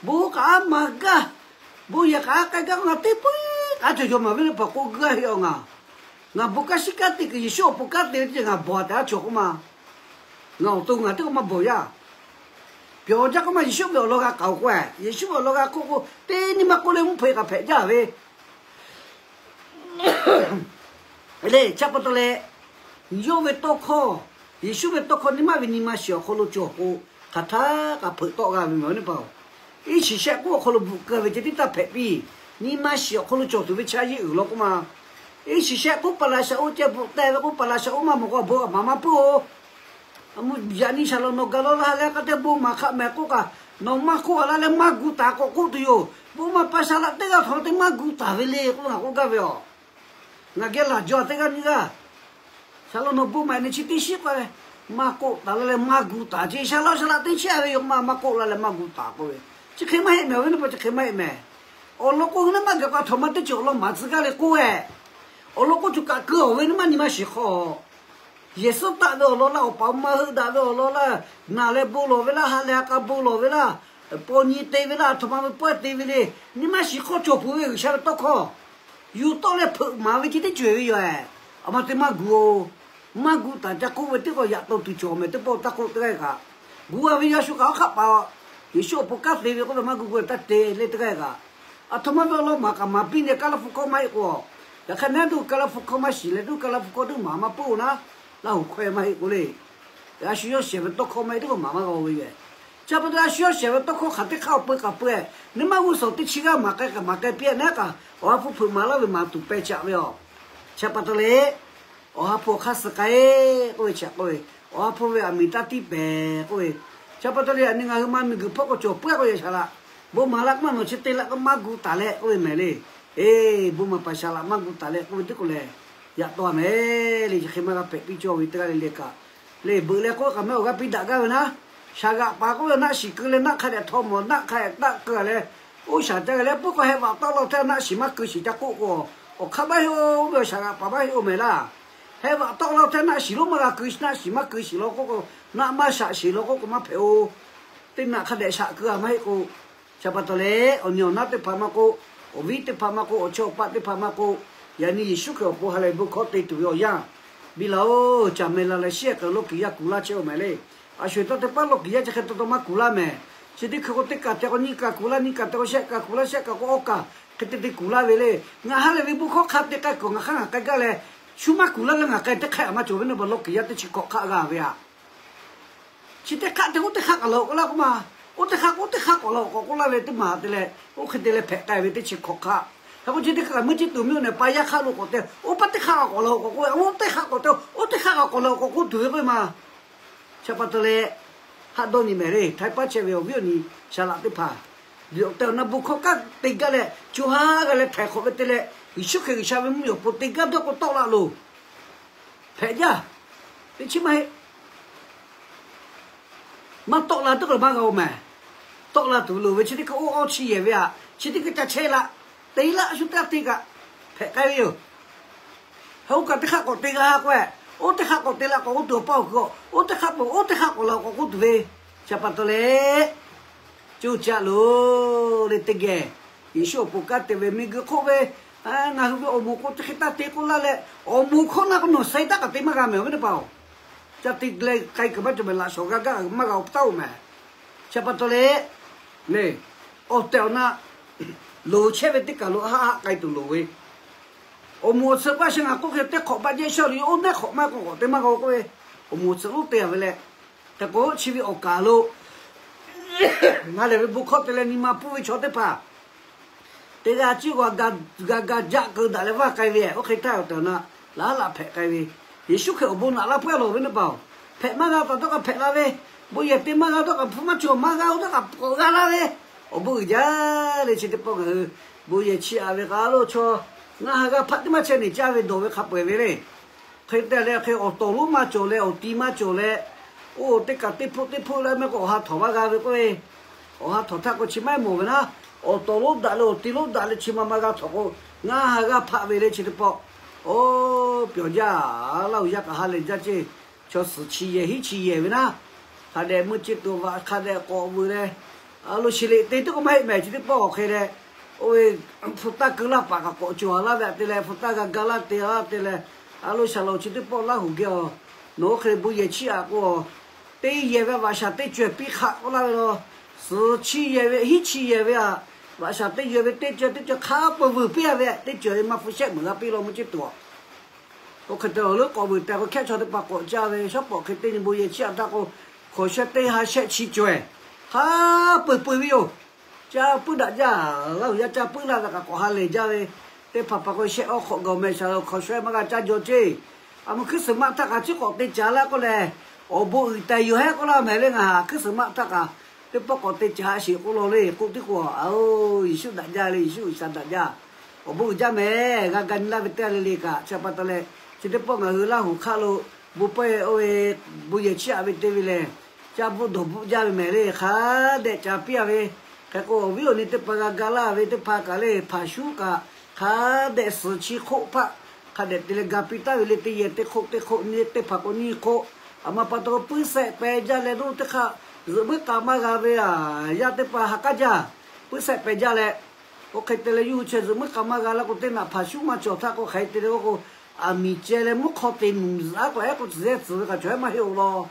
Bon kaꞈ a maˍ gaˇ, bon yehˬ kaꞈ a k'ai gaˇ k'oˆ ngaˬ teˇ pawˆ k'aˉ cawˬ jaw maˍ ve le paˍ k'oˆ gaˇ heˆ-oˬ ngaˬ. Ngaˬ bon kanˉ shiˉ kanˉ te kuiˬ Yeˍsuˆ awˬ pon kanˉ te ve teˇ ceuˬ ngaˬ bawˬ a tehꞈ a cawˬ k'oˆ ma. Ngaˬ awˬ to ngaˬ teˇ k'o maˇ bawˬ yaˇ. Pyawˬ jaˇ k'oˆ ma, Yeˍsuˆ ve awˬ lawn g'a k'aoˍ k'o-eh, Yeˍsuˆ ve awˬ lawn g'a k'oˆ k'o, teˇ nyi ma k'oˆ leh mvuhˇ hpeuꞈ kaꞈ hpehꞈ jaˇ ve le. Chi pa taw leh, yawˇ ve tawˇ hkawˇ, Yeˍsuˆ ve tawˇ hkawˇ nyi maˇ ve nyi ma shiˍ awˬ hk'aw lo cawˬ k'o, hk'aˬ htaˇ kaꞈ hpeuꞈ tawˆ g'a ve meh teˇ hpaˍ-oˬ. Iˉ shiˍ shehˆ k'oˆ awˬ hk'aw lo bvuhꞈ keu ve ceh tiˉ taˇ hpehꞈ piˇ. Nyi ma shiˍ awˬ hk'aw lo cawˬ tuˬ ve chaˇ yeˇ uiˍ law k'oˆ ma. Iˉ shiˍ shehˆ k'oˆ paˍ laꞈ shaˍ oˇ ceh bvuhꞈ teh ve k'oˆ paˍ laꞈ shaˍ oˇ maˇ mawˬ k'o a bon a maˍ maˇ puiˉ-oˬ. Yaꞈ nyi shaˍlonˍ nawˬ gaˬ law laˇ leh k'aˉ te bon maˍ hk'a mehˍ k'oˆ kaꞈ, nawˬ maˇ k'oˆ a laˇ leh maˇ gu taˍ k'awꞈ k'oˆ tuˬ yoˬ. Bon maˍ paˍ shaˍ laꞈ teˇ g'aˇ htaꞈ te maˇ gu taˍ ve le k'oˆ ve ngaˬ k'oˆ gaˇ ve yoˬ. Ngaˬ geh laˬ jaw teˇ g'aˇ nyi g'aˇ shaˍlonˍ nawˬ bon maˍ nyi chi teˇ shiˉ k'oˆ leh, maˇ k'oˆ taˍ laˇ leh maˇ gu taˍ ce. Shaˍlonˍ shaˍ laꞈ teˇ chiˇ a ve yoˬ k'oˆ ma, maˇ k'oˆ laˇ leh maˇ gu taˍ k'oˆ ve. Chi hk'e maˇ heˆ mehˍ, awˬ viˉ teˇ hpaˍ, chi hk'e maˇ heˆ mehˍ. Awˬ lawn k'oˆ ve nyi maˇ gaˬ k'o a htoꞈ ma teˇ ceuˬ awˬ lawn maˍ tcuh gaˇ le k'oˆ-eh. Awˬ lawn k'oˆ tuˬ kaꞈ keu awˬ ve nyi maˇ nyi ma shiˍ hk'aw Yeˍsuˆ taˆ ve awˬ lawn laˇ, awˬ paˍ awˬ ma heuˆ daꞈ ve awˬ lawn laˇ, naˬ leh bon lawˬ ve laˇ, ha lehˬ ha k'a bon lawˬ ve laˇ, paw nyi te ve laˇ, a htoꞈ ma ve pawehˇ te ve le. Nyi maˇ shiˍ hk'aw cawˬ peuˬ ve G'uiˬsha ve tawˇ hkawˇ yuˬ tawˆ leh hpeuꞈ maˍ ve ceh teˇ ceuˬ ve yoˬ-eh. A ma te maˇ gu-oˬ. Maˇ gu taˍ ca k'oˆ ve teˇ k'awꞈ yaꞈ taw tuˬ cawˬ mehˍ teˇ pawˆ taˇ k'oˆ teˇ g'aˇ kaꞈ. Gu a ve yaꞈ shu kaꞈ awˬ hk'aˆ paˍ Yeˍsuˆ awˬ pon kanˉ te ve k'oˆ ve maˇ gu gu taˇ te le teˇ g'aˇ kaꞈ. A htoꞈ ma ve awˬ lawn maˍ kaꞈ maˍ piˇ leh kaˇ laˇ hpu hkawˇ maˇ heˆ k'o, yaꞈ hk'aˇ naˉ duˇ kaˇ laˇ hpu hkawˇ maˇ shiˍ leh duˇ kaˇ laˇ hpu hkawˇ duˇ maˍ maˇ peuˬ-oˬ naˉ, Laˇ huˍ hkawehˇ maˇ heˆ k'o le. A shu yawˇ shehˍ ve tawˇ hkawˇ maˇ heˆ teˇ hkawˇ maˍ maˇ g'a ve yoˬ. Chi pa taw leh a shu yawˇ shehˍ ve tawˇ hkawˇ hk'aˬ teˇ hk'aˇ awˬ peu k'aˬ peu-e, nyi ma g'uˇ suhˍ teˇ chi g'aˇ maˍ k'ai kaꞈ maˍ k'ai piˇ-a naˉ kaꞈ, awˬ ha hpu hpeuꞈ maˍ laˇ ve maˍ tuˬ peh caꞈ ve yoˬ. Chi pa taw leh, awˬ ha hpu awˬ hk'aˇ suh k'ai k'oˆ ve chi k'oˆ ve, awˬ ha hpu ve aˬ miˍ taˇ tiˉ pehˍ k'oˆ ve, chi pa taw leh yaꞈ nyi ngaˬ hui ma miˬguiˬ hpawˇ k'o cawˬ puiˉ k'oˆ ve shaˍ laꞈ, bon maˍ laꞈ k'oˆ maˇ nawˬ chi te laꞈ k'o maˇ gu taˍ leh k'oˆ ve mehˍ le. Eˬ, bon maˍ paˍ shaˍ laꞈ maˇ gu taˍ leh k'oˆ ve teˇ k'o lehˬ, yaꞈ taw mehˍ le. Chi hk'e maˇ g'a hpehꞈ piˇ cawˇ ve teˇ g'aˇ le le kaꞈ, le beuꞈ leh k'oˆ kaꞈ mehˍ awˬ g'aˇ piˇ daꞈ gaˇ ve naˉ, shaˍ g'aꞈ paˍ k'oˆ ve naˆ shiˍ keu leh naˆ hk'a dehꞈ htaw mawˬ naˆ hk'a dehꞈ taˆ keu leh, oˇ shaˍ ca g'a leh puiˉ k'o heh vaꞈ tawˆ la hteˇ naˆ shiˍ maˇ keu shiˍ ca k'oˆ k'o, awˬ hk'aˇ maˇ heˆ-oˬ ve awˬ shaˍ g'aꞈ paˍ maˇ heˆ-oˬ mehˍ laˇ. Heh vaꞈ tawˆ la hteˇ naˆ shiˍ lonˉ maˇ g'a keu, naˆ shiˍ maˇ keu shiˍ law k'oˆ k'o, naˆ maˇ shaꞈ shiˍ law k'oˆ k'o maˇ hpehꞈ-oˬ. Teˇ naˆ hk'a dehꞈ shaꞈ keu-a maˇ heˆ k'o, chi pa taw leh awˬ nyi awˬ naˉ teˇ hpaˍ maˇ k'oˆ, awˬ viˉ teˇ hpaˍ maˇ k'oˆ, awˬ chawˇ awˬ paˆ teˇ hpaˍ maˇ k'oˆ, yaꞈ nyi Yeˍsuˆ Hkriꞈ awˬ pon ha lehˬ bon hkawˇ te tuˬ ve awˬ yanˇ, biˇ laˇ-oˬ, caˬ meh la leh shiˉ k'ai lawˇ kiˍ yaˇ kuˬ laˇ chehˇ-oˬ mehˍ le. A sho-eˬ taˇ teˇ paˉ lawˇ kiˍ yaˇ chi hk'e taw taw maˇ kuˬ laˇ mehˍ. Chi teˇ hkui k'o teˇ kaˬ te k'o nyiˇ kaˬ kuˬ laˇ, nyiˇ kaˬ te k'o shehˆ kaˬ kuˬ laˇ, shehˆ kaˬ k'o awˇ kaˬ hk'e te te kuˬ laˇ ve le. Ngaˬ ha lehˬ ve bon hkawˇ hk'a te k'ai kuˬ ngaˬ hk'aˇ ngaˬ k'ai gaˇ leh, shu maˇ kuˬ laˇ leh ngaˬ k'ai teˇ hk'aˇ maˇ cawˬ ve naˉ pa lawˇ kiˍ yaˇ teˇ chi hkawꞈ hk'aˆ g'a ve aꞈ. Chi teˇ hk'aˆ te oˇ teˇ hk'aˆ k'awꞈ la-oˬ k'oˆ laˇ k'oˆ ma, oˇ teˇ hk'aˆ k'o oˇ teˇ hk'aˆ k'awꞈ la-oˬ k'awꞈ k'oˆ laˇ ve teˇ maˬ te leh, oˇ hk'e te leh hpehꞈ k'ai ve teˇ chi hkawꞈ hk'aˆ. Hk'e k'o chi teˇ hk'aˆ kaꞈ meuˇ chi tuˬ miˇ-oˬ nehˬ pa yaˇ hk'aˆ lo k'awꞈ te, oˇ paˇ teˇ hk'aˆ k'awꞈ la-oˬ k'awꞈ k'oˆ ve, oˇ teˇ hk'aˆ k'awꞈ la-oˬ k'awꞈ k'oˆ tuˬ ve k'oˆ ve ma. Chi pa taw leh, haˆ dawˇ nyi mehˍ le, htaiˍ paˉ chehˇ ve awˬ viˉ awˬ nyi shaˍ laꞈ teˇ hpaˍ, liꞈ awˬ tehˬ awˬ na bon hkawˇ kanˉ te gaˇ leh co ha g'a leh htaiˍ hk'awꞈ ve te leh, Yeˍsuˆ Hkriꞈ G'uiˬsha ve mvuhˇmiˬ awˬ pon te gaˇ dawˇ k'o tawˆ la loˬ. Hpehꞈ jaˇ. Teˇ chi maˇ heˆ. Maˇ tawˆ la teˇ k'o maˇ g'a-oˬ mehˍ. Tawˆ la tuˬ loˍ ve chi teˇ hkui oˇ awˇ chi yehˬ ve aꞈ, chi teˇ hkui ca chehˇ la, te laˇ shu teˇ g'aˇ te kaꞈ hpehꞈ k'ai ve yoˬ. Hk'e oˇ kaꞈ teˇ hk'aˆ k'awꞈ te g'a k'oˆ-e, oˇ teˇ hk'aˆ k'awꞈ te la k'awꞈ k'oˆ tuˬ awˬ paˇ awˬ kuiˬ-oˬ, oˇ teˇ hk'aˆ peuˬ oˇ teˇ hk'aˆ k'awꞈ la k'awꞈ k'oˆ tuˬ ve, chi pa taw leh, coˇ caˆ loˬ le teˇ geh. Yeˍsuˆ awˬ pon kanˉ te ve miˬguiˬ hk'oˆ ve, ngaˬ hui ve awˬ moˍ k'o chi hk'e taˇ te k'oˆ laˇ leh, awˬ moˍ hkawˇ na k'o nawˬ sai taˇ kaꞈ te maˇ g'a mehˍ ve teˇ hpaˍ-oˬ. Ca te leh k'ai kuiˬ maˇ cawˬ mehˍ, laꞈ shawˍ g'a gaˇ maˇ g'a-oˬ taˇ-oˬ mehˍ. Chi pa taw leh, le, awˬ tehˬ awˬ na loˍ chehˇ ve teˇ kaˬ lo haˆ haˆ k'ai tuˬ loˍ ve, awˬ moˍ awˬ tsuhꞈ paˇ sha ngaˬ k'oˆ hk'e teˇ hk'awꞈ baˆ jehˇ shawˇ le, oˇ nehˉ hk'awꞈ maˇ k'o k'awꞈ te maˇ g'a-o k'oˆ ve, awˬ moˍ awˬ tsuhꞈ lonˉ te-a ve leh, hk'e k'o chi ve awˬ kaˬ lo ngaˬ lehˬ ve bon hkawˇ te leh nyi ma pfuhˇ ve chaw teˇ hpaˍ teˇ g'aˇ ciˉ g'a ga jaˆ keu daꞈ leh vaˇ k'ai ve, oˇ hk'e htaˇ awˬ tehˬ awˬ na laˇ laꞈ hpehꞈ k'ai ve, Yeˍsuˆ Hkriꞈ awˬ bon naꞈ laˇ peuˬ-a lawˬ ve teˇ hpaˍ-oˬ. Hpehꞈ maˇ g'a taˍ dawˇ kaꞈ hpehꞈ la ve, bon yehˬ te maˇ g'a dawˇ kaꞈ hpu maˇ cawˬ maˇ g'a-o dawˇ kaꞈ k'awꞈ g'a laˇ ve, awˬ bon uiˍ jaˇ le. Chi teˇ pawˆ ngaˬ hui bon yehˬ chiˇ aꞈ ve k'a lo chaw ngaˬ ha g'a hpaˆ teˇ maˇ chehˇ nehˬ caˇ ve dawˬ ve hk'a peu-eˬ ve le. Hk'e te leh hk'e awˬ tawˍ lonˉ maˇ cawˬ leh awˬ ti maˇ cawˬ leh, oˇ teˇ kaꞈ teˇ hpoˆ teˇ hpoˆ leh mehˆ k'o awˬ ha htawnˍ maˇ g'a ve k'oˆ ve, awˬ ha htawnˍ htaˇ k'o chi maˇ heˆ mawˬ ve naˉ, awˬ tawˍ lonˉ daꞈ leh awˬ ti lonˉ daꞈ leh chi ma ma g'a htawnˍ k'o, ngaˬ ha g'a hpaˆ ve le. Chi teˇ pawˆ, oˇ pyawˬ jaˇ, Laˇ huˍ yaˇ kaꞈ ha lehˬ jaˇ ceˇ. Chaw suhˍ chi yehˬ hiˉ chi yehˬ ve naˉ, hk'a dehꞈ meuˇ ceˇ tuˬ vaꞈ hk'a dehꞈ k'awꞈ vuiˬ leh, a lo shiˍ leꞈ te teˇ k'oˆ maˇ heˆ mehˍ. Chi teˇ pawˆ awˬ hk'e leh, oˇ ve hpu taˇ keu laˇ paˍ kaꞈ k'awꞈ cawˬ a laˇ ve aꞈ te leh, hpu taˇ g'a ga laˇ te laˇ te leh, a lo shaˍ laꞈ-oˬ chi teˇ pawˆ Laˇ huˍ geh awˬ, nawˬ oˇ hk'e bon yehˬ chiˇ aꞈ k'o, teˇ yehˬ ve vaꞈ shaˍ teˇ cawehˬ piˇ hk'aꞈ k'oˆ laˇ ve law. Suhˍ chi yehˬ ve hiˉ chi yehˬ ve aꞈ, vaꞈ shaˍ teˇ yehˬ ve teˇ cawehˬ teˇ cawehˬ hk'a peu vuiˬ piˇ-a ve teˇ cawehˬ ve maˇ hpu shehˆ meuˍ g'a piˇ law meuˇ ceˇ tuˬ. Oˇ hk'e te awˬ leuˉ k'awꞈ vuiˬ tehꞈ k'o hkehˇ chaw teˇ hpaˍ k'awꞈ caˇ ve, shawˉ pawˍ hk'e teˇ nyi bon yehˬ chiˇ aꞈ htaˇ k'o, hkawˍ shawehˇ teˇ ha shehˆ chi cawehˬ hk'a peu eˬ peu eˬ ve yoˬ. Caˇ puiˉ daꞈ jaˇ. Laˇ huˍ yaˇ caˇ puiˉ laˇ ve kaꞈ k'awꞈ ha lehˬ jaˇ ve, teˇ hpaˍ hpaˍ k'o shehˆ awˇ hk'awꞈ gaˬ-oˬ meh shaˍ lo hkawˬ shawehˇ maˇ g'a caˇ jaw ceˇ. A muˍ hkuiˉ suhˍ maˆ htaˇ kaꞈ ciˉ k'awꞈ te caˍ laˇ k'oˆ lehˬ, awˬ bon uiˍ tehˬ yoˬ hehˉ k'oˆ laˇ mehˍ le. Ngaˬ ha hkuiˉ suhˍ maˆ htaˇ kaꞈ teˇ pawˆ k'awꞈ te caˍ sheˍ k'oˆ law le. K'oˆ tiˉ k'o, a-oˬ, Yeˍsuˆ daꞈ jaˇ le, Yeˍsuˆ G'uiˬsha daꞈ jaˇ. Awˬ bon uiˍ jaˇ mehˍ. G'a ga nyi laˇ ve teˇ g'aˇ le le kaꞈ chi pa taw leh, chi teˇ pawˆ ngaˬ hui Laˇ huˍ hk'aˆ lo bon pawehˇ oˇ ve bon yehˬ chiˇ aꞈ ve te ve lehˬ, caˇ bvuhˆ dawˬ bvuhˆ jaˇ ve mehˍ le. Hk'a dehꞈ caˍ piˇ-a ve, hk'e k'o awˬ viˉ awˬ nyi teˇ hpaˍ g'a ga laˇ ve teˇ hpaˍ kaꞈ le, hpaˍ shuˉ kaꞈ hk'a dehꞈ suhˍ chi hk'oˆ hpaˆ hk'a dehꞈ te leh ga piˇ taˍ ve le. Teˇ yehˬ teˇ hk'oˆ teˇ hk'oˆ nyi teˇ hpaˍ k'o nyiˇ hk'oˆ, aˬ ma pa taw puiˉ sehˆ peh jaˇ leh, oˇ teˇ hk'aˇ zuhꞈ muiˉ k'a maˇ g'a ve aꞈ, yaˇ teˇ hpaˍ ha k'aˉ jaˇ, puiˉ sehˆ peh jaˇ leh, oˇ hk'e te leh yuˇ hui chaweh zuhꞈ muiˉ k'a maˇ g'a laˇ k'o, teˇ naꞈ hpaˍ shuˉ maˇ cawˬ htaˇ k'o hk'aˬ hk'e te leh k'o, aˬ miˍ ceh leh mvuhˇ hk'aw te nuˬ zuhꞈ-aˉ k'o, ehˉ k'o tcuhˬ yehˇ tcuhˬ ve kaꞈ cawˬ ehˉ maˇ heˆ-oˬ law.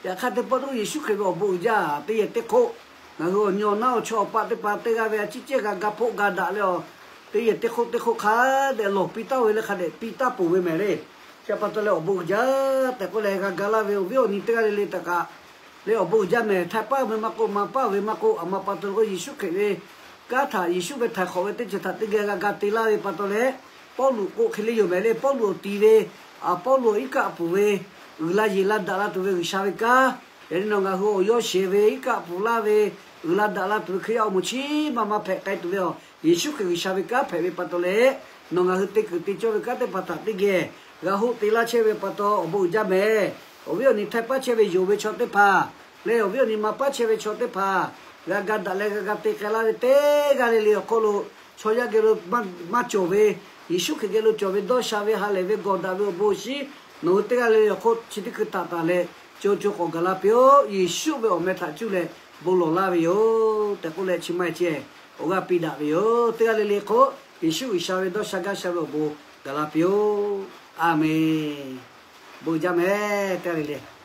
Yaꞈ hk'aˇ teˇ pawˆ teˇ k'o Yeˍsuˆ Hkriꞈ ve awˬ bon uiˍ jaˇ. Teˇ yehˬ teˇ hk'oˆ ngaˬ hui awˬ nyi awˬ naˉ awˬ chaw awˬ paˆ teˇ hpaˍ teˇ g'aˇ ve a ciˉ cehˇ g'a ga hpoˆ ga daꞈ leh awˬ, teˇ yehˬ teˇ hk'oˆ teˇ hk'oˆ hk'a dehꞈ lawˬ piˇ taˍ ve le, hk'a dehꞈ piˇ taˍ peuˬ ve mehˍ le. Chi pa taw leh awˬ bon uiˍ jaˇ tehꞈ k'oˆ leh g'a ga laˇ ve awˬ viˉ awˬ nyi teˇ g'aˇ le le htaꞈ kaꞈ leh awˬ bon uiˍ jaˇ mehˍ. Htaiˇ paˉ ve maˇ k'oˆ, maˇ paˉ ve maˇ k'oˆ, a ma pa taw k'o Yeˍsuˆ Hkriꞈ ve kanˉ htaꞈ Yeˍsuˆ ve htaiˍ hk'awꞈ ve teˇ ceuˬ htaꞈ teˇ geh g'a ga te laˇ ve pa taw leh, Pawˇluꞈ k'o hk'e le yoˬ mehˍ le. Pawˇluꞈ awˬ ti ve, a Pawˇluꞈ awˬ iˉ kaˆ a pfuhˍ ve uiˍ la yeˬ la daꞈ la tuˬ ve G'uiˬsha ve kanˉ, yaꞈ nyi nawˬ ngaˬ hui awˬ yawˇ sheˍ ve iˉ kaˆ a pfuhˍ laˇ ve uiˍ la daꞈ la tuˬ ve Hkriꞈ yaˇ awˬ moˍ chi ma ma hpehꞈ k'ai tuˬ ve a Yeˍsuˆ Hkriꞈ G'uiˬsha ve kanˉ hpehꞈ ve pa taw leh, nawˬ ngaˬ hui te kuiˬ te cawˇ ve kanˉ teˇ hpaˍ htaꞈ teˇ geh g'a hoˆ te laˇ chehˇ ve pa taw awˬ bon uiˍ jaˇ mehˍ. Awˬ viˉ awˬ nyi htaiˇ paˉ chehˇ ve yonˍ ve chaw teˇ hpaˍ leh awˬ viˉ awˬ nyi ma paˉ chehˇ ve chaw teˇ hpaˍ g'a ga daꞈ leh g'a ga te k'ai laˇ ve teˇ g'aˇ le le awˬ hk'oˆ lo chaw yaˇ geh lo maˇ cawˬ ve, Yeˍsuˆ Hkriꞈ geh lo cawˬ ve dawˇ sha ve ha lehˬ ve gawˬ daꞈ ve awˬ bon awˬ shinˉ nawˬ hui teˇ g'aˇ le le awˬ hk'oˆ chi teˇ hkui htaꞈ taˍ leh co co k'awꞈ gaˬ la piˇ-oˆ. Yeˍsuˆ ve awˬ meh htaꞈ cuˇ leh bon lawˬ laˇ ve yoˬ tehꞈ k'oˆ leh chi ma e ceh awˬ g'aˇ piˇ daꞈ ve yoˬ. Teˇ g'aˇ le le hk'oˆ Yeˍsuˆ G'uiˬsha ve dawˇ sha gaˇ sha ve awˬ bon gaˬ la piˇ-oˆ. A menˬ. Bon uiˍ jaˇ mehˍ teˇ g'aˇ le le.